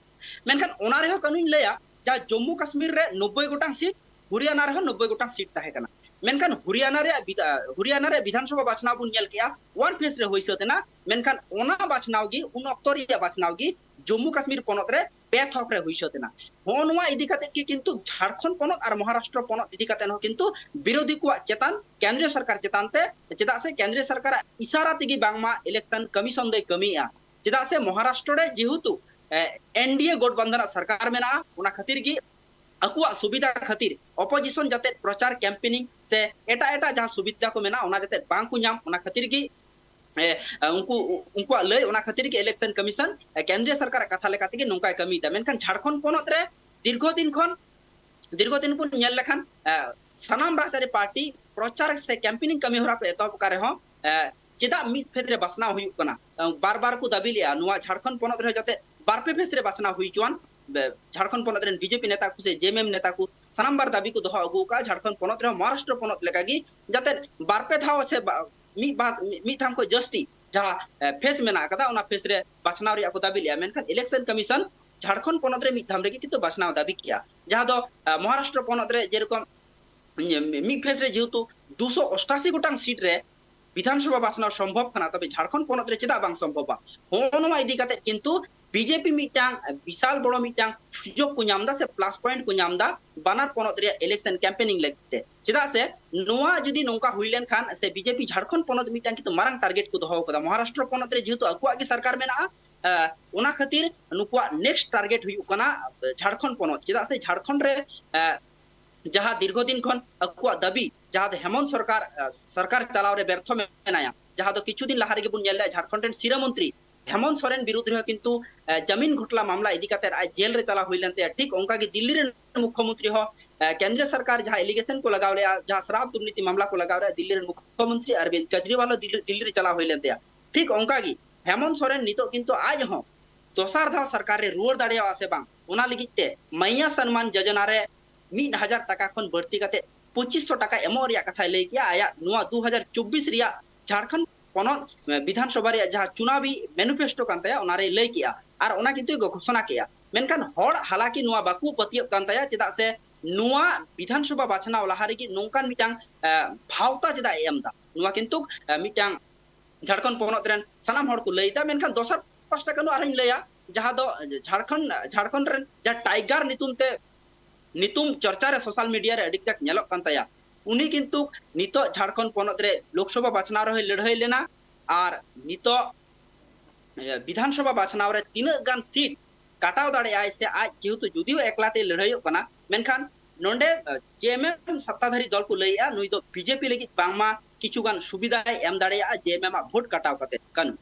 ᱢᱮᱱᱠᱷᱟᱱ ᱚᱱᱟ ᱨᱮᱦᱚᱸ ᱠᱟᱹᱱᱩᱧ ᱞᱟᱹᱭᱟ, ᱡᱟᱦᱟᱸ ᱡᱚᱢᱢᱩ ᱠᱟᱥᱢᱤᱨ ᱨᱮ ᱱᱚᱵᱵᱳᱭ ᱜᱚᱴᱟᱝ ᱥᱤᱴ, ᱦᱚᱨᱤᱭᱟᱱᱟ ᱨᱮᱦᱚᱸ ᱱᱚᱵᱵᱳᱭ ᱜᱚᱴᱟᱝ ᱥᱤᱴ ᱛᱟᱦᱮᱸ ᱠᱟᱱᱟ, ᱢᱮᱱᱠᱷᱟᱱ ᱦᱚᱨᱤᱭᱟᱱᱟ ᱨᱮᱭᱟᱜ ᱵᱤᱫᱷᱟ-, ᱦᱚᱨᱤᱭᱟᱱᱟ ᱨᱮᱭᱟᱜ ᱵᱤᱫᱷᱟᱱ ᱥᱚᱵᱷᱟ ᱵᱟᱪᱷᱱᱟᱣ ᱵᱚᱱ ᱧᱮᱞ ᱠᱮᱜᱼᱟ, ᱚᱣᱟᱱ ᱯᱷᱮᱡᱽ ᱨᱮ ᱦᱩᱭ ᱥᱟᱹᱛ ᱮᱱᱟ, ᱢᱮᱱᱠᱷᱟᱱ ᱚᱱᱟ ᱵᱟᱪᱷᱱᱟᱣ ᱜᱮ, ᱩᱱ ᱚᱠᱛᱚ ᱨᱮᱭᱟᱜ ᱵᱟᱪᱷᱱᱟᱣ ᱜᱮ ᱡᱚᱢᱢᱩ ᱠᱟᱥᱢᱤᱨ ᱯᱚᱱᱚᱛ ᱨᱮ ᱯᱮ ᱛᱷᱚᱠ ᱨᱮ ᱦᱩᱭ ᱥᱟᱹᱛ ᱮᱱᱟ᱾ ᱦᱚᱸᱜᱼᱚ ᱱᱚᱣᱟ ᱤᱫᱤ ᱠᱟᱛᱮ ᱜᱮ ᱠᱤᱱᱛᱩ ᱡᱷᱟᱲᱠᱷᱚᱸᱰ ᱯᱚᱱᱚᱛ ᱟᱨ ᱢᱚᱦᱟᱨᱟᱥᱴᱨᱚ ᱯᱚᱱᱚᱛ ᱤᱫᱤ ᱠᱟᱛᱮ ᱦᱚᱸ ᱠᱤᱱᱛᱩ ᱵᱤᱨᱳᱫᱷᱤ ᱠᱚᱣᱟᱜ ᱪᱮᱛᱟᱱ ᱠᱮᱱᱫᱨᱤᱭᱚ ᱥᱚᱨᱠᱟᱨ ᱪᱮᱛᱟᱱ ᱛᱮ, ᱪᱮᱫᱟᱜ ᱥᱮ ᱠᱮᱱᱫᱨᱤᱭᱚ ᱥᱚᱨᱠᱟᱨᱟᱜ ᱤᱥᱟᱨᱟ ᱛᱮᱜᱮ ᱵᱟᱝᱢᱟ ᱤᱞᱮᱠᱥᱚᱱ ᱠᱚᱢᱤᱥᱚᱱ ᱫᱚᱭ ᱠᱟᱹᱢᱤᱭᱮᱫᱼᱟ᱾ ᱪᱮᱫᱟᱜ ᱥᱮ ᱢᱚᱦᱟᱨᱟᱥᱴᱨᱚ ᱨᱮ ᱡᱮᱦᱮᱛᱩ, ᱮ, ᱮᱱ ᱰᱤ ᱮ ᱜᱚᱴᱵᱚᱱᱫᱷᱚᱱᱟᱜ ᱥᱚᱨᱠᱟᱨ ᱢᱮᱱᱟᱜᱼᱟ, ᱚᱱᱟ ᱠᱷᱟᱹᱛᱤᱨ ᱜᱮ ᱟᱠᱚᱣᱟᱜ ᱥᱩᱵᱤᱫᱷᱟ ᱠᱷᱟᱹᱛᱤᱨ, ᱚᱯᱳᱡᱤᱥᱚᱱ ᱡᱟᱛᱮ ᱯᱨᱚᱪᱟᱨ ᱠᱮᱢᱯᱮᱱᱤᱝ ᱥᱮ ᱮᱴᱟᱜ ᱮᱴᱟᱜ ᱡᱟᱦᱟᱸ ᱥᱩᱵᱤᱫᱷᱟ ᱠᱚ ᱢᱮᱱᱟᱜᱼᱟ, ᱚᱱᱟ ᱡᱟᱛᱮ ᱵᱟᱝ ᱠᱚ ᱧᱟᱢ, ᱚᱱᱟ ᱠᱷᱟᱹᱛᱤᱨ ᱜᱮ, ᱮ, ᱩᱱᱠᱩ, ᱩᱱᱠᱩᱣᱟᱜ ᱞᱟᱹᱭ, ᱚᱱᱟ ᱠᱷᱟᱹᱛᱤᱨ ᱜᱮ ᱤᱞᱮᱠᱥᱚᱱ ᱠᱚᱢᱤᱥᱚᱱ, ᱮ, ᱠᱮᱱᱫᱨᱤᱭᱚ ᱥᱚᱨᱠᱟᱨᱟᱜ ᱠᱟᱛᱷᱟ ᱞᱮᱠᱟ ᱛᱮᱜᱮ ᱱᱚᱝᱠᱟᱭ ᱠᱟᱹᱢᱤᱭᱮᱫᱟ᱾ ᱢᱮᱱᱠᱷᱟᱱ ᱡᱷᱟᱲᱠᱷᱚᱸᱰ ᱯᱚᱱᱚᱛ ᱨᱮ ᱫᱤᱨᱜᱷᱚ ᱫᱤᱱ ᱠᱷᱚᱱ, ᱫᱤᱨᱜᱷᱚ ᱫᱤᱱ ᱵᱚᱱ ᱧᱮᱞ ᱞᱮᱠᱷᱟᱱ, ᱮ, ᱥᱟᱱᱟᱢ ᱨᱟᱡᱽᱟᱹᱨᱤ ᱯᱟᱨᱴᱤ ᱯᱨᱚᱪᱟᱨ ᱥᱮ ᱠᱮᱢᱯᱮᱱᱤᱝ ᱠᱟᱹᱢᱤ ᱦᱚᱨᱟ ᱠᱚ ᱮᱛᱚᱦᱚᱵ ᱟᱠᱟᱫ ᱨᱮᱦᱚᱸ, ᱮ, ᱪᱮᱫᱟᱜ ᱢᱤᱫ ᱯᱷᱮᱡᱽ ᱨᱮ ᱵᱟᱪᱷᱱᱟᱣ ᱦᱩᱭᱩᱜ ᱠᱟᱱᱟ? ᱮ, ᱵᱟᱨ ᱵᱟᱨ ᱠᱚ ᱫᱟᱹᱵᱤ ᱞᱮᱫᱼᱟ, ᱱᱚᱣᱟ ᱡᱷᱟᱲᱠᱷᱚᱸᱰ ᱯᱚᱱᱚᱛ ᱨᱮᱦᱚᱸ ᱡᱟᱛᱮ ᱵᱟᱨ ᱯᱮ ᱯᱷᱮᱡᱽ ᱨᱮ ᱵᱟᱪᱷᱱᱟᱣ ᱦᱩᱭ ᱦᱚᱪᱚᱣᱟᱱ᱾ ᱵᱮ-, ᱡᱷᱟᱲᱠᱷᱚᱸᱰ ᱯᱚᱱᱚᱛ ᱨᱮᱱ ᱵᱤ ᱡᱮ ᱯᱤ ᱱᱮᱛᱟ ᱠᱚ ᱥᱮ ᱡᱮ ᱮᱢ ᱮᱢ ᱱᱮᱛᱟ ᱠᱚ ᱥᱟᱱᱟᱢ ᱵᱟᱨ ᱫᱟᱹᱵᱤ ᱠᱚ ᱫᱚᱦᱚ ᱟᱹᱜᱩ ᱟᱠᱟᱫᱼᱟ, ᱡᱷᱟᱲᱠᱷᱚᱸᱰ ᱯᱚᱱᱚᱛ ᱨᱮᱦᱚᱸ ᱢᱚᱦᱟᱨᱟᱥᱴᱨᱚ ᱯᱚᱱᱚᱛ ᱞᱮᱠᱟᱜᱮ ᱡᱟᱛᱮ ᱵᱟᱨ ᱯᱮ ᱫᱷᱟᱣ ᱥᱮ ᱵᱟ-, ᱢᱤᱫ ᱵᱟᱨ, ᱢᱤᱫ ᱫᱷᱟᱣ ᱠᱷᱚᱱ ᱡᱟᱹᱥᱛᱤ ᱡᱟᱦᱟᱸ, ᱮ, ᱯᱷᱮᱡᱽ ᱢᱮᱱᱟᱜ ᱟᱠᱟᱫᱟ, ᱚᱱᱟ ᱯᱷᱮᱡᱽ ᱨᱮ ᱵᱟᱪᱷᱱᱟᱣ ᱨᱮᱭᱟᱜ ᱠᱚ ᱫᱟᱹᱵᱤ ᱞᱮᱫᱼᱟ᱾ ᱢᱮᱱᱠᱷᱟᱱ ᱤᱞᱮᱠᱥᱚᱱ ᱠᱚᱢᱤᱥᱚᱱ ᱡᱷᱟᱲᱠᱷᱚᱸᱰ ᱯᱚᱱᱚᱛ ᱨᱮ ᱢᱤᱫ ᱫᱷᱟᱣ ᱨᱮᱜᱮ ᱠᱤᱱᱛᱩ ᱵᱟᱪᱷᱱᱟᱣ ᱫᱟᱵᱤ ᱠᱮᱜᱼᱟ, ᱡᱟᱦᱟᱸ ᱫᱚ ᱢᱚᱦᱟᱨᱟᱥᱴᱨᱚ ᱯᱚᱱᱚᱛ ᱨᱮ ᱡᱮᱨᱚᱠᱚᱢ ᱢᱤᱫ ᱯᱷᱮᱡᱽ ᱨᱮ ᱡᱮᱦᱮᱛᱩ ᱫᱩᱥᱚ ᱚᱥᱴᱟᱥᱤ ᱜᱚᱴᱟᱝ ᱥᱤᱴ ᱨᱮ ᱵᱤᱫᱷᱟᱱᱥᱚᱵᱷᱟ ᱵᱟᱪᱷᱱᱟᱣ ᱥᱚᱢᱵᱷᱚᱵ ᱠᱟᱱᱟ, ᱛᱚᱵᱮ ᱡᱷᱟᱲᱠᱷᱚᱸᱰ ᱯᱚᱱᱚᱛ ᱨᱮ ᱪᱮᱫᱟᱜ ᱵᱟᱝ ᱥᱚᱢᱵᱷᱚᱵᱟ? ᱦᱚᱸᱜᱼᱚ ᱱᱚᱣᱟ ᱤᱫᱤ ᱠᱟᱛᱮ ᱠᱤᱱᱛᱩ ᱵᱤᱡᱮᱯᱤ ᱢᱤᱫᱴᱟᱝ ᱵᱤᱥᱟᱞ ᱵᱚᱲᱚ ᱢᱤᱫᱴᱟᱝ ᱥᱩᱡᱳᱜᱽ ᱠᱚ ᱧᱟᱢ ᱮᱫᱟ ᱥᱮ ᱯᱞᱟᱥ ᱯᱚᱭᱮᱱᱴ ᱠᱚ ᱧᱟᱢ ᱮᱫᱟ ᱵᱟᱱᱟᱨ ᱯᱚᱱᱚᱛ ᱨᱮᱭᱟᱜ ᱤᱞᱮᱠᱥᱚᱱ ᱠᱮᱢᱯᱮᱱᱤᱝ ᱞᱟᱹᱜᱤᱫ ᱛᱮ᱾ ᱪᱮᱫᱟᱜ ᱥᱮ ᱱᱚᱣᱟ ᱡᱩᱫᱤ ᱱᱚᱝᱠᱟ ᱦᱩᱭ ᱞᱮᱱᱠᱷᱟᱱ ᱥᱮ ᱵᱤᱡᱮᱯᱤ ᱡᱷᱟᱲᱠᱷᱚᱸᱰ ᱯᱚᱱᱚᱛ ᱢᱤᱫᱴᱟᱝ ᱠᱤᱱᱛᱩ ᱢᱟᱨᱟᱝ ᱴᱟᱨᱜᱮᱴ ᱠᱚ ᱫᱚᱦᱚ ᱟᱠᱟᱫᱟ᱾ ᱢᱚᱦᱟᱨᱟᱥᱴᱨᱚ ᱯᱚᱱᱚᱛ ᱨᱮ ᱡᱮᱦᱮᱛᱩ ᱟᱠᱚᱣᱟᱜ ᱜᱮ ᱥᱚᱨᱠᱟᱨ ᱢᱮᱱᱟᱜᱼᱟ, ᱚᱱᱟ ᱠᱷᱟᱹᱛᱤᱨ ᱱᱩᱠᱩᱣᱟᱜ ᱱᱮᱠᱥᱴ ᱴᱟᱨᱜᱮᱴ ᱦᱩᱭᱩᱜ ᱠᱟᱱᱟ ᱡᱷᱟᱲᱠᱷᱚᱸᱰ ᱯᱚᱱᱚᱛ᱾ ᱪᱮᱫᱟᱜ ᱥᱮ ᱡᱷᱟᱲᱠᱷᱚᱸᱰ ᱨᱮ ᱡᱟᱦᱟᱸ ᱫᱤᱨᱜᱷᱚ ᱫᱤᱱ ᱠᱷᱚᱱ ᱟᱠᱚᱣᱟᱜ ᱫᱟᱹᱵᱤ, ᱡᱟᱦᱟᱸ ᱫᱚ ᱦᱮᱢᱚᱱᱛ ᱥᱚᱨᱠᱟᱨ ᱥᱚᱨᱠᱟᱨ ᱪᱟᱞᱟᱣ ᱨᱮ ᱵᱮᱨᱛᱷᱚ ᱢᱮᱱᱟᱭᱟ, ᱡᱟᱦᱟᱸ ᱫᱚ ᱠᱤᱪᱷᱩ ᱫᱤᱱ ᱞᱟᱦᱟ ᱨᱮᱜᱮ ᱵᱚᱱ ᱧᱮᱞ ᱞᱮᱫᱟ ᱡᱷᱟᱲᱠᱷᱚᱸᱰ ᱨᱮᱱ ᱥᱤᱨᱟᱹ ᱢᱚᱱᱛᱨᱤ ᱦᱮᱢᱚᱱᱛ ᱥᱚᱨᱮᱱ ᱵᱤᱨᱩᱫᱷ ᱨᱮᱦᱚᱸ ᱠᱤᱱᱛᱩ ᱡᱟᱢᱤᱱ ᱜᱷᱚᱴᱞᱟ ᱢᱟᱢᱞᱟ ᱤᱫᱤ ᱠᱟᱛᱮ ᱟᱡ ᱡᱮᱞ ᱨᱮ ᱪᱟᱞᱟᱣ ᱦᱩᱭ ᱞᱮᱱ ᱛᱟᱭᱟ᱾ ᱴᱷᱤᱠ ᱚᱱᱠᱟ ᱜᱮ ᱫᱤᱞᱞᱤ ᱨᱮᱱ ᱢᱩᱠᱷᱭᱚᱢᱚᱱᱛᱨᱤ ᱦᱚᱸ ᱠᱮᱱᱫᱨᱚ ᱥᱚᱨᱠᱟᱨ ᱡᱟᱦᱟᱸ ᱮᱞᱤᱜᱮᱥᱚᱱ ᱠᱚ ᱞᱟᱜᱟᱣ ᱞᱮᱫᱼᱟ, ᱡᱟᱦᱟᱸ ᱥᱨᱟᱵ ᱫᱩᱨᱱᱤᱛᱤ ᱢᱟᱢᱞᱟ ᱠᱚ ᱞᱟᱜᱟᱣ ᱞᱮᱫᱼᱟ, ᱫᱤᱞᱞᱤ ᱨᱮᱱ ᱢᱩᱠᱷᱭᱚᱢᱚᱱᱛᱨᱤ ᱚᱨᱵᱤᱱᱫ ᱠᱮᱡᱨᱤᱣᱟᱞ ᱦᱚᱸ ᱫᱤᱞᱞᱤ ᱨᱮ ᱪᱟᱞᱟᱣ ᱦᱩᱭ ᱞᱮᱱ ᱛᱟᱭᱟ᱾ ᱴᱷᱤᱠ ᱚᱱᱠᱟ ᱜᱮ ᱦᱮᱢᱚᱱᱛ ᱥᱚᱨᱮᱱ ᱱᱤᱛᱚᱜ ᱠᱤᱱᱛᱩ ᱟᱡ ᱦᱚᱸ ᱫᱚᱥᱟᱨ ᱫᱷᱟᱣ ᱥᱚᱨᱠᱟᱨ ᱨᱮ ᱨᱩᱣᱟᱹᱲ ᱫᱟᱲᱮᱭᱟᱜᱼᱟ ᱥᱮ ᱵᱟᱝ, ᱚᱱᱟ ᱞᱟᱹᱜᱤᱫ ᱛᱮ ᱢᱟᱭᱭᱟ ᱥᱚᱱᱢᱟᱱ ᱡᱳᱡᱚᱱᱟ ᱨᱮ ᱢᱤᱫ ᱦᱟᱡᱟᱨ ᱴᱟᱠᱟ ᱠᱷᱚᱱ ᱵᱟᱹᱲᱛᱤ ᱠᱟᱛᱮ ᱯᱚᱸᱪᱤᱥ ᱥᱚ ᱴᱟᱠᱟ ᱮᱢᱚᱜ ᱨᱮᱭᱟᱜ ᱠᱟᱛᱷᱟᱭ ᱞᱟᱹᱭ ᱠᱮᱜᱼᱟ᱾ ᱟᱭᱟᱜ ᱱᱚᱣᱟ ᱫᱩ ᱦᱟᱡᱟᱨ ᱪᱚᱵᱵᱤᱥ ᱨᱮᱭᱟᱜ ᱡᱷᱟᱲᱠᱷᱚᱸᱰ ᱯᱚᱱᱚᱛ ᱵᱤᱫᱷᱟᱱ ᱥᱚᱵᱷᱟ ᱨᱮᱭᱟᱜ ᱡᱟᱦᱟᱸ ᱪᱩᱱᱟᱣᱤ ᱢᱮᱱᱤᱯᱷᱮᱥᱴᱳ ᱠᱟᱱ ᱛᱟᱭᱟ, ᱚᱱᱟᱨᱮᱭ ᱞᱟᱹᱭ ᱠᱮᱜᱼᱟ ᱟᱨ ᱚᱱᱟ ᱠᱤᱱᱛᱩ ᱜᱷᱳᱥᱚᱱᱟ ᱠᱮᱜᱼᱟ᱾ ᱢᱮᱱᱠᱷᱟᱱ ᱦᱚᱲ ᱦᱟᱞᱟᱠᱤ ᱱᱚᱣᱟ ᱵᱟᱠᱚ ᱯᱟᱹᱛᱭᱟᱹᱜ ᱠᱟᱱ ᱛᱟᱭᱟ, ᱪᱮᱫᱟᱜ ᱥᱮ ᱱᱚᱣᱟ ᱵᱤᱫᱷᱟᱱ ᱥᱚᱵᱷᱟ ᱵᱟᱪᱷᱱᱟᱣ ᱞᱟᱦᱟ ᱨᱮᱜᱮ ᱱᱚᱝᱠᱟᱱ ᱢᱤᱫᱴᱟᱝ ᱵᱷᱟᱣᱛᱟ ᱪᱮᱫᱟᱜ ᱮ ᱮᱢ ᱮᱫᱟ? ᱱᱚᱣᱟ ᱠᱤᱱᱛᱩ ᱢᱤᱫᱴᱟᱝ ᱡᱷᱟᱲᱠᱷᱚᱸᱰ ᱯᱚᱱᱚᱛ ᱨᱮᱱ ᱥᱟᱱᱟᱢ ᱦᱚᱲ ᱠᱚ ᱞᱟᱹᱭ ᱮᱫᱟ᱾ ᱢᱮᱱᱠᱷᱟᱱ ᱫᱚᱥᱟᱨ ᱯᱟᱥᱴᱟ ᱠᱟᱹᱱᱩ ᱟᱨᱦᱚᱸᱧ ᱞᱟᱹᱭᱟ, ᱡᱟᱦᱟᱸ ᱫᱚ ᱡᱷᱟᱲᱠᱷᱚᱸᱰ ᱡᱷᱟᱲᱠᱷᱚᱸᱰ ᱨᱮᱱ ᱡᱟᱦᱟᱸ ᱴᱟᱭᱜᱟᱨ ᱧᱩᱛᱩᱢ ᱛᱮ ᱧᱩᱛᱩᱢ ᱪᱚᱨᱪᱟ ᱨᱮ ᱥᱳᱥᱟᱞ ᱢᱤᱰᱤᱭᱟ ᱨᱮ ᱟᱹᱰᱤ ᱠᱟᱡᱟᱠ ᱧᱮᱞᱚᱜ ᱠᱟᱱ ᱛᱟᱭᱟ, ᱩᱱᱤ ᱠᱤᱱᱛᱩ ᱱᱤᱛᱚᱜ ᱡᱷᱟᱲᱠᱷᱚᱸᱰ ᱯᱚᱱᱚᱛ ᱨᱮ ᱞᱳᱠᱥᱚᱵᱷᱟ ᱵᱟᱪᱷᱱᱟᱣ ᱨᱮᱦᱚᱸᱭ ᱞᱟᱹᱲᱦᱟᱹᱭ ᱞᱮᱱᱟ ᱟᱨ ᱱᱤᱛᱚᱜ ᱵᱤᱫᱷᱟᱱ ᱥᱚᱵᱷᱟ ᱵᱟᱪᱷᱱᱟᱣ ᱨᱮ ᱛᱤᱱᱟᱹᱜ ᱜᱟᱱ ᱥᱤᱴ ᱠᱟᱴᱟᱣ ᱫᱟᱲᱮᱭᱟᱜᱼᱟᱭ ᱥᱮ ᱟᱡ ᱡᱮᱦᱮᱛᱩ ᱡᱩᱫᱤᱭᱳ ᱮᱠᱞᱟ ᱛᱮᱭ ᱞᱟᱹᱲᱦᱟᱹᱭᱚᱜ ᱠᱟᱱᱟ, ᱢᱮᱱᱠᱷᱟᱱ ᱱᱚᱰᱮ ᱡᱮᱮᱢᱮᱢ ᱥᱟᱛᱛᱟᱫᱷᱟᱨᱤ ᱫᱚᱞ ᱠᱚ ᱞᱟᱹᱭᱮᱜᱼᱟ ᱱᱩᱭ ᱫᱚ ᱵᱤᱡᱮᱯᱤ ᱞᱟᱹᱜᱤᱫ ᱵᱟᱝᱢᱟ ᱠᱤᱪᱷᱩ ᱜᱟᱱ ᱥᱩᱵᱤᱫᱷᱟᱭ ᱮᱢ ᱫᱟᱲᱮᱭᱟᱜᱼᱟ ᱡᱮᱮᱢᱮᱢ ᱟᱜ ᱵᱷᱳᱴ ᱠᱟᱴᱟᱣ ᱠᱟᱛᱮ᱾ ᱠᱟᱹᱱᱩ᱾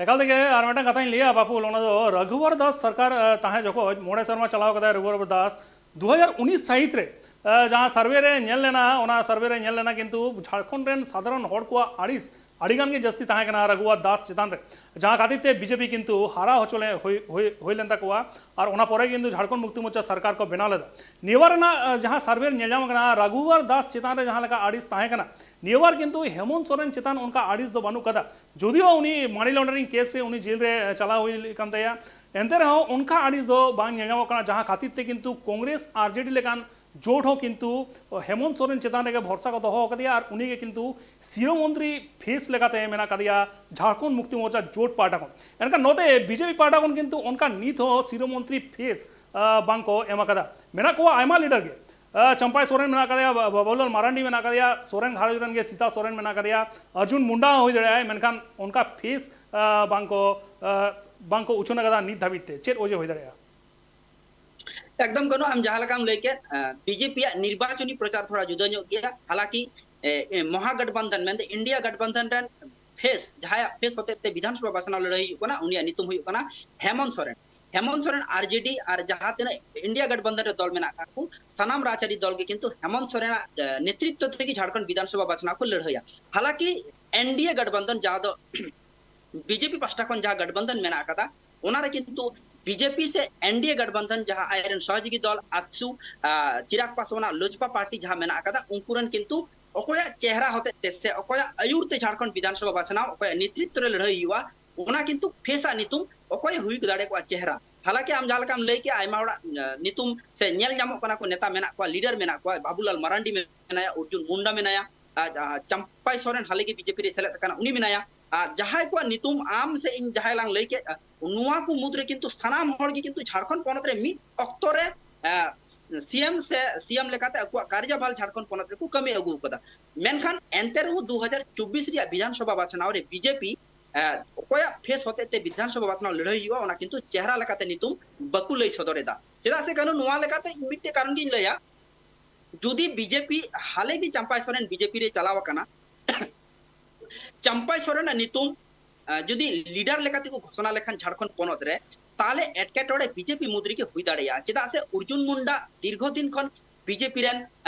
ᱮᱠᱟᱞ ᱛᱮᱜᱮ ᱟᱨ ᱢᱤᱫᱴᱟᱝ ᱠᱟᱛᱷᱟᱧ ᱞᱟᱹᱭᱟ ᱵᱟᱯᱩᱞ, ᱚᱱᱟ ᱫᱚ ᱨᱟᱜᱷᱩᱵᱚᱨ ᱫᱟᱥ ᱥᱚᱨᱠᱟᱨ ᱛᱟᱦᱮᱸ ᱡᱚᱠᱷᱚᱡ ᱢᱚᱬᱮ ᱥᱮᱨᱢᱟ ᱪᱟᱞᱟᱣ ᱠᱟᱫᱟᱭ ᱨᱟᱜᱷᱩᱵᱚᱨ ᱫᱟᱥ᱾ ᱫᱩ ᱦᱟᱡᱟᱨ ᱩᱱᱤᱥ ᱥᱟᱹᱦᱤᱛ ᱨᱮ ᱡᱟᱦᱟᱸ ᱥᱟᱨᱵᱷᱮ ᱨᱮ ᱧᱮᱞ ᱞᱮᱱᱟ, ᱚᱱᱟ ᱥᱟᱨᱵᱷᱮ ᱨᱮ ᱧᱮᱞ ᱞᱮᱱᱟ ᱠᱤᱱᱛᱩ ᱡᱷᱟᱲᱠᱷᱚᱸᱰ ᱨᱮᱱ ᱥᱟᱫᱷᱟᱨᱚᱱ ᱦᱚᱲ ᱠᱚᱣᱟᱜ ᱟᱹᱲᱤᱥ ᱟᱹᱰᱤ ᱜᱟᱱ ᱜᱮ ᱡᱟᱹᱥᱛᱤ ᱛᱟᱦᱮᱸ ᱠᱟᱱᱟ ᱨᱟᱜᱷᱩᱣᱟᱨ ᱫᱟᱥ ᱪᱮᱛᱟᱱ ᱨᱮ, ᱡᱟᱦᱟᱸ ᱠᱷᱟᱹᱛᱤᱨ ᱛᱮ ᱵᱤᱡᱮᱯᱤ ᱠᱤᱱᱛᱩ ᱦᱟᱨᱟ ᱦᱚᱪᱚ ᱞᱮ ᱦᱩᱭ, ᱦᱩᱭ, ᱦᱩᱭ ᱞᱮᱱ ᱛᱟᱠᱚᱣᱟ᱾ ᱟᱨ ᱚᱱᱟ ᱯᱚᱨᱮ ᱠᱤᱱᱛᱩ ᱡᱷᱟᱲᱠᱷᱚᱸᱰ ᱢᱩᱠᱛᱤ ᱢᱳᱨᱪᱟ ᱥᱚᱨᱠᱟᱨ ᱠᱚ ᱵᱮᱱᱟᱣ ᱞᱮᱫᱟ᱾ ᱱᱤᱭᱟᱹ ᱵᱟᱨ ᱨᱮᱱᱟᱜ, ᱟᱸ, ᱡᱟᱦᱟᱸ ᱥᱟᱨᱵᱷᱮ ᱨᱮ ᱧᱮᱞ ᱧᱟᱢ ᱠᱟᱱᱟ, ᱨᱟᱜᱷᱩᱣᱟᱨ ᱫᱟᱥ ᱪᱮᱛᱟᱱ ᱨᱮ ᱡᱟᱦᱟᱸ ᱞᱮᱠᱟ ᱟᱹᱲᱤᱥ ᱛᱟᱦᱮᱸ ᱠᱟᱱᱟ, ᱱᱤᱭᱟᱹ ᱵᱟᱨ ᱠᱤᱱᱛᱩ ᱦᱮᱢᱚᱱᱛ ᱥᱚᱨᱮᱱ ᱪᱮᱛᱟᱱ ᱚᱱᱠᱟ ᱟᱹᱲᱤᱥ ᱫᱚ ᱵᱟᱹᱱᱩᱜ ᱠᱟᱫᱟ᱾ ᱡᱩᱫᱤᱭᱳ ᱩᱱᱤ ᱢᱟᱱᱤ ᱞᱚᱱᱰᱟᱨᱤᱝ ᱠᱮᱥ ᱨᱮ ᱩᱱᱤ ᱡᱮᱞ ᱨᱮ ᱪᱟᱞᱟᱣ ᱦᱩᱭ ᱠᱟᱱ ᱛᱟᱭᱟ, ᱮᱱᱛᱮ ᱨᱮᱦᱚᱸ ᱚᱱᱠᱟ ᱟᱹᱲᱤᱥ ᱫᱚ ᱵᱟᱝ ᱧᱮᱞ ᱧᱟᱢᱚᱜ ᱠᱟᱱᱟ, ᱡᱟᱦᱟᱸ ᱠᱷᱟᱹᱛᱤᱨ ᱛᱮ ᱠᱤᱱᱛᱩ ᱠᱚᱝᱜᱨᱮᱥ ᱟᱨᱡᱮᱰᱤ ᱞᱮᱠᱟᱱ ᱡᱳᱴ ᱦᱚᱸ ᱠᱤᱱᱛᱩ ᱦᱮᱢᱚᱱᱛ ᱥᱚᱨᱮᱱ ᱪᱮᱛᱟᱱ ᱨᱮᱜᱮ ᱵᱷᱚᱨᱥᱟ ᱠᱚ ᱫᱚᱦᱚ ᱟᱠᱟᱫᱮᱭᱟ ᱟᱨ ᱩᱱᱤᱜᱮ ᱠᱤᱱᱛᱩ ᱥᱤᱨᱟᱹ ᱢᱚᱱᱛᱨᱤ ᱯᱷᱮᱥ ᱞᱮᱠᱟᱛᱮ ᱢᱮᱱᱟᱜ ᱟᱠᱟᱫᱮᱭᱟ ᱡᱷᱟᱲᱠᱷᱚᱸᱰ ᱢᱩᱠᱛᱤ ᱢᱳᱨᱪᱟ ᱡᱳᱴ ᱯᱟᱦᱴᱟ ᱠᱷᱚᱱ᱾ ᱮᱱᱠᱷᱟᱱ ᱱᱚᱛᱮ ᱵᱤᱡᱮᱯᱤ ᱯᱟᱦᱴᱟ ᱠᱷᱚᱱ ᱠᱤᱱᱛᱩ ᱚᱱᱠᱟ ᱱᱤᱛ ᱦᱚᱸ ᱥᱤᱨᱟᱹ ᱢᱚᱱᱛᱨᱤ ᱯᱷᱮᱥ, ᱟᱸ, ᱵᱟᱝ ᱠᱚ ᱮᱢ ᱟᱠᱟᱫᱟ᱾ ᱢᱮᱱᱟᱜ ᱠᱚᱣᱟ ᱟᱭᱢᱟ ᱞᱤᱰᱟᱨ ᱜᱮ, ᱟᱸ, ᱪᱟᱢᱯᱟᱭ ᱥᱚᱨᱮᱱ ᱢᱮᱱᱟᱜ ᱟᱠᱟᱫᱮᱭᱟ, ᱵᱟ-, ᱵᱟᱵᱩᱞᱟᱞ ᱢᱟᱨᱟᱱᱰᱤ ᱢᱮᱱᱟᱜ ᱟᱠᱟᱫᱮᱭᱟ, ᱥᱚᱨᱮᱱ ᱜᱷᱟᱨᱚᱸᱡᱽ ᱨᱮᱱ ᱜᱮ ᱥᱤᱛᱟ ᱥᱚᱨᱮᱱ ᱢᱮᱱᱟᱜ ᱟᱠᱟᱫᱮᱭᱟ, ᱚᱨᱡᱩᱱ ᱢᱩᱱᱰᱟ ᱦᱚᱸ ᱦᱩᱭ ᱫᱟᱲᱮᱭᱟᱜᱼᱟᱭ, ᱢᱮᱱᱠᱷᱟᱱ ᱚᱱᱠᱟ ᱯᱷᱮᱥ, ᱟᱸ, ᱵᱟᱝ ᱠᱚ, ᱟᱸ, ᱵᱟᱝ ᱠᱚ ᱩᱪᱷᱟᱹᱱ ᱟᱠᱟᱫᱟ ᱱᱤᱛ ᱫᱷᱟᱹᱵᱤᱡ ᱛᱮ᱾ ᱪᱮᱫ ᱚᱡᱮ ᱦᱩᱭ ᱫᱟᱲᱮᱭᱟᱜᱼᱟ? ᱮᱠᱫᱚᱢ ᱠᱟᱹᱱᱩ, ᱟᱢ ᱡᱟᱦᱟᱸ ᱞᱮᱠᱟᱢ ᱞᱟᱹᱭ ᱠᱮᱫ, ᱟᱸ, ᱵᱤᱡᱮᱯᱤ ᱭᱟᱜ ᱱᱤᱨᱵᱟᱪᱚᱱᱤ ᱯᱨᱚᱪᱟᱨ ᱛᱷᱚᱲᱟ ᱡᱩᱫᱟᱹ ᱧᱚᱜ ᱜᱮᱭᱟ᱾ ᱦᱟᱞᱟᱸᱠᱤ, ᱮ, ᱮ, ᱢᱚᱦᱟᱜᱚᱴᱵᱚᱱᱫᱷᱚᱱ ᱢᱮᱱᱫᱚ ᱤᱱᱰᱤᱭᱟ ᱜᱚᱴᱵᱚᱱᱫᱷᱚᱱ ᱨᱮᱱ ᱯᱷᱮᱥ, ᱡᱟᱦᱟᱸᱭᱟᱜ ᱯᱷᱮᱥ ᱦᱚᱛᱮᱡ ᱛᱮ ᱵᱤᱫᱷᱟᱱᱥᱚᱵᱷᱟ ᱵᱟᱪᱷᱱᱟᱣ ᱞᱟᱹᱲᱦᱟᱹᱭ ᱦᱩᱭᱩᱜ ᱠᱟᱱᱟ, ᱩᱱᱤᱭᱟᱜ ᱧᱩᱛᱩᱢ ᱦᱩᱭᱩᱜ ᱠᱟᱱᱟ ᱦᱮᱢᱚᱱᱛ ᱥᱚᱨᱮᱱ᱾ ᱦᱮᱢᱚᱱᱛ ᱥᱚᱨᱮᱱ ᱟᱨᱡᱮᱰᱤ ᱟᱨ ᱡᱟᱦᱟᱸ ᱛᱤᱱᱟᱹᱜ ᱤᱱᱰᱤᱭᱟ ᱜᱚᱴᱵᱚᱱᱫᱷᱚᱱ ᱨᱮ ᱫᱚᱞ ᱢᱮᱱᱟᱜ ᱟᱠᱟᱫ ᱠᱚ, ᱥᱟᱱᱟᱢ ᱨᱟᱡᱽᱟᱹᱨᱤ ᱫᱚᱞ ᱜᱮ ᱠᱤᱱᱛᱩ ᱦᱮᱢᱚᱱᱛ ᱥᱚᱨᱮᱱᱟᱜ, ᱮ, ᱱᱮᱛᱨᱤᱛᱛᱚ ᱛᱮᱜᱮ ᱡᱷᱟᱲᱠᱷᱚᱸᱰ ᱵᱤᱫᱷᱟᱱᱥᱚᱵᱷᱟ ᱵᱟᱪᱷᱱᱟᱣ ᱠᱚ ᱞᱟᱹᱲᱦᱟᱹᱭᱟ᱾ ᱦᱟᱞᱟᱸᱠᱤ ᱮᱱᱰᱤᱭᱮ ᱜᱚᱴᱵᱚᱱᱫᱷᱚᱱ, ᱡᱟᱦᱟᱸ ᱫᱚ ᱵᱤᱡᱮᱯᱤ ᱯᱟᱦᱴᱟ ᱠᱷᱚᱱ ᱡᱟᱦᱟᱸ ᱜᱚᱴᱵᱚᱱᱫᱷᱚᱱ ᱢᱮᱱᱟᱜ ᱟᱠᱟᱫᱟ, ᱚᱱᱟᱨᱮ ᱠᱤᱱᱛᱩ ᱵᱤᱡᱮᱯᱤ ᱥᱮ ᱮᱱᱰᱤᱭᱮ ᱜᱚᱴᱵᱚᱱᱫᱷᱚᱱ, ᱡᱟᱦᱟᱸ ᱟᱡᱨᱮᱱ ᱥᱚᱦᱚᱡᱳᱜᱤ ᱫᱚᱞ ᱟᱡᱥᱩ, ᱟ, ᱪᱤᱨᱟᱜᱽ ᱯᱟᱥᱣᱟᱱᱟᱜ ᱞᱳᱡᱯᱟ ᱯᱟᱨᱴᱤ ᱡᱟᱦᱟᱸ ᱢᱮᱱᱟᱜ ᱟᱠᱟᱫᱟ, ᱩᱱᱠᱩ ᱨᱮᱱ ᱠᱤᱱᱛᱩ ᱚᱠᱚᱭᱟᱜ ᱪᱮᱦᱨᱟ ᱦᱚᱛᱮᱡ ᱛᱮ ᱥᱮ ᱚᱠᱚᱭᱟᱜ ᱟᱹᱭᱩᱨ ᱛᱮ ᱡᱷᱟᱲᱠᱷᱚᱸᱰ ᱵᱤᱫᱷᱟᱱᱥᱚᱵᱷᱟ ᱵᱟᱪᱷᱱᱟᱣ, ᱚᱠᱚᱭᱟᱜ ᱱᱮᱛᱨᱤᱛᱛᱚ ᱨᱮ ᱞᱟᱹᱲᱦᱟᱹᱭ ᱦᱩᱭᱩᱜᱼᱟ, ᱚᱱᱟ ᱠᱤᱱᱛᱩ ᱯᱷᱮᱥ ᱟᱜ ᱧᱩᱛᱩᱢ ᱚᱠᱚᱭᱮ ᱦᱩᱭ ᱫᱟᱲᱮ ᱠᱚᱜᱼᱟ ᱪᱮᱦᱨᱟ᱾ ᱦᱟᱞᱟᱸᱠᱤ ᱟᱢ ᱡᱟᱦᱟᱸ ᱞᱮᱠᱟᱢ ᱞᱟᱹᱭ ᱠᱮᱜᱼᱟ, ᱟᱭᱢᱟ ᱦᱚᱲᱟᱜ, ᱟ, ᱧᱩᱛᱩᱢ ᱥᱮ ᱧᱮᱞ ᱧᱟᱢᱚᱜ ᱠᱟᱱᱟ ᱠᱚ, ᱱᱮᱛᱟ ᱢᱮᱱᱟᱜ ᱠᱚᱣᱟ, ᱞᱤᱰᱟᱨ ᱢᱮᱱᱟᱜ ᱠᱚᱣᱟ, ᱵᱟᱵᱩᱞᱟᱞ ᱢᱟᱨᱟᱱᱰᱤ ᱢᱮᱱᱟᱭᱟ, ᱚᱨᱡᱩᱱ ᱢᱩᱱᱰᱟ ᱢᱮᱱᱟᱭᱟ, ᱟᱨ, ᱟᱨ ᱪᱟᱢᱯᱟᱭ ᱥᱚᱨᱮᱱ ᱦᱟᱞᱮ ᱜᱮ ᱵᱤᱡᱮᱯᱤ ᱨᱮ ᱥᱮᱞᱮᱫ ᱟᱠᱟᱱᱟ, ᱩᱱᱤ ᱢᱮᱱᱟᱭᱟ᱾ ᱟᱨ ᱡᱟᱦᱟᱸᱭ ᱠᱚᱣᱟᱜ ᱧᱩᱛᱩᱢ ᱟᱢ ᱥᱮ ᱤᱧ ᱡᱟᱦᱟᱸᱭ ᱞᱟᱝ ᱞᱟᱹᱭ ᱠᱮᱫ, ᱱᱚᱣᱟ ᱠᱚ ᱢᱩᱫᱽᱨᱮ ᱠᱤᱱᱛᱩ ᱥᱟᱱᱟᱢ ᱦᱚᱲ ᱜᱮ ᱠᱤᱱᱛᱩ ᱡᱷᱟᱲᱠᱷᱚᱸᱰ ᱯᱚᱱᱚᱛ ᱨᱮ ᱢᱤᱫ ᱚᱠᱛᱚ ᱨᱮ, ᱮ, ᱥᱤ ᱮᱢ ᱥᱮ ᱥᱤ ᱮᱢ ᱞᱮᱠᱟᱛᱮ ᱟᱠᱚᱣᱟᱜ ᱠᱟᱨᱡᱟᱵᱷᱟᱨ ᱡᱷᱟᱲᱠᱷᱚᱸᱰ ᱯᱚᱱᱚᱛ ᱨᱮᱠᱚ ᱠᱟᱹᱢᱤ ᱟᱹᱜᱩ ᱟᱠᱟᱫᱟ᱾ ᱢᱮᱱᱠᱷᱟᱱ ᱮᱱᱛᱮ ᱨᱮᱦᱚᱸ ᱫᱩ ᱦᱟᱡᱟᱨ ᱪᱚᱵᱵᱤᱥ ᱨᱮᱭᱟᱜ ᱵᱤᱫᱷᱟᱱᱥᱚᱵᱷᱟ ᱵᱟᱪᱷᱱᱟᱣ ᱨᱮ ᱵᱤᱡᱮᱯᱤ, ᱮ, ᱚᱠᱚᱭᱟᱜ ᱯᱷᱮᱥ ᱦᱚᱛᱮᱡ ᱛᱮ ᱵᱤᱫᱷᱟᱱᱥᱚᱵᱷᱟ ᱵᱟᱪᱷᱱᱟᱣ ᱞᱟᱹᱲᱦᱟᱹᱭ ᱦᱩᱭᱩᱜᱼᱟ, ᱚᱱᱟ ᱠᱤᱱᱛᱩ ᱪᱮᱦᱨᱟ ᱞᱮᱠᱟᱛᱮ ᱧᱩᱛᱩᱢ ᱵᱟᱠᱚ ᱞᱟᱹᱭ ᱥᱚᱫᱚᱨ ᱮᱫᱟ᱾ ᱪᱮᱫᱟᱜ ᱥᱮ ᱠᱟᱹᱱᱩ, ᱱᱚᱣᱟ ᱞᱮᱠᱟᱛᱮ ᱤᱧ ᱢᱤᱫᱴᱮᱡ ᱠᱟᱨᱚᱱ ᱜᱤᱧ ᱞᱟᱹᱭᱟ, ᱡᱩᱫᱤ ᱵᱤᱡᱮᱯᱤ ᱦᱟᱞᱮ ᱜᱮ ᱪᱟᱢᱯᱟᱭ ᱥᱚᱨᱮᱱ ᱵᱤᱡᱮᱯᱤ ᱨᱮ ᱪᱟᱞᱟᱣ ᱟᱠᱟᱱᱟ, ᱪᱟᱢᱯᱟᱭ ᱥᱚᱨᱮᱱᱟᱜ ᱧᱩᱛᱩᱢ, ᱟ, ᱡᱩᱫᱤ ᱞᱤᱰᱟᱨ ᱞᱮᱠᱟᱛᱮ ᱠᱚ ᱜᱷᱳᱥᱚᱱᱟ ᱞᱮᱠᱷᱟᱱ ᱡᱷᱟᱲᱠᱷᱚᱸᱰ ᱯᱚᱱᱚᱛ ᱨᱮ, ᱛᱟᱦᱞᱮ ᱮᱴᱠᱮᱴᱚᱬᱮ ᱵᱤᱡᱮᱯᱤ ᱢᱩᱫᱽ ᱨᱮᱜᱮ ᱦᱩᱭ ᱫᱟᱲᱮᱭᱟᱜᱼᱟ᱾ ᱪᱮᱫᱟᱜ ᱥᱮ ᱚᱨᱡᱩᱱ ᱢᱩᱱᱰᱟ ᱫᱤᱨᱜᱷᱚ ᱫᱤᱱ ᱠᱷᱚᱱ ᱵᱤᱡᱮᱯᱤ ᱨᱮᱱ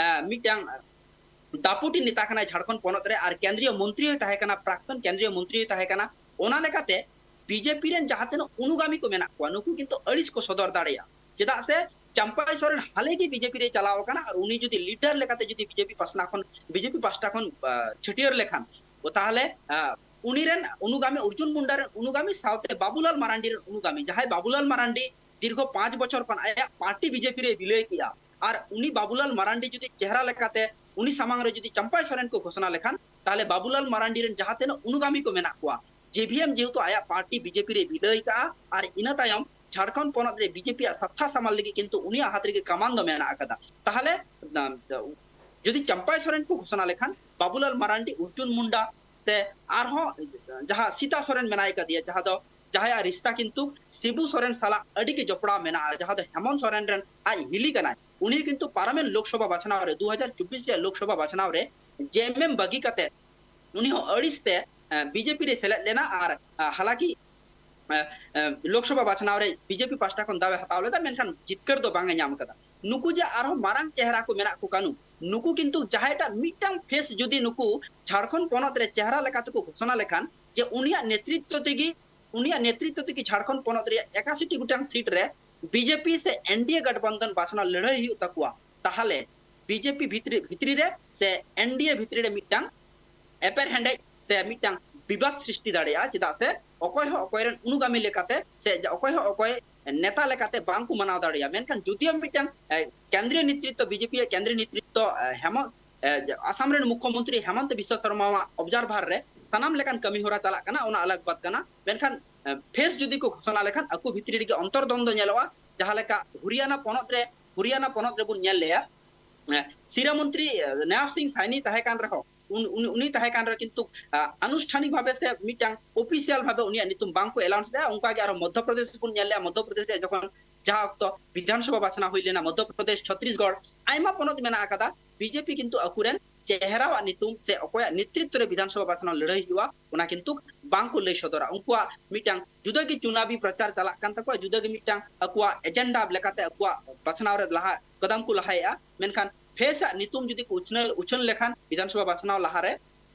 ᱢᱤᱫᱴᱟᱝ ᱰᱟᱯᱩᱴᱤ ᱱᱮᱛᱟ ᱠᱟᱱᱟᱭ ᱡᱷᱟᱲᱠᱷᱚᱸᱰ ᱯᱚᱱᱚᱛ ᱨᱮ, ᱟᱨ ᱠᱮᱱᱫᱨᱤᱭᱚ ᱢᱚᱱᱛᱨᱤ ᱦᱚᱸᱭ ᱛᱟᱦᱮᱸ ᱠᱟᱱᱟ, ᱯᱨᱟᱠᱛᱚᱱ ᱠᱮᱱᱫᱨᱤᱭᱚ ᱢᱚᱱᱛᱨᱤ ᱦᱚᱸᱭ ᱛᱟᱦᱮᱸ ᱠᱟᱱᱟ᱾ ᱚᱱᱟ ᱞᱮᱠᱟᱛᱮ ᱵᱤᱡᱮᱯᱤ ᱨᱮᱱ ᱡᱟᱦᱟᱸ ᱛᱤᱱᱟᱹᱜ ᱚᱱᱩᱜᱟᱢᱤ ᱠᱚ ᱢᱮᱱᱟᱜ ᱠᱚᱣᱟ, ᱱᱩᱠᱩ ᱠᱤᱱᱛᱩ ᱟᱹᱲᱤᱥ ᱠᱚ ᱥᱚᱫᱚᱨ ᱫᱟᱲᱮᱭᱟᱜᱼᱟ᱾ ᱪᱮᱫᱟᱜ ᱥᱮ ᱪᱟᱢᱯᱟᱭ ᱥᱚᱨᱮᱱ ᱦᱟᱞᱮ ᱜᱮ ᱵᱤᱡᱮᱯᱤ ᱨᱮᱭ ᱪᱟᱞᱟᱣ ᱟᱠᱟᱱᱟ, ᱟᱨ ᱩᱱᱤ ᱡᱩᱫᱤ ᱞᱤᱰᱟᱨ ᱞᱮᱠᱟᱛᱮ ᱡᱩᱫᱤ ᱵᱤᱡᱮᱯᱤ ᱯᱟᱥᱱᱟ ᱠᱷᱚᱱ, ᱵᱤᱡᱮᱯᱤ ᱯᱟᱥᱴᱟ ᱠᱷᱚᱱ ᱪᱷᱟᱹᱴᱭᱟᱹᱨ ᱞᱮᱠᱷᱟᱱ, ᱛᱟᱦᱚᱞᱮ ᱩᱱᱤ ᱨᱮᱱ ᱚᱱᱩᱜᱟᱢᱤ, ᱚᱨᱡᱩᱱ ᱢᱩᱱᱰᱟ ᱨᱮᱱ ᱚᱱᱩᱜᱟᱢᱤ ᱥᱟᱶᱛᱮ ᱵᱟᱵᱩᱞᱟᱞ ᱢᱟᱨᱟᱱᱰᱤ ᱨᱮᱱ ᱚᱱᱩᱜᱟᱢᱤ, ᱡᱟᱦᱟᱸᱭ ᱵᱟᱵᱩᱞᱟᱞ ᱢᱟᱨᱟᱱᱰᱤ ᱫᱤᱨᱜᱷᱚ ᱯᱟᱸᱪ ᱵᱚᱪᱷᱚᱨ ᱠᱷᱚᱱ ᱟᱭᱟᱜ ᱯᱟᱨᱴᱤ ᱵᱤᱡᱮᱯᱤ ᱨᱮ ᱵᱤᱞᱟᱹᱭ ᱠᱮᱜᱼᱟ, ᱟᱨ ᱩᱱᱤ ᱵᱟᱵᱩᱞᱟᱞ ᱢᱟᱨᱟᱱᱰᱤ ᱡᱩᱫᱤ ᱪᱮᱦᱨᱟ ᱞᱮᱠᱟᱛᱮ ᱩᱱᱤ ᱥᱟᱢᱟᱝ ᱨᱮ ᱡᱩᱫᱤ ᱪᱟᱢᱯᱟᱭ ᱥᱚᱨᱮᱱ ᱠᱚ ᱜᱷᱳᱥᱚᱱᱟ ᱞᱮᱠᱷᱟᱱ, ᱛᱟᱦᱚᱞᱮ ᱵᱟᱵᱩᱞᱟᱞ ᱢᱟᱨᱟᱱᱰᱤ ᱨᱮᱱ ᱡᱟᱦᱟᱸ ᱛᱤᱱᱟᱹᱜ ᱚᱱᱩᱜᱟᱢᱤ ᱠᱚ ᱢᱮᱱᱟᱜ ᱠᱚᱣᱟ, ᱡᱮᱵᱷᱤᱮᱢ ᱡᱮᱦᱮᱛᱩ ᱟᱭᱟᱜ ᱯᱟᱨᱴᱤ ᱵᱤᱡᱮᱯᱤ ᱨᱮ ᱵᱤᱞᱟᱹᱭ ᱠᱟᱜᱼᱟ, ᱟᱨ ᱤᱱᱟᱹ ᱛᱟᱭᱚᱢ ᱡᱷᱟᱲᱠᱷᱚᱸᱰ ᱯᱚᱱᱚᱛ ᱨᱮ ᱵᱤᱡᱮᱯᱤ ᱭᱟᱜ ᱥᱟᱛᱛᱷᱟ ᱥᱟᱢᱟᱞ ᱞᱟᱹᱜᱤᱫ ᱠᱤᱱᱛᱩ ᱩᱱᱤᱭᱟᱜ ᱦᱟᱛ ᱨᱮᱜᱮ ᱠᱟᱢᱟᱱ ᱫᱚ ᱢᱮᱱᱟᱜ ᱟᱠᱟᱫᱟ᱾ ᱛᱟᱦᱚᱞᱮ ᱡᱩᱫᱤ ᱪᱟᱢᱯᱟᱭ ᱥᱚᱨᱮᱱ ᱠᱚ ᱜᱷᱳᱥᱚᱱᱟ ᱞᱮᱠᱷᱟᱱ, ᱵᱟᱵᱩᱞᱟᱞ ᱢᱟᱨᱟᱱᱰᱤ, ᱚᱨᱡᱩᱱ ᱢᱩᱱᱰᱟ ᱥᱮ ᱟᱨᱦᱚᱸ ᱡᱟᱦᱟᱸ ᱥᱤᱛᱟ ᱥᱚᱨᱮᱱ ᱢᱮᱱᱟᱭ ᱠᱟᱫᱮᱭᱟ, ᱡᱟᱦᱟᱸ ᱫᱚ, ᱡᱟᱦᱟᱸᱭᱟᱜ ᱨᱤᱥᱛᱟ ᱠᱤᱱᱛᱩ ᱥᱤᱵᱩ ᱥᱚᱨᱮᱱ ᱥᱟᱞᱟᱜ ᱟᱹᱰᱤ ᱜᱮ ᱡᱚᱯᱲᱟᱣ ᱢᱮᱱᱟᱜᱼᱟ, ᱡᱟᱦᱟᱸ ᱫᱚ ᱦᱮᱢᱚᱱᱛ ᱥᱚᱨᱮᱱ ᱨᱮᱱ ᱟᱡ ᱦᱤᱞᱤ ᱠᱟᱱᱟᱭ, ᱩᱱᱤ ᱠᱤᱱᱛᱩ ᱯᱟᱨᱚᱢᱮᱱ ᱞᱳᱠᱥᱚᱵᱷᱟ ᱵᱟᱪᱷᱱᱟᱣ ᱨᱮ, ᱫᱩ ᱦᱟᱡᱟᱨ ᱪᱚᱵᱵᱤᱥ ᱨᱮᱭᱟᱜ ᱞᱳᱠᱥᱚᱵᱷᱟ ᱵᱟᱪᱷᱱᱟᱣ ᱨᱮ ᱡᱮ ᱮᱢ ᱮᱢ ᱵᱟᱹᱜᱤ ᱠᱟᱛᱮ ᱩᱱᱤ ᱦᱚᱸ ᱟᱹᱲᱤᱥ ᱛᱮ ᱵᱤᱡᱮᱯᱤ ᱨᱮ ᱥᱮᱞᱮᱫ ᱞᱮᱱᱟ᱾ ᱟᱨ ᱦᱟᱞᱟᱠᱤ ᱞᱳᱠᱥᱚᱵᱷᱟ ᱵᱟᱪᱷᱱᱟᱣ ᱨᱮ ᱵᱤᱡᱮᱯᱤ ᱯᱟᱥᱴᱟ ᱠᱷᱚᱱ ᱫᱟᱣ ᱮ ᱦᱟᱛᱟᱣ ᱞᱮᱫᱟ, ᱢᱮᱱᱠᱷᱟᱱ ᱡᱤᱛᱠᱟᱹᱨ ᱫᱚ ᱵᱟᱝ ᱮ ᱧᱟᱢ ᱠᱟᱫᱟ᱾ ᱱᱩᱠᱩ ᱡᱮ ᱟᱨᱦᱚᱸ ᱢᱟᱨᱟᱝ ᱪᱮᱦᱨᱟ ᱠᱚ ᱢᱮᱱᱟᱜ ᱠᱚ ᱠᱟᱱᱩ, ᱱᱩᱠᱩ ᱠᱤᱱᱛᱩ ᱡᱟᱦᱟᱸᱭᱴᱟᱜ ᱢᱤᱫᱴᱟᱝ ᱯᱷᱮᱥ ᱡᱩᱫᱤ ᱱᱩᱠᱩ ᱡᱷᱟᱲᱠᱷᱚᱸᱰ ᱯᱚᱱᱚᱛ ᱨᱮ ᱪᱮᱦᱨᱟ ᱞᱮᱠᱟ ᱛᱮᱠᱚ ᱜᱷᱳᱥᱚᱱᱟ ᱞᱮᱠᱷᱟᱱ, ᱡᱮ ᱩᱱᱤᱭᱟᱜ ᱱᱮᱛᱨᱤᱛᱵ ᱛᱮᱜᱮ, ᱩᱱᱤᱭᱟᱜ ᱱᱮᱛᱨᱤᱛᱵ ᱛᱮᱜᱮ ᱡᱷᱟᱲᱠᱷᱚᱸᱰ ᱯᱚᱱᱚᱛ ᱨᱮᱭᱟᱜ ᱮᱠᱟᱥᱤ ᱴᱤ ᱜᱚᱴᱟᱝ ᱥᱤᱴ ᱨᱮ ᱵᱤᱡᱮᱯᱤ ᱥᱮ ᱮᱱᱰᱤᱮ ᱜᱟᱴᱷᱵᱚᱱᱫᱷᱚᱱ ᱵᱟᱪᱷᱱᱟᱣ ᱞᱟᱹᱲᱦᱟᱹᱭ ᱦᱩᱭᱩᱜ ᱛᱟᱠᱚᱣᱟ, ᱛᱟᱦᱚᱞᱮ ᱵᱤᱡᱮᱯᱤ ᱵᱷᱤᱛᱨᱤ, ᱵᱷᱤᱛᱨᱤ ᱨᱮ ᱥᱮ ᱮᱱᱰᱤᱮ ᱵᱷᱤᱛᱨᱤ ᱨᱮ ᱢᱤᱫᱴᱟᱝ ᱮᱯᱮᱨᱦᱮᱸᱰᱮᱡ ᱥᱮ ᱢᱤᱫᱴᱟᱝ ᱵᱤᱵᱟᱫ ᱥᱨᱤᱥᱴᱤ ᱫᱟᱲᱮᱭᱟᱜᱼᱟ᱾ ᱪᱮᱫᱟᱜ ᱥᱮ ᱚᱠᱚᱭ ᱦᱚᱸ ᱚᱠᱚᱭ ᱨᱮᱱ ᱚᱱᱩᱜᱟᱢᱤ ᱞᱮᱠᱟᱛᱮ ᱥᱮ ᱚᱠᱚᱭ ᱦᱚᱸ ᱚᱠᱚᱭ ᱱᱮᱛᱟ ᱞᱮᱠᱟᱛᱮ ᱵᱟᱝ ᱠᱚ ᱢᱟᱱᱟᱣ ᱫᱟᱲᱮᱭᱟᱜᱼᱟ᱾ ᱢᱮᱱᱠᱷᱟᱱ ᱡᱩᱫᱤᱭᱳ ᱢᱤᱫᱴᱟᱝ ᱠᱮᱱᱫᱨᱤᱭᱚ ᱱᱮᱛᱨᱤᱛᱵ, ᱵᱤᱡᱮᱯᱤ ᱭᱟᱜ ᱠᱮᱱᱫᱨᱤᱭᱚ ᱱᱮᱛᱨᱤᱛᱵ ᱦᱮᱢᱚᱱᱛ ᱟᱥᱟᱢ ᱨᱮᱱ ᱢᱩᱠᱷᱭᱚᱢᱚᱱᱛᱨᱤ ᱦᱮᱢᱚᱱᱛ ᱵᱤᱥᱣᱟ ᱥᱚᱨᱢᱟᱣᱟᱜ ᱚᱵᱡᱟᱨᱵᱷᱟᱨ ᱨᱮ ᱥᱟᱱᱟᱢ ᱞᱮᱠᱟᱱ ᱠᱟᱹᱢᱤ ᱦᱚᱨᱟ ᱪᱟᱞᱟᱜ ᱠᱟᱱᱟ, ᱚᱱᱟ ᱟᱞᱟᱜᱽ ᱵᱟᱛ ᱠᱟᱱᱟ᱾ ᱢᱮᱱᱠᱷᱟᱱ ᱯᱷᱮᱥ ᱡᱩᱫᱤ ᱠᱚ ᱜᱷᱳᱥᱚᱱᱟ ᱞᱮᱠᱷᱟᱱ ᱟᱠᱚ ᱵᱷᱤᱛᱨᱤ ᱨᱮᱜᱮ ᱚᱱᱛᱚᱨ ᱫᱚᱱᱫᱚ ᱧᱮᱞᱚᱜᱼᱟ᱾ ᱡᱟᱦᱟᱸ ᱞᱮᱠᱟ ᱦᱚᱨᱤᱭᱟᱱᱟ ᱯᱚᱱᱚᱛ ᱨᱮ, ᱦᱚᱨᱤᱭᱟᱱᱟ ᱯᱚᱱᱚᱛ ᱨᱮᱵᱚᱱ ᱧᱮᱞ ᱞᱮᱭᱟ, ᱥᱤᱨᱟᱹ ᱢᱚᱱᱛᱨᱤ ᱱᱟᱭᱟᱵ ᱥᱤᱝ ᱥᱟᱭᱱᱤ ᱛᱟᱦᱮᱸ ᱠᱟᱱ ᱨᱮᱦᱚᱸ, ᱩᱱ-, ᱩᱱᱤ, ᱩᱱᱤ ᱛᱟᱦᱮᱸ ᱠᱟᱱ ᱨᱮᱦᱚᱸ ᱠᱤᱱᱛᱩ ᱟᱱᱩᱥᱴᱷᱟᱱᱤᱠ ᱵᱷᱟᱵᱮ ᱥᱮ ᱢᱤᱫᱴᱟᱝ ᱚᱯᱷᱤᱥᱤᱭᱟᱞ ᱵᱷᱟᱵᱮ ᱩᱱᱤᱭᱟᱜ ᱧᱩᱛᱩᱢ ᱵᱟᱝ ᱠᱚ ᱮᱞᱟᱣᱩᱱᱥ ᱞᱮᱫᱟ᱾ ᱚᱱᱠᱟ ᱜᱮ ᱟᱨᱦᱚᱸ ᱢᱚᱫᱽᱫᱷᱚ ᱯᱨᱚᱫᱮᱥ ᱵᱚᱱ ᱧᱮᱞ ᱞᱮᱜᱼᱟ, ᱢᱚᱫᱽᱫᱷᱚ ᱯᱨᱚᱫᱮᱥ ᱨᱮ ᱡᱚᱠᱷᱚᱱ ᱡᱟᱦᱟᱸ ᱚᱠᱛᱚ ᱵᱤᱫᱷᱟᱱ ᱥᱚᱵᱷᱟ ᱵᱟᱪᱷᱱᱟᱣ ᱦᱩᱭ ᱞᱮᱱᱟ, ᱢᱚᱫᱽᱫᱷᱚ ᱯᱨᱚᱫᱮᱥ, ᱪᱷᱚᱛᱨᱤᱥᱜᱚᱲ, ᱟᱭᱢᱟ ᱯᱚᱱᱚᱛ ᱢᱮᱱᱟᱜ ᱟᱠᱟᱫᱟ, ᱵᱤᱡᱮᱯᱤ ᱠᱤᱱᱛᱩ ᱟᱠᱚᱨᱮᱱ ᱪᱮᱦᱨᱟᱣᱟᱜ ᱧᱩᱛᱩᱢ ᱥᱮ ᱚᱠᱚᱭᱟᱜ ᱱᱮᱛᱨᱤᱛᱵ ᱨᱮ ᱵᱤᱫᱷᱟᱱ ᱥᱚᱵᱷᱟ ᱵᱟᱪᱷᱱᱟᱣ ᱞᱟᱹᱲᱦᱟᱹᱭ ᱦᱩᱭᱩᱜᱼᱟ, ᱚᱱᱟ ᱠᱤᱱᱛᱩ ᱵᱟᱝ ᱠᱚ ᱞᱟᱹᱭ ᱥᱚᱫᱚᱨᱟ᱾ ᱩᱱᱠᱩᱣᱟᱜ ᱢᱤᱫᱴᱟᱝ ᱡᱩᱫᱟᱹ ᱜᱮ ᱪᱩᱱᱟᱵᱤ ᱯᱨᱚᱪᱟᱨ ᱪᱟᱞᱟᱜ ᱠᱟᱱ ᱛᱟᱠᱚᱣᱟ, ᱡᱩᱫᱟᱹ ᱜᱮ ᱢᱤᱫᱴᱟᱝ ᱟᱠᱚᱣᱟᱜ ᱮᱡᱮᱱᱰᱟ ᱞᱮᱠᱟᱛᱮ ᱟᱠᱚᱣᱟᱜ ᱵᱟᱪᱷᱱᱟᱣ ᱨᱮ ᱞᱟᱦᱟ ᱠᱚᱫᱚᱢ ᱠᱚ ᱞᱟᱦᱟᱭᱮᱫᱼᱟ, ᱢᱮᱱᱠᱷᱟᱱ ᱯᱷᱮᱥ ᱟᱜ ᱧᱩᱛᱩᱢ ᱡᱩᱫᱤ ᱠᱚ ᱩᱪᱷᱟᱹᱱ ᱩᱪᱷᱟᱹᱱ ᱞᱮᱠᱷᱟᱱ ᱵᱤᱫᱷᱟᱱ ᱥᱚᱵᱷᱟ ᱵᱟᱪᱷᱱᱟᱣ ᱞᱟᱦᱟᱨᱮ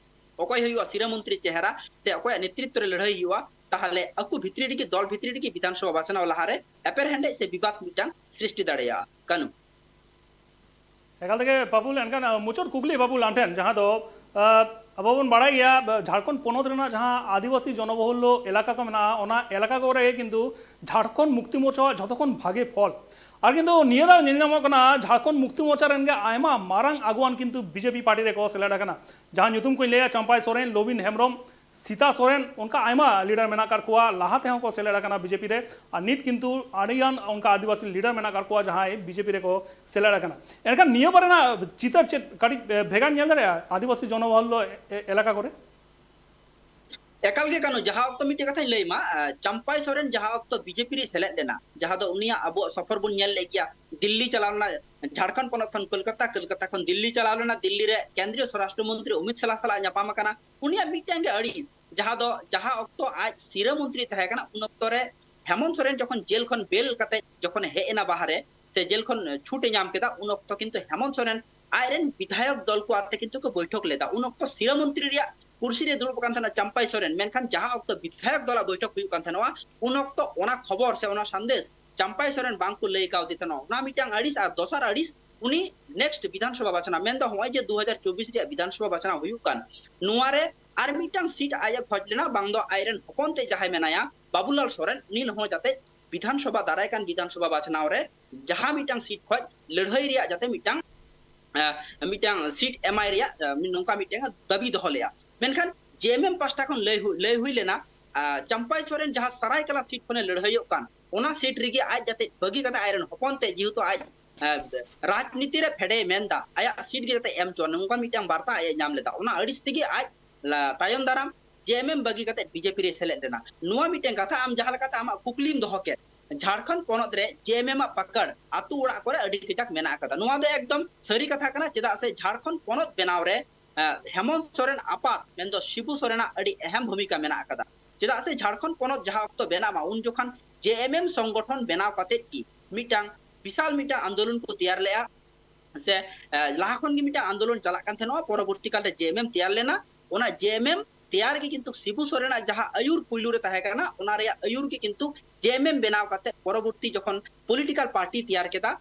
ᱚᱠᱚᱭ ᱦᱩᱭᱩᱜᱼᱟ ᱥᱤᱨᱟᱹ ᱢᱚᱱᱛᱨᱤ ᱪᱮᱦᱨᱟ ᱥᱮ ᱚᱠᱚᱭᱟᱜ ᱱᱮᱛᱨᱤᱛᱵ ᱨᱮ ᱞᱟᱹᱲᱦᱟᱹᱭ ᱦᱩᱭᱩᱜᱼᱟ, ᱛᱟᱦᱚᱞᱮ ᱟᱠᱚ ᱵᱷᱤᱛᱨᱤ ᱨᱮᱜᱮ, ᱫᱚᱞ ᱵᱷᱤᱛᱨᱤ ᱨᱮᱜᱮ ᱵᱤᱫᱷᱟᱱ ᱥᱚᱵᱷᱟ ᱵᱟᱪᱷᱱᱟᱣ ᱞᱟᱦᱟᱨᱮ ᱮᱯᱮᱨᱦᱮᱸᱰᱮᱡ ᱥᱮ ᱵᱤᱵᱟᱫ ᱢᱤᱫᱴᱟᱝ ᱥᱨᱤᱥᱴᱤ ᱫᱟᱲᱮᱭᱟᱜᱼᱟ᱾ ᱠᱟᱹᱱᱩ᱾ ᱮᱠᱟᱞ ᱛᱮᱜᱮ ᱯᱟᱯᱩᱞ, ᱮᱱᱠᱷᱟᱱ ᱟᱸ, ᱢᱩᱪᱟᱹᱫ ᱠᱩᱠᱞᱤ ᱯᱟᱯᱩᱞ ᱟᱢ ᱴᱷᱮᱱ, ᱡᱟᱦᱟᱸ ᱫᱚ ᱟᱸ, ᱟᱵᱚ ᱵᱚᱱ ᱵᱟᱲᱟᱭ ᱜᱮᱭᱟ, ᱟᱸ, ᱡᱷᱟᱲᱠᱷᱚᱸᱰ ᱯᱚᱱᱚᱛ ᱨᱮᱱᱟᱜ ᱡᱟᱦᱟᱸ ᱟᱹᱫᱤᱵᱟᱹᱥᱤ ᱡᱚᱱᱚᱵᱚᱦᱩᱞᱞᱚ ᱮᱞᱟᱠᱟ ᱠᱚ ᱢᱮᱱᱟᱜᱼᱟ, ᱚᱱᱟ ᱮᱞᱟᱠᱟ ᱠᱚᱨᱮ ᱜᱮ ᱠᱤᱱᱛᱩ ᱡᱷᱟᱲᱠᱷᱚᱸᱰ ᱢᱩᱠᱛᱤ ᱢᱳᱨᱪᱟᱣᱟᱜ ᱡᱷᱚᱛᱚ ᱠᱷᱚᱱ ᱵᱷᱟᱜᱮ ᱯᱷᱚᱞ᱾ ᱟᱨ ᱠᱤᱱᱛᱩ ᱱᱤᱭᱟᱹ ᱫᱷᱟᱣ ᱧᱮᱞ ᱧᱟᱢᱚᱜ ᱠᱟᱱᱟ, ᱡᱷᱟᱲᱠᱷᱚᱸᱰ ᱢᱩᱠᱛᱤ ᱢᱳᱨᱪᱟ ᱨᱮᱱ ᱜᱮ ᱟᱭᱢᱟ ᱢᱟᱨᱟᱝ ᱟᱹᱜᱩᱣᱟᱱ ᱠᱤᱱᱛᱩ ᱵᱤᱡᱮᱯᱤ ᱯᱟᱨᱴᱤ ᱨᱮᱠᱚ ᱥᱮᱞᱮᱫ ᱟᱠᱟᱱᱟ, ᱡᱟᱦᱟᱸ ᱧᱩᱛᱩᱢ ᱠᱚᱧ ᱞᱟᱹᱭᱟ, ᱪᱟᱢᱯᱟᱭ ᱥᱚᱨᱮᱱ, ᱞᱚᱵᱤᱱ ᱦᱮᱢᱵᱨᱚᱢ, ᱥᱤᱛᱟ ᱥᱚᱨᱮᱱ, ᱚᱱᱠᱟ ᱟᱭᱢᱟ ᱞᱤᱰᱟᱨ ᱢᱮᱱᱟᱜ ᱟᱠᱟᱫ ᱠᱚᱣᱟ, ᱞᱟᱦᱟ ᱛᱮᱦᱚᱸ ᱠᱚ ᱥᱮᱞᱮᱫ ᱟᱠᱟᱱᱟ ᱵᱤᱡᱮᱯᱤ ᱨᱮ, ᱟᱨ ᱱᱤᱛ ᱠᱤᱱᱛᱩ ᱟᱹᱰᱤᱜᱟᱱ ᱚᱱᱠᱟ ᱟᱹᱫᱤᱵᱟᱹᱥᱤ ᱞᱤᱰᱟᱨ ᱢᱮᱱᱟᱜ ᱟᱠᱟᱫ ᱠᱚᱣᱟ ᱡᱟᱦᱟᱸᱭ ᱵᱤᱡᱮᱯᱤ ᱨᱮᱠᱚ ᱥᱮᱞᱮᱫ ᱟᱠᱟᱱᱟ᱾ ᱮᱱᱠᱷᱟᱱ ᱱᱤᱭᱟᱹ ᱵᱟᱨ ᱨᱮᱱᱟᱜ ᱪᱤᱛᱟᱹᱨ ᱪᱮᱫ ᱠᱟᱹᱴᱤᱡ ᱵᱷᱮᱜᱟᱨ ᱧᱮᱞ ᱫᱟᱲᱮᱭᱟᱜᱼᱟ ᱟᱹᱫᱤᱵᱟᱹᱥᱤ ᱡᱚᱱᱚᱵᱚᱦᱩᱞᱞᱚ ᱮ-, ᱮᱞᱟᱠᱟ ᱠᱚᱨᱮ? ᱮᱠᱟᱞ ᱜᱮ ᱠᱟᱹᱱᱩ, ᱡᱟᱦᱟᱸ ᱚᱠᱛᱚ ᱢᱤᱫᱴᱮᱱ ᱠᱟᱛᱷᱟᱧ ᱞᱟᱹᱭ ᱢᱟ, ᱟᱸ, ᱪᱟᱢᱯᱟᱭ ᱥᱚᱨᱮᱱ ᱡᱟᱦᱟᱸ ᱚᱠᱛᱚ ᱵᱤᱡᱮᱯᱤ ᱨᱮ ᱥᱮᱞᱮᱫ ᱞᱮᱱᱟ, ᱡᱟᱦᱟᱸ ᱫᱚ ᱩᱱᱤᱭᱟᱜ ᱟᱵᱚᱣᱟᱜ ᱥᱚᱯᱷᱚᱨ ᱵᱚᱱ ᱧᱮᱞ ᱞᱮᱫ ᱜᱮᱭᱟ, ᱫᱤᱞᱞᱤ ᱪᱟᱞᱟᱣ ᱞᱮᱱᱟ, ᱡᱷᱟᱲᱠᱷᱚᱸᱰ ᱯᱚᱱᱚᱛ ᱠᱷᱚᱱ ᱠᱳᱞᱠᱟᱛᱟ, ᱠᱳᱞᱠᱟᱛᱟ ᱠᱷᱚᱱ ᱫᱤᱞᱞᱤ ᱪᱟᱞᱟᱣ ᱞᱮᱱᱟ, ᱫᱤᱞᱞᱤ ᱨᱮ ᱠᱮᱱᱫᱨᱤᱭᱚ ᱥᱚᱨᱟᱥᱴᱨᱚ ᱢᱚᱱᱛᱨᱤ ᱚᱢᱤᱛ ᱥᱟᱦ ᱥᱟᱞᱟᱜ ᱧᱟᱯᱟᱢ ᱟᱠᱟᱱᱟ᱾ ᱩᱱᱤᱭᱟᱜ ᱢᱤᱫᱴᱟᱝ ᱜᱮ ᱟᱹᱲᱤᱥ, ᱡᱟᱦᱟᱸ ᱫᱚ ᱡᱟᱦᱟᱸ ᱚᱠᱛᱚ ᱟᱡ ᱥᱤᱨᱟᱹ ᱢᱚᱱᱛᱨᱤ ᱛᱟᱦᱮᱸ ᱠᱟᱱᱟ, ᱩᱱ ᱚᱠᱛᱚ ᱨᱮ ᱦᱮᱢᱚᱱᱛ ᱥᱚᱨᱮᱱ ᱡᱚᱠᱷᱚᱱ ᱡᱮᱞ ᱠᱷᱚᱱ ᱵᱮᱞ ᱠᱟᱛᱮ ᱡᱚᱠᱷᱚᱱ ᱦᱮᱡ ᱮᱱᱟ ᱵᱟᱦᱨᱮ, ᱥᱮ ᱡᱮᱞ ᱠᱷᱚᱱ ᱪᱷᱩᱴ ᱮ ᱧᱟᱢ ᱠᱮᱫᱟ, ᱩᱱ ᱚᱠᱛᱚ ᱠᱤᱱᱛᱩ ᱦᱮᱢᱚᱱᱛ ᱥᱚᱨᱮᱱ ᱟᱡᱨᱮᱱ ᱵᱤᱫᱷᱟᱭᱚᱠ ᱫᱚᱞ ᱠᱚ ᱟᱛᱮ ᱠᱤᱱᱛᱩ ᱠᱚ ᱵᱳᱭᱴᱷᱚᱠ ᱞᱮᱫᱟ᱾ ᱩᱱ ᱚᱠᱛᱚ ᱥᱤᱨᱟᱹ ᱢᱚᱱᱛᱨᱤ ᱨᱮᱭᱟᱜ ᱠᱩᱨᱥᱤ ᱨᱮ ᱫᱩᱲᱩᱵ ᱟᱠᱟᱱ ᱛᱟᱦᱮᱱᱟ ᱪᱟᱢᱯᱟᱭ ᱥᱚᱨᱮᱱ, ᱢᱮᱱᱠᱷᱟᱱ ᱡᱟᱦᱟᱸ ᱚᱠᱛᱚ ᱵᱤᱫᱷᱟᱭᱚᱠ ᱫᱚᱞᱟᱜ ᱵᱳᱭᱴᱷᱚᱠ ᱦᱩᱭᱩᱜ ᱠᱟᱱ ᱛᱟᱦᱮᱱᱟ, ᱩᱱ ᱚᱠᱛᱚ ᱚᱱᱟ ᱠᱷᱚᱵᱚᱨ ᱥᱮ ᱚᱱᱟ ᱥᱟᱸᱫᱮᱥ ᱪᱟᱢᱯᱟᱭ ᱥᱚᱨᱮᱱ ᱵᱟᱝ ᱠᱚ ᱞᱟᱹᱭ ᱠᱟᱣᱫᱮ ᱛᱟᱦᱮᱱᱟ᱾ ᱚᱱᱟ ᱢᱤᱫᱴᱟᱝ ᱟᱹᱲᱤᱥ᱾ ᱟᱨ ᱫᱚᱥᱟᱨ ᱟᱹᱲᱤᱥ, ᱩᱱᱤ ᱱᱮᱠᱥᱴ ᱵᱤᱫᱷᱟᱱ ᱥᱚᱵᱷᱟ ᱵᱟᱪᱷᱱᱟᱣ, ᱢᱮᱱᱫᱚ ᱱᱚᱜᱼᱚᱭ ᱡᱮ ᱫᱩ ᱦᱟᱡᱟᱨ ᱪᱚᱵᱵᱤᱥ ᱨᱮᱭᱟᱜ ᱵᱤᱫᱷᱟᱱ ᱥᱚᱵᱷᱟ ᱵᱟᱪᱷᱱᱟᱣ ᱦᱩᱭᱩᱜ ᱠᱟᱱ, ᱱᱚᱣᱟ ᱨᱮ ᱟᱨ ᱢᱤᱫᱴᱟᱝ ᱥᱤᱴ ᱟᱡ ᱮ ᱠᱷᱚᱡᱽ ᱞᱮᱱᱟ, ᱵᱟᱝ ᱫᱚ ᱟᱡᱨᱮᱱ ᱦᱚᱯᱚᱱ ᱛᱮ ᱡᱟᱦᱟᱸᱭ ᱢᱮᱱᱟᱭᱟ ᱵᱟᱵᱩᱞᱟᱞ ᱥᱚᱨᱮᱱ, ᱩᱱᱤ ᱦᱚᱸ ᱡᱟᱛᱮ ᱵᱤᱫᱷᱟᱱ ᱥᱚᱵᱷᱟ, ᱫᱟᱨᱟᱭ ᱠᱟᱱ ᱵᱤᱫᱷᱟᱱ ᱥᱚᱵᱷᱟ ᱵᱟᱪᱷᱱᱟᱣ ᱨᱮ ᱡᱟᱦᱟᱸ ᱢᱤᱫᱴᱟᱝ ᱥᱤᱴ ᱠᱷᱚᱡ ᱞᱟᱹᱲᱦᱟᱹᱭ ᱨᱮᱭᱟᱜ ᱡᱟᱛᱮ ᱢᱤᱫᱴᱟᱝ, ᱟᱸ, ᱢᱤᱫᱴᱟᱝ ᱥᱤᱴ ᱮᱢᱟᱭ ᱨᱮᱭᱟᱜ, ᱟᱸ, ᱱᱚᱝᱠᱟ ᱢᱤᱫᱴᱟᱝ ᱫᱟᱹᱵᱤ ᱫᱚᱦᱚ ᱞᱮᱫᱼᱟ᱾ ᱢᱮᱱᱠᱷᱟᱱ ᱡᱮ ᱮᱢ ᱮᱢ ᱯᱟᱦᱴᱟ ᱠᱷᱚᱱ ᱞᱟᱹᱭ ᱦᱩ-, ᱞᱟᱹᱭ ᱦᱩᱭ ᱞᱮᱱᱟ, ᱟᱸ, ᱪᱟᱢᱯᱟᱭ ᱥᱚᱨᱮᱱ ᱡᱟᱦᱟᱸ ᱥᱟᱨᱟᱭᱠᱮᱞᱟ ᱥᱤᱴ ᱠᱷᱚᱱᱮ ᱞᱟᱹᱲᱦᱟᱹᱭᱚᱜ ᱠᱟᱱ, ᱚᱱᱟ ᱥᱤᱴ ᱨᱮᱜᱮ ᱟᱡ ᱡᱟᱛᱮ ᱵᱟᱹᱜᱤ ᱠᱟᱛᱮ ᱟᱡᱨᱮᱱ ᱦᱚᱯᱚᱱ ᱛᱮ, ᱡᱮᱦᱮᱛᱩ ᱟᱡ, ᱟᱸ, ᱨᱟᱡᱽᱱᱤᱛᱤ ᱨᱮ ᱯᱷᱮᱰᱮᱭ ᱢᱮᱱᱫᱟ, ᱟᱭᱟᱜ ᱥᱤᱴ ᱜᱮ ᱡᱟᱛᱮ ᱮᱢ ᱦᱚᱪᱚ, ᱱᱚᱝᱠᱟ ᱢᱤᱫᱴᱟᱝ ᱵᱟᱨᱛᱟ ᱟᱡ ᱮ ᱧᱟᱢ ᱞᱮᱫᱟ᱾ ᱚᱱᱟ ᱟᱹᱲᱤᱥ ᱛᱮᱜᱮ ᱟᱡ ᱞᱟ-, ᱛᱟᱭᱚᱢ ᱫᱟᱨᱟᱢ ᱡᱮ ᱮᱢ ᱮᱢ ᱵᱟᱹᱜᱤ ᱠᱟᱛᱮ ᱵᱤᱡᱮᱯᱤ ᱨᱮ ᱥᱮᱞᱮᱫ ᱞᱮᱱᱟ᱾ ᱱᱚᱣᱟ ᱢᱤᱫᱴᱟᱝ ᱠᱟᱛᱷᱟ, ᱟᱢ ᱡᱟᱦᱟᱸ ᱞᱮᱠᱟᱛᱮ ᱟᱢᱟᱜ ᱠᱩᱠᱞᱤᱢ ᱫᱚᱦᱚ ᱠᱮᱫ, ᱡᱷᱟᱲᱠᱷᱚᱸᱰ ᱯᱚᱱᱚᱛ ᱨᱮ ᱡᱮ ᱮᱢ ᱮᱢ ᱟᱜ ᱯᱟᱠᱟᱲ ᱟᱛᱳ ᱚᱲᱟᱜ ᱠᱚᱨᱮ ᱟᱹᱰᱤ ᱠᱟᱡᱟᱠ ᱢᱮᱱᱟᱜ ᱟᱠᱟᱫᱟ᱾ ᱱᱚᱣᱟ ᱫᱚ ᱮᱠᱫᱚᱢ ᱥᱟᱹᱨᱤ ᱠᱟᱛᱷᱟ ᱠᱟᱱᱟ, ᱪᱮᱫᱟᱜ ᱥᱮ ᱡᱷᱟᱲᱠᱷᱚᱸᱰ ᱯᱚᱱᱚᱛ ᱵᱮᱱᱟᱣ ᱨᱮ ᱦᱮᱢᱚᱱᱛ ᱥᱚᱨᱮᱱ ᱟᱯᱟᱛ ᱢᱮᱱᱫᱚ ᱥᱤᱵᱩ ᱥᱚᱨᱮᱱᱟᱜ ᱟᱹᱰᱤ ᱮᱦᱮᱢ ᱵᱷᱩᱢᱤᱠᱟ ᱢᱮᱱᱟᱜ ᱟᱠᱟᱫᱟ᱾ ᱪᱮᱫᱟᱜ ᱥᱮ ᱡᱷᱟᱲᱠᱷᱚᱸᱰ ᱯᱚᱱᱚᱛ ᱡᱟᱦᱟᱸ ᱚᱠᱛᱚ ᱵᱮᱱᱟᱣ ᱢᱟ, ᱩᱱ ᱡᱚᱠᱷᱚᱱ ᱡᱮ ᱮᱢ ᱮᱢ ᱥᱚᱝᱜᱚᱴᱷᱚᱱ ᱵᱮᱱᱟᱣ ᱠᱟᱛᱮᱫ ᱜᱮ ᱢᱤᱫᱴᱟᱝ ᱵᱤᱥᱟᱞ ᱢᱤᱫᱴᱟᱝ ᱟᱱᱫᱳᱞᱚᱱ ᱠᱚ ᱛᱮᱭᱟᱨ ᱞᱮᱫᱼᱟ, ᱥᱮ ᱞᱟᱦᱟ ᱠᱷᱚᱱ ᱜᱮ ᱢᱤᱫᱴᱟᱝ ᱟᱱᱫᱳᱞᱚᱱ ᱪᱟᱞᱟᱜ ᱠᱟᱱ ᱛᱟᱦᱮᱱᱟ᱾ ᱯᱚᱨᱚᱵᱚᱨᱛᱤ ᱠᱟᱞ ᱨᱮ ᱡᱮ ᱮᱢ ᱮᱢ ᱛᱮᱭᱟᱨ ᱞᱮᱱᱟ᱾ ᱚᱱᱟ ᱡᱮ ᱮᱢ ᱮᱢ ᱛᱮᱭᱟᱨ ᱜᱮ ᱠᱤᱱᱛᱩ ᱥᱤᱵᱩ ᱥᱚᱨᱮᱱᱟᱜ ᱡᱟᱦᱟᱸ ᱟᱹᱭᱩᱨ ᱯᱩᱭᱞᱩ ᱨᱮ ᱛᱟᱦᱮᱸ ᱠᱟᱱᱟ, ᱚᱱᱟ ᱨᱮᱭᱟᱜ ᱟᱹᱭᱩᱨ ᱜᱮ ᱠᱤᱱᱛᱩ ᱡᱮ ᱮᱢ ᱮᱢ ᱵᱮᱱᱟᱣ ᱠᱟᱛᱮ ᱯᱚᱨᱚᱵᱚᱨᱛᱤ ᱡᱚᱠᱷᱚᱱ ᱯᱚᱞᱤᱴᱤᱠᱟᱞ ᱯᱟᱨᱴᱤ ᱛᱮᱭᱟᱨ ᱠᱮᱫᱟ,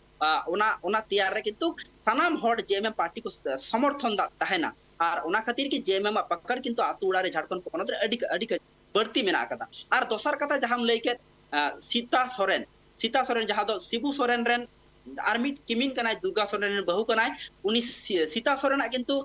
ᱚᱱᱟ ᱚᱱᱟ ᱛᱮᱭᱟᱨ ᱨᱮ ᱠᱤᱱᱛᱩ ᱥᱟᱱᱟᱢ ᱦᱚᱲ ᱡᱮ ᱮᱢ ᱮᱢ ᱯᱟᱨᱴᱤ ᱠᱚ ᱥᱚᱢᱚᱨᱛᱷᱚᱱ ᱫᱟ ᱛᱟᱦᱮᱱᱟ᱾ ᱟᱨ ᱚᱱᱟ ᱠᱷᱟᱹᱛᱤᱨ ᱜᱮ ᱡᱮ ᱮᱢ ᱮᱢ ᱟᱜ ᱯᱟᱠᱟᱲ ᱠᱤᱱᱛᱩ ᱟᱛᱳ ᱚᱲᱟᱜ ᱨᱮ ᱡᱷᱟᱲᱠᱷᱚᱸᱰ ᱯᱚᱱᱚᱛ ᱨᱮ ᱟᱹᱰᱤ ᱟᱹᱰᱤ ᱵᱟᱹᱲᱛᱤ ᱢᱮᱱᱟᱜ ᱟᱠᱟᱫᱟ᱾ ᱟᱨ ᱫᱚᱥᱟᱨ ᱠᱟᱛᱷᱟ ᱡᱟᱦᱟᱸᱢ ᱞᱟᱹᱭ ᱠᱮᱫ, ᱥᱤᱛᱟ ᱥᱚᱨᱮᱱ, ᱥᱤᱛᱟ ᱥᱚᱨᱮᱱ ᱡᱟᱦᱟᱸ ᱫᱚ ᱥᱤᱵᱩ ᱥᱚᱨᱮᱱ ᱨᱮᱱ ᱟᱨ ᱢᱤᱫ ᱠᱤᱢᱤᱱ ᱠᱟᱱᱟᱭ, ᱫᱩᱨᱜᱟ ᱥᱚᱨᱮᱱ ᱨᱮᱱ ᱵᱟᱹᱦᱩ ᱠᱟᱱᱟᱭ᱾ ᱩᱱᱤ ᱥᱤ- ᱥᱤᱛᱟ ᱥᱚᱨᱮᱱᱟᱜ ᱠᱤᱱᱛᱩ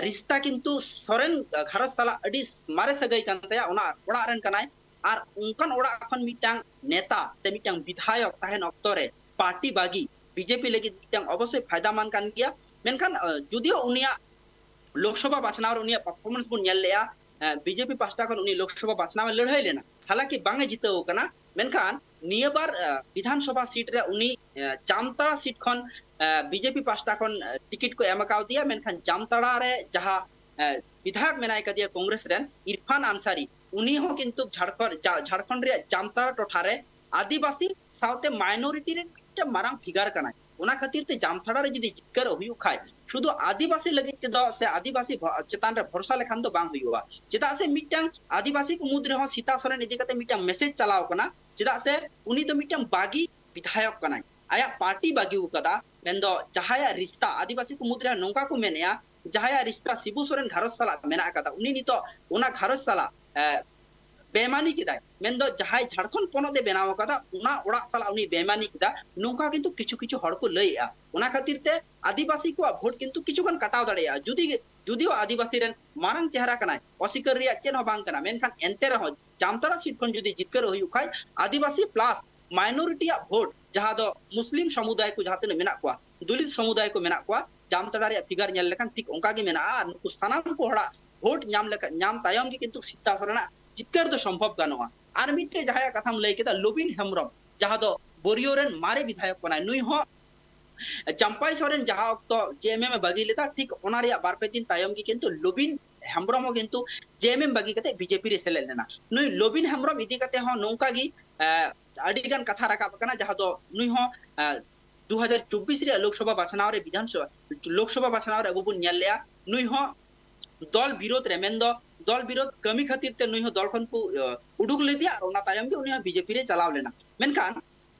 ᱨᱤᱥᱛᱟ ᱠᱤᱱᱛᱩ ᱥᱚᱨᱮᱱ ᱜᱷᱟᱨᱚᱸᱡᱽ ᱥᱟᱞᱟᱜ ᱟᱹᱰᱤ ᱢᱟᱨᱮ ᱥᱟᱹᱜᱟᱹᱭ ᱠᱟᱱ ᱛᱟᱭᱟ, ᱚᱱᱟ ᱚᱲᱟᱜ ᱨᱮᱱ ᱠᱟᱱᱟᱭ᱾ ᱟᱨ ᱚᱱᱠᱟᱱ ᱚᱲᱟᱜ ᱠᱷᱚᱱ ᱢᱤᱫᱴᱟᱝ ᱱᱮᱛᱟ ᱥᱮ ᱢᱤᱫᱴᱟᱝ ᱵᱤᱫᱷᱟᱭᱚᱠ ᱛᱟᱦᱮᱱ ᱚᱠᱛᱚ ᱨᱮ ᱯᱟᱨᱴᱤ ᱵᱟᱹᱜᱤ ᱵᱤᱡᱮᱯᱤ ᱞᱟᱹᱜᱤᱫ ᱢᱤᱫᱴᱟᱝ ᱚᱵᱚᱥᱥᱳᱭ ᱯᱷᱟᱭᱫᱟ ᱢᱟᱱ ᱠᱟᱱ ᱜᱮᱭᱟ᱾ ᱢᱮᱱᱠᱷᱟᱱ ᱡᱩᱫᱤᱭᱳ ᱩᱱᱤᱭᱟᱜ ᱞᱳᱠᱥᱚᱵᱷᱟ ᱵᱟᱪᱷᱱᱟᱣ ᱨᱮ ᱩᱱᱤᱭᱟᱜ ᱯᱟᱨᱯᱷᱚᱨᱢᱮᱱᱥ ᱵᱚᱱ ᱧᱮᱞ ᱞᱮᱜᱼᱟ᱾ ᱵᱤᱡᱮᱯᱤ ᱯᱟᱦᱴᱟ ᱠᱷᱚᱱ ᱩᱱᱤ ᱞᱳᱠᱥᱚᱵᱷᱟ ᱵᱟᱪᱷᱱᱟᱣ ᱮ ᱞᱟᱹᱲᱦᱟᱹᱭ ᱞᱮᱱᱟ, ᱦᱟᱞᱟᱝᱠᱤ ᱵᱟᱝ ᱮ ᱡᱤᱛᱟᱹᱣ ᱟᱠᱟᱱᱟ᱾ ᱢᱮᱱᱠᱷᱟᱱ ᱱᱤᱭᱟᱹ ᱵᱟᱨ ᱵᱤᱫᱷᱟᱱ ᱥᱚᱵᱷᱟ ᱥᱤᱴ ᱨᱮ ᱩᱱᱤ ᱡᱟᱢᱛᱟᱲᱟ ᱥᱤᱴ ᱠᱷᱚᱱ ᱵᱤᱡᱮᱯᱤ ᱯᱟᱦᱴᱟ ᱠᱷᱚᱱ ᱴᱤᱠᱤᱴ ᱠᱚ ᱮᱢ ᱟᱠᱟᱣᱫᱮᱭᱟ᱾ ᱢᱮᱱᱠᱷᱟᱱ ᱡᱟᱢᱛᱟᱲᱟ ᱨᱮ ᱡᱟᱦᱟᱸ ᱵᱤᱫᱷᱟᱭᱚᱠ ᱢᱮᱱᱟᱭ ᱠᱟᱫᱮᱭᱟ ᱠᱚᱝᱜᱨᱮᱥ ᱨᱮᱱ ᱤᱨᱯᱷᱟᱱ ᱟᱱᱥᱟᱨᱤ, ᱩᱱᱤ ᱦᱚᱸ ᱠᱤᱱᱛᱩ ᱡᱷᱟᱲᱠᱷᱚᱸᱰ ᱡᱟ- ᱡᱷᱟᱲᱠᱷᱚᱸᱰ ᱨᱮᱭᱟᱜ ᱡᱟᱢᱛᱟᱲᱟ ᱴᱚᱴᱷᱟ ᱨᱮ ᱟᱹᱫᱤᱵᱟᱹᱥᱤ ᱥᱟᱶᱛᱮ ᱢᱟᱭᱱᱚᱨᱤᱴᱤ ᱨᱮᱱ ᱢᱤᱫᱴᱟᱝ ᱢᱟᱨᱟᱝ ᱯᱷᱤᱜᱟᱨ ᱠᱟᱱᱟᱭ᱾ ᱚᱱᱟ ᱠᱷᱟᱹᱛᱤᱨ ᱛᱮ ᱡᱟᱢᱛᱟᱲᱟ ᱨᱮ ᱡᱩᱫᱤ ᱡᱤᱛᱠᱟᱹᱨᱚᱜ ᱦᱩᱭᱩᱜ ᱠᱷᱟᱡ, ᱥᱩᱫᱷᱩ ᱟᱹᱫᱤᱵᱟᱹᱥᱤ ᱞᱟᱹᱜᱤᱫ ᱛᱮᱫᱚ ᱥᱮ ᱟᱹᱫᱤᱵᱟᱹᱥᱤ ᱵᱷᱚ- ᱪᱮᱛᱟᱱ ᱨᱮ ᱵᱷᱚᱨᱥᱟ ᱞᱮᱠᱷᱟᱱ ᱫᱚ ᱵᱟᱝ ᱦᱩᱭᱩᱜᱼᱟ᱾ ᱪᱮᱫᱟᱜ ᱥᱮ ᱢᱤᱫᱴᱟᱝ ᱟᱹᱫᱤᱵᱟᱹᱥᱤ ᱠᱚ ᱢᱩᱫᱽ ᱨᱮᱦᱚᱸ ᱥᱤᱛᱟ ᱥᱚᱨᱮᱱ ᱤᱫᱤ ᱠᱟᱛᱮ ᱢᱤᱫᱴᱟᱝ ᱢᱮᱥᱮᱡᱽ ᱪᱟᱞᱟᱣ ᱠᱟᱱᱟ᱾ ᱪᱮᱫᱟᱜ ᱥᱮ ᱩᱱᱤ ᱫᱚ ᱢᱤᱫᱴᱟᱝ ᱵᱟᱹᱜᱤ ᱵᱤᱫᱷᱟᱭᱚᱠ ᱠᱟᱱᱟᱭ, ᱟᱭᱟᱜ ᱯᱟᱨᱴᱤ ᱵᱟᱹᱜᱤ ᱟᱠᱟᱫᱟ᱾ ᱢᱮᱱᱫᱚ ᱡᱟᱦᱟᱸᱭᱟᱜ ᱨᱤᱥᱛᱟ, ᱟᱹᱫᱤᱵᱟᱹᱥᱤ ᱠᱚ ᱢᱩᱫᱽ ᱨᱮ ᱱᱚᱝᱠᱟ ᱠᱚ ᱢᱮᱱᱮᱜᱼᱟ, ᱡᱟᱦᱟᱸᱭᱟᱜ ᱨᱤᱥᱛᱟ ᱥᱤᱵᱩ ᱥᱚᱨᱮᱱ ᱜᱷᱟᱨᱚᱸᱡᱽ ᱥᱟᱞᱟᱜ ᱢᱮᱱᱟᱜ ᱟᱠᱟᱫᱟ, ᱩᱱᱤ ᱱᱤᱛᱚᱜ ᱚᱱᱟ ᱜᱷᱟᱨᱚᱸᱡᱽ ᱥᱟᱞᱟᱜ ᱮ, ᱵᱮᱢᱟᱱᱤ ᱠᱮᱫᱟᱭ, ᱢᱮᱱᱫᱚ ᱡᱟᱦᱟᱸᱭ ᱡᱷᱟᱲᱠᱷᱚᱸᱰ ᱯᱚᱱᱚᱛ ᱮ ᱵᱮᱱᱟᱣ ᱟᱠᱟᱫᱟ, ᱚᱱᱟ ᱚᱲᱟᱜ ᱥᱟᱞᱟᱜ ᱩᱱᱤ ᱵᱮᱢᱟᱱᱤ ᱠᱮᱫᱟ, ᱱᱚᱝᱠᱟ ᱠᱤᱱᱛᱩ ᱠᱤᱪᱷᱩ ᱠᱤᱪᱷᱩ ᱦᱚᱲ ᱠᱚ ᱞᱟᱹᱭᱮᱜᱼᱟ᱾ ᱚᱱᱟ ᱠᱷᱟᱹᱛᱤᱨ ᱛᱮ ᱟᱹᱫᱤᱵᱟᱹᱥᱤ ᱠᱚᱣᱟᱜ ᱵᱷᱳᱴ ᱠᱤᱱᱛᱩ ᱠᱤᱪᱷᱩ ᱜᱟᱱ ᱠᱟᱴᱟᱣ ᱫᱟᱲᱮᱭᱟᱜᱼᱟ᱾ ᱡᱩᱫᱤ ᱡᱩᱫᱤᱭᱳ ᱟᱹᱫᱤᱵᱟᱹᱥᱤ ᱨᱮᱱ ᱢᱟᱨᱟᱝ ᱪᱮᱦᱨᱟ ᱠᱟᱱᱟᱭ, ᱚᱥᱤᱠᱟᱹᱨ ᱨᱮᱭᱟᱜ ᱪᱮᱫ ᱦᱚᱸ ᱵᱟᱝ ᱠᱟᱱᱟ, ᱢᱮᱱᱠᱷᱟᱱ ᱮᱱᱛᱮ ᱨᱮᱦᱚᱸ ᱡᱟᱢᱛᱟᱲᱟ ᱥᱤᱴ ᱠᱷᱚᱱ ᱡᱩᱫᱤ ᱡᱤᱛᱠᱟᱹᱨᱚᱜ ᱦᱩᱭᱩᱜ ᱠᱷᱟᱡ, ᱟᱹᱫᱤᱵᱟᱹᱥᱤ ᱯᱞᱟᱥ ᱢᱟᱭᱱᱚᱨᱤᱴᱤᱭᱟᱜ ᱵᱷᱳᱴ, ᱡᱟᱦᱟᱸ ᱫᱚ ᱢᱩᱥᱞᱤᱢ ᱥᱚᱢᱩᱫᱟᱭ ᱠᱚ ᱡᱟᱦᱟᱸ ᱛᱤᱱᱟᱹᱜ ᱢᱮᱱᱟᱜ ᱠᱚᱣᱟ, ᱫᱚᱞᱤᱛ ᱥᱚᱢᱩᱫᱟᱭ ᱠᱚ ᱢᱮᱱᱟᱜ ᱠᱚᱣᱟ, ᱡᱟᱢᱛᱟᱲᱟ ᱨᱮᱭᱟᱜ ᱯᱷᱤᱜᱟᱨ ᱧᱮᱞ ᱞᱮᱠᱷᱟᱱ ᱴᱷᱤᱠ ᱚᱱᱠᱟ ᱜᱮ ᱢᱮᱱᱟᱜᱼᱟ᱾ ᱟᱨ ᱱᱩᱠᱩ ᱥᱟᱱᱟᱢ ᱠᱚ ᱦᱚᱲᱟᱜ ᱵᱷᱳᱴ ᱧᱟᱢ ᱞᱮᱠᱷᱟᱱ, ᱧᱟᱢ ᱛᱟᱭᱚᱢ ᱜᱮ ᱠᱤᱱᱛᱩ ᱥᱤᱛᱟ ᱥᱚᱨᱮᱱᱟᱜ ᱡᱤᱛᱠᱟᱹᱨ ᱫᱚ ᱥᱚᱢᱵᱷᱚᱵ ᱜᱟᱱᱚᱜᱼᱟ᱾ ᱟᱨ ᱢᱤᱫᱴᱮᱡ ᱡᱟᱦᱟᱸᱭᱟᱜ ᱠᱟᱛᱷᱟᱢ ᱞᱟᱹᱭ ᱠᱮᱫᱟ, ᱞᱚᱵᱤᱱ ᱦᱮᱢᱵᱨᱚᱢ, ᱡᱟᱦᱟᱸ ᱫᱚ ᱵᱳᱨᱤᱭᱳ ᱨᱮᱱ ᱢᱟᱨᱮ ᱵᱤᱫᱷᱟᱭᱚᱠ ᱠᱟᱱᱟᱭ, ᱱᱩᱭ ᱦᱚᱸ ᱪᱟᱢᱯᱟᱭ ᱥᱚᱨᱮᱱ ᱡᱟᱦᱟᱸ ᱚᱠᱛᱚ ᱡᱮ ᱮᱢ ᱮᱢ ᱮ ᱵᱟᱹᱜᱤ ᱞᱮᱫᱟ, ᱴᱷᱤᱠ ᱚᱱᱟ ᱨᱮᱭᱟᱜ ᱵᱟᱨ ᱯᱮ ᱫᱤᱱ ᱛᱟᱭᱚᱢ ᱜᱮ ᱠᱤᱱᱛᱩ ᱞᱚᱵᱤᱱ ᱦᱮᱢᱵᱨᱚᱢ ᱦᱚᱸ ᱠᱤᱱᱛᱩ ᱡᱮ ᱮᱢ ᱮᱢ ᱵᱟᱹᱜᱤ ᱠᱟᱛᱮ ᱵᱤᱡᱮᱯᱤ ᱨᱮ ᱥᱮᱞᱮᱫ ᱞᱮᱱᱟ᱾ ᱱᱩᱭ ᱞᱚᱵᱤᱱ ᱦᱮᱢᱵᱨᱚᱢ ᱤᱫᱤ ᱠᱟᱛᱮ ᱦᱚᱸ ᱱᱚᱝᱠᱟ ᱜᱮ ᱟᱹᱰᱤ ᱜᱟᱱ ᱠᱟᱛᱷᱟ ᱨᱟᱠᱟᱵ ᱟᱠᱟᱱᱟ, ᱡᱟᱦᱟᱸ ᱫᱚ ᱱᱩᱭ ᱦᱚᱸ ᱫᱩ ᱦᱟᱡᱟᱨ ᱪᱚᱵᱵᱤᱥ ᱨᱮᱭᱟᱜ ᱞᱳᱠᱥᱚᱵᱷᱟ ᱵᱟᱪᱷᱱᱟᱣ ᱨᱮ, ᱵᱤᱫᱷᱟᱱ ᱥᱚᱵᱷᱟ ᱞᱳᱠᱥᱚᱵᱷᱟ ᱵᱟᱪᱷᱱᱟᱣ ᱨᱮ ᱟᱵᱚ ᱵᱚᱱ ᱧᱮᱞ ᱞᱮᱜᱼᱟ, ᱱᱩᱭ ᱦᱚᱸ ᱫᱚᱞ ᱵᱤᱨᱳᱫᱷ ᱨᱮ, ᱢᱮᱱᱫᱚ ᱫᱚᱞ ᱵᱤᱨᱳᱫᱷ ᱠᱟᱹᱢᱤ ᱠᱷᱟᱹᱛᱤᱨ ᱛᱮ ᱱᱩᱭ ᱦᱚᱸ ᱫᱚᱞ ᱠᱷᱚᱱ ᱠᱚ ᱩᱰᱩᱠ ᱞᱮᱫᱮᱭᱟ ᱟᱨ ᱚᱱᱟ ᱛᱟᱭᱚᱢ ᱜᱮ ᱩᱱᱤ ᱦᱚᱸ ᱵᱤᱡᱮᱯᱤ ᱨᱮ ᱪᱟᱞᱟᱣ ᱞᱮᱱᱟ᱾ ᱢᱮᱱᱠᱷᱟᱱ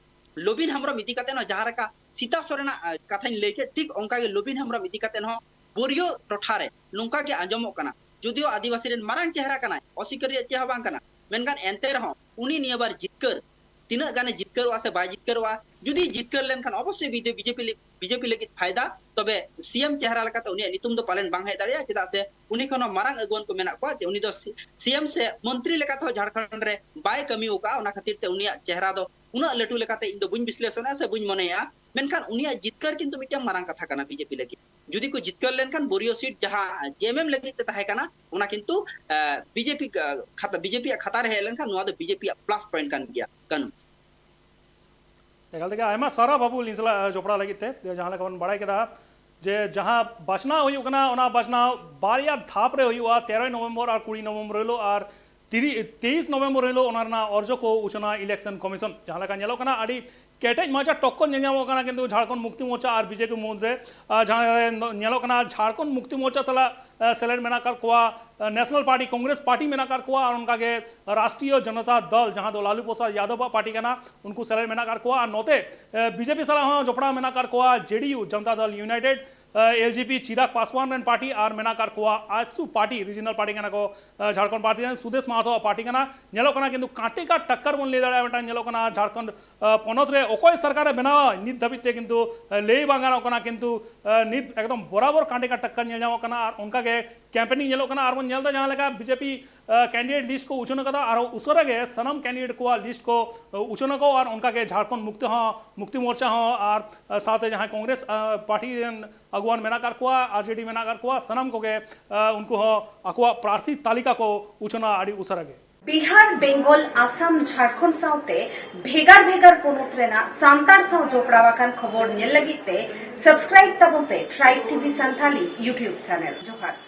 ᱞᱚᱵᱤᱱ ᱦᱮᱢᱵᱨᱚᱢ ᱤᱫᱤ ᱠᱟᱛᱮ ᱦᱚᱸ ᱡᱟᱦᱟᱸ ᱞᱮᱠᱟ ᱥᱤᱛᱟ ᱥᱚᱨᱮᱱᱟᱜ ᱠᱟᱛᱷᱟᱧ ᱞᱟᱹᱭ ᱠᱮᱫ, ᱴᱷᱤᱠ ᱚᱱᱠᱟ ᱜᱮ ᱞᱚᱵᱤᱱ ᱦᱮᱢᱵᱨᱚᱢ ᱤᱫᱤ ᱠᱟᱛᱮ ᱦᱚᱸ ᱵᱳᱨᱤᱭᱳ ᱴᱚᱴᱷᱟ ᱨᱮ ᱱᱚᱝᱠᱟ ᱜᱮ ᱟᱸᱡᱚᱢᱚᱜ ᱠᱟᱱᱟ, ᱡᱩᱫᱤᱭᱳ ᱟᱹᱫᱤᱵᱟᱹᱥᱤ ᱨᱮᱱ ᱢᱟᱨᱟᱝ ᱪᱮᱦᱨᱟ ᱠᱟᱱᱟᱭ, ᱚᱥᱤᱠᱟᱹᱨ ᱨᱮᱭᱟᱜ ᱪᱮᱫ ᱦᱚᱸ ᱵᱟᱝ ᱠᱟᱱᱟ, ᱢᱮᱱᱠᱷᱟᱱ ᱮᱱᱛᱮ ᱨᱮᱦᱚᱸ ᱩᱱᱤ ᱱᱤᱭᱟᱹ ᱵᱟᱨ ᱡᱤᱛᱠᱟᱹᱨ ᱛᱤᱱᱟᱹᱜ ᱜᱟᱱᱮ ᱡᱤᱛᱠᱟᱹᱨᱚᱜᱼᱟ ᱥᱮ ᱵᱟᱭ ᱡᱤᱛᱠᱟᱹᱨᱚᱜᱼᱟ, ᱡᱩᱫᱤ ᱡᱤᱛᱠᱟᱹᱨ ᱞᱮᱱᱠᱷᱟᱱ ᱚᱵᱚᱥᱥᱳᱭ ᱵᱤᱡᱮᱯᱤ ᱞᱟᱹᱜᱤᱫ ᱯᱷᱟᱭᱫᱟ, ᱛᱚᱵᱮ ᱥᱤ ᱮᱢ ᱪᱮᱦᱨᱟ ᱞᱮᱠᱟᱛᱮ ᱩᱱᱤᱭᱟᱜ ᱧᱩᱛᱩᱢ ᱫᱚ ᱯᱟᱞᱮᱱ ᱵᱟᱝ ᱦᱮᱡ ᱫᱟᱲᱮᱭᱟᱜᱼᱟ, ᱪᱮᱫᱟᱜ ᱥᱮ ᱩᱱᱤ ᱠᱷᱚᱱ ᱦᱚᱸ ᱢᱟᱨᱟᱝ ᱟᱹᱜᱩᱣᱟᱹᱱ ᱠᱚ ᱢᱮᱱᱟᱜ ᱠᱚᱣᱟ, ᱡᱮ ᱩᱱᱤ ᱫᱚ ᱥᱤ ᱮᱢ ᱥᱮ ᱢᱚᱱᱛᱨᱤ ᱞᱮᱠᱟ ᱛᱮᱦᱚᱸ ᱡᱷᱟᱲᱠᱷᱚᱸᱰ ᱨᱮ ᱵᱟᱭ ᱠᱟᱹᱢᱤ ᱟᱠᱟᱫᱼᱟ᱾ ᱚᱱᱟ ᱠᱷᱟᱹᱛᱤᱨ ᱛᱮ ᱩᱱᱤᱭᱟᱜ ᱪᱮᱦᱨᱟ ᱫᱚ ᱩᱱᱟᱹᱜ ᱞᱟᱹᱴᱩ ᱞᱮᱠᱟᱛᱮ ᱤᱧ ᱫᱚ ᱵᱟᱹᱧ ᱵᱤᱥᱞᱮᱥᱚᱱᱟ ᱥᱮ ᱵᱟᱹᱧ ᱢᱚᱱᱮᱭᱟ, ᱢᱮᱱᱠᱷᱟᱱ ᱩᱱᱤᱭᱟᱜ ᱡᱤᱛᱠᱟᱹᱨ ᱠᱤᱱᱛᱩ ᱢᱤᱫᱴᱟᱝ ᱢᱟᱨᱟᱝ ᱠᱟᱛᱷᱟ ᱠᱟᱱᱟ ᱵᱤᱡᱮᱯᱤ ᱞᱟᱹᱜᱤᱫ᱾ ᱡᱩᱫᱤ ᱠᱚ ᱡᱤᱛᱠᱟᱹᱨ ᱞᱮᱱᱠᱷᱟᱱ ᱵᱳᱨᱤᱭᱳ ᱥᱤᱴ ᱡᱟᱦᱟᱸ ᱡᱮ ᱮᱢ ᱮᱢ ᱞᱟᱹᱜᱤᱫ ᱛᱮ ᱛᱟᱦᱮᱸ ᱠᱟᱱᱟ, ᱚᱱᱟ ᱠᱤᱱᱛᱩ ᱵᱤᱡᱮᱯᱤ ᱠᱷᱟᱛᱟ ᱵᱤᱡᱮᱯᱤᱭᱟᱜ ᱠᱷᱟᱛᱟ ᱨᱮ ᱦᱮᱡ ᱞᱮᱱᱠᱷᱟᱱ ᱱᱚᱣᱟ ᱫᱚ ᱵᱤᱡᱮᱯᱤᱭᱟᱜ ᱯᱞᱟᱥ ᱯᱚᱭᱮᱱᱴ ᱠᱟᱱ ᱜᱮᱭᱟ᱾ ᱠᱟᱹᱱᱩ᱾ ᱮᱠᱟᱞ ᱛᱮᱜᱮ ᱟᱭᱢᱟ ᱥᱟᱨᱦᱟᱣ ᱵᱟᱹᱵᱩ ᱤᱧ ᱥᱟᱞᱟᱜ ᱡᱚᱯᱲᱟᱣ ᱞᱟᱹᱜᱤᱫ ᱛᱮ᱾ ᱡᱟᱦᱟᱸ ᱞᱮᱠᱟ ᱵᱚᱱ ᱵᱟᱲᱟᱭ ᱠᱮᱫᱟ ᱡᱮ ᱡᱟᱦᱟᱸ ᱵᱟᱪᱷᱱᱟᱣ ᱦᱩᱭᱩᱜ ᱠᱟᱱᱟ, ᱚᱱᱟ ᱵᱟᱪᱷᱱᱟᱣ ᱵᱟᱨᱭᱟ ᱫᱷᱟᱯ ᱨᱮ ᱦᱩᱭᱩᱜᱼᱟ, ᱛᱮᱨᱚᱭ ᱱᱚᱵᱷᱮᱢᱵᱚᱨ ᱟᱨ ᱠᱩᱲᱤ ᱱᱚᱵᱷᱮᱢᱵᱚᱨ ᱦᱤᱞᱳᱜ, ᱟᱨ ᱛᱤᱨᱤ- ᱛᱮᱭᱤᱥ ᱱᱚᱵᱷᱮᱢᱵᱚᱨ ᱦᱤᱞᱳᱜ ᱚᱱᱟ ᱨᱮᱱᱟᱜ ᱚᱨᱡᱚ ᱠᱚ ᱩᱪᱷᱟᱹᱱᱟ ᱤᱞᱮᱠᱥᱚᱱ ᱠᱚᱢᱤᱥᱚᱱ᱾ ᱡᱟᱦᱟᱸ ᱞᱮᱠᱟ ᱧᱮᱞᱚᱜ ᱠᱟᱱᱟ, ᱟᱹᱰᱤ ᱠᱮᱴᱮᱡ ᱢᱟᱪᱷᱟ ᱴᱚᱠᱠᱚᱨ ᱧᱮᱞ ᱧᱟᱢᱚᱜ ᱠᱟᱱᱟ ᱠᱤᱱᱛᱩ ᱡᱷᱟᱲᱠᱷᱚᱸᱰ ᱢᱩᱠᱛᱤ ᱢᱳᱨᱪᱟ ᱟᱨ ᱵᱤᱡᱮᱯᱤ ᱢᱩᱫᱽᱨᱮ᱾ ᱟᱨ ᱡᱟᱦᱟᱸ ᱨᱮ ᱧᱮᱞᱚᱜ ᱠᱟᱱᱟ, ᱡᱷᱟᱲᱠᱷᱚᱸᱰ ᱢᱩᱠᱛᱤ ᱢᱳᱨᱪᱟ ᱥᱟᱞᱟᱜ ᱥᱮᱞᱮᱫ ᱢᱮᱱᱟᱜ ᱟᱠᱟᱫ ᱠᱚᱣᱟ, ᱱᱮᱥᱱᱟᱞ ᱯᱟᱨᱴᱤ, ᱠᱚᱝᱜᱨᱮᱥ ᱯᱟᱨᱴᱤ ᱢᱮᱱᱟᱜ ᱟᱠᱟᱫ ᱠᱚᱣᱟ, ᱟᱨ ᱚᱱᱠᱟᱜᱮ ᱨᱟᱥᱴᱨᱤᱭᱚ ᱡᱚᱱᱚᱛᱟ ᱫᱚᱞ, ᱡᱟᱦᱟᱸ ᱫᱚ ᱞᱟᱞᱩ ᱯᱨᱚᱥᱟᱫᱽ ᱭᱟᱫᱚᱵ ᱟᱜ ᱯᱟᱨᱴᱤ ᱠᱟᱱᱟ, ᱩᱱᱠᱩ ᱥᱮᱞᱮᱫ ᱢᱮᱱᱟᱜ ᱟᱠᱟᱫ ᱠᱚᱣᱟ᱾ ᱟᱨ ᱱᱚᱛᱮ ᱵᱤᱡᱮᱯᱤ ᱥᱟᱞᱟᱜ ᱦᱚᱸ ᱡᱚᱯᱲᱟᱣ ᱢᱮᱱᱟᱜ ᱟᱠᱟᱫ ᱠᱚᱣᱟ ᱡᱮᱰᱤᱭᱩ, ᱡᱚᱱᱚᱛᱟ ᱫᱚᱞ ᱭᱩᱱᱟᱭᱴᱮᱰ, ᱮᱞᱡᱮᱯᱤ, ᱪᱤᱨᱟᱜᱽ ᱯᱟᱥᱣᱟᱱ ᱨᱮᱱ ᱯᱟᱨᱴᱤ, ᱟᱨ ᱢᱮᱱᱟᱜ ᱟᱠᱟᱫ ᱠᱚᱣᱟ ᱟᱡᱥᱩ ᱯᱟᱨᱴᱤ, ᱨᱤᱡᱤᱱᱟᱞ ᱯᱟᱨᱴᱤ ᱠᱟᱱᱟ ᱠᱚ ᱡᱷᱟᱲᱠᱷᱚᱸᱰ ᱯᱟᱨᱴᱤ ᱨᱮᱱ, ᱥᱩᱫᱮᱥ ᱢᱟᱦᱟᱛᱚ ᱟᱜ ᱯᱟᱨᱴᱤ ᱠᱟᱱᱟ᱾ ᱧᱮᱞᱚᱜ ᱠᱟᱱᱟ ᱠᱤᱱᱛᱩ ᱠᱟᱸᱴᱮ ᱠᱟ ᱴᱟᱠᱠᱟᱨ ᱵᱚᱱ ᱞᱟᱹᱭ ᱫᱟᱲᱮᱭᱟᱜᱼᱟ ᱢᱤᱫᱴᱟᱝ ᱧᱮᱞᱚᱜ ᱠᱟᱱᱟ ᱡᱷᱟᱲᱠᱷᱚᱸᱰ ᱯᱚᱱᱚᱛ ᱨᱮ ᱚᱠᱚᱭ ᱥᱚᱨᱠᱟᱨᱮ ᱵᱮᱱᱟᱣᱟ, ᱱᱤᱛ ᱫᱷᱟᱹᱵᱤᱡ ᱛᱮ ᱠᱤᱱᱛᱩ ᱞᱟᱹᱭ ᱵᱟᱝ ᱜᱟᱱᱚᱜ ᱠᱟᱱᱟ᱾ ᱠᱤᱱᱛᱩ ᱱᱤᱛ ᱮᱠᱫᱚᱢ ᱵᱚᱨᱟᱵᱚᱨ ᱠᱟᱸᱴᱮ ᱠᱟ ᱴᱟᱠᱠᱟᱨ ᱧᱮᱞ ᱧᱟᱢᱚᱜ ᱠᱟᱱᱟ, ᱟᱨ ᱚᱱᱠᱟᱜᱮ ᱠᱮᱢᱯᱮᱱᱤᱝ ᱧᱮᱞᱚᱜ ᱠᱟᱱᱟ᱾ ᱟᱨ ᱵᱚᱱ ᱧᱮᱞ ᱮᱫᱟ ᱡᱟᱦᱟᱸ ᱞᱮᱠᱟ ᱵᱤᱡᱮᱯᱤ ᱠᱮᱱᱰᱤᱰᱮᱴ ᱞᱤᱥᱴ ᱠᱚ ᱩᱪᱷᱟᱹᱱ ᱟᱠᱟᱫᱟ, ᱟᱨ ᱩᱥᱟᱹᱨᱟ ᱜᱮ ᱥᱟᱱᱟᱢ ᱠᱮᱱᱰᱤᱰᱮᱴ ᱠᱚᱣᱟᱜ ᱞᱤᱥᱴ ᱠᱚ ᱩᱪᱷᱟᱹᱱ ᱟᱠᱚ, ᱟᱨ ᱚᱱᱠᱟᱜᱮ ᱡᱷᱟᱲᱠᱷᱚᱸᱰ ᱢᱩᱠᱛᱤ ᱦᱚᱸ, ᱢᱩᱠᱛᱤ ᱢᱳᱨᱪᱟ ᱦᱚᱸ, ᱟᱨ ᱥᱟᱶᱛᱮ ᱡᱟᱦᱟᱸᱭ ᱠᱚᱝᱜᱨᱮᱥ ᱯᱟᱨᱴᱤ ᱨᱮᱱ ᱟᱹᱜᱩᱣᱟᱱ ᱢᱮᱱᱟᱜ ᱟᱠᱟᱫ ᱠᱚᱣᱟ, ᱟᱨᱡᱮᱰᱤ ᱢᱮᱱᱟᱜ ᱟᱠᱟᱫ ᱠᱚᱣᱟ, ᱥᱟᱱᱟᱢ ᱠᱚᱜᱮ ᱩᱱᱠᱩ ᱦᱚᱸ ᱟᱠᱚᱣᱟᱜ ᱯᱨᱟᱨᱛᱷᱤ ᱛᱟᱹᱞᱤᱠᱟ ᱠᱚ ᱩᱪᱷᱟᱹᱱᱟ ᱟᱹᱰᱤ ᱩᱥᱟᱹᱨᱟ ᱜᱮ᱾ ᱵᱤᱦᱟᱨ, ᱵᱮᱝᱜᱚᱞ, ᱟᱥᱟᱢ, ᱡᱷᱟᱲᱠᱷᱚᱸᱰ ᱥᱟᱶᱛᱮ ᱵᱷᱮᱜᱟᱨ ᱵᱷᱮᱜᱟᱨ ᱯᱚᱱᱚᱛ ᱨᱮᱱᱟᱜ ᱥᱟᱱᱛᱟᱲ ᱥᱟᱶ ᱡᱚᱯᱲᱟᱣ ᱟᱠᱟᱱ ᱠᱷᱚᱵᱚᱨ ᱧᱮᱞ ᱞᱟᱹᱜᱤᱫ ᱛᱮ subscribe ᱛᱟᱵᱚᱱ ᱯᱮ Tribe T V Santali YouTube channel᱾ ᱡᱚᱦᱟᱨ᱾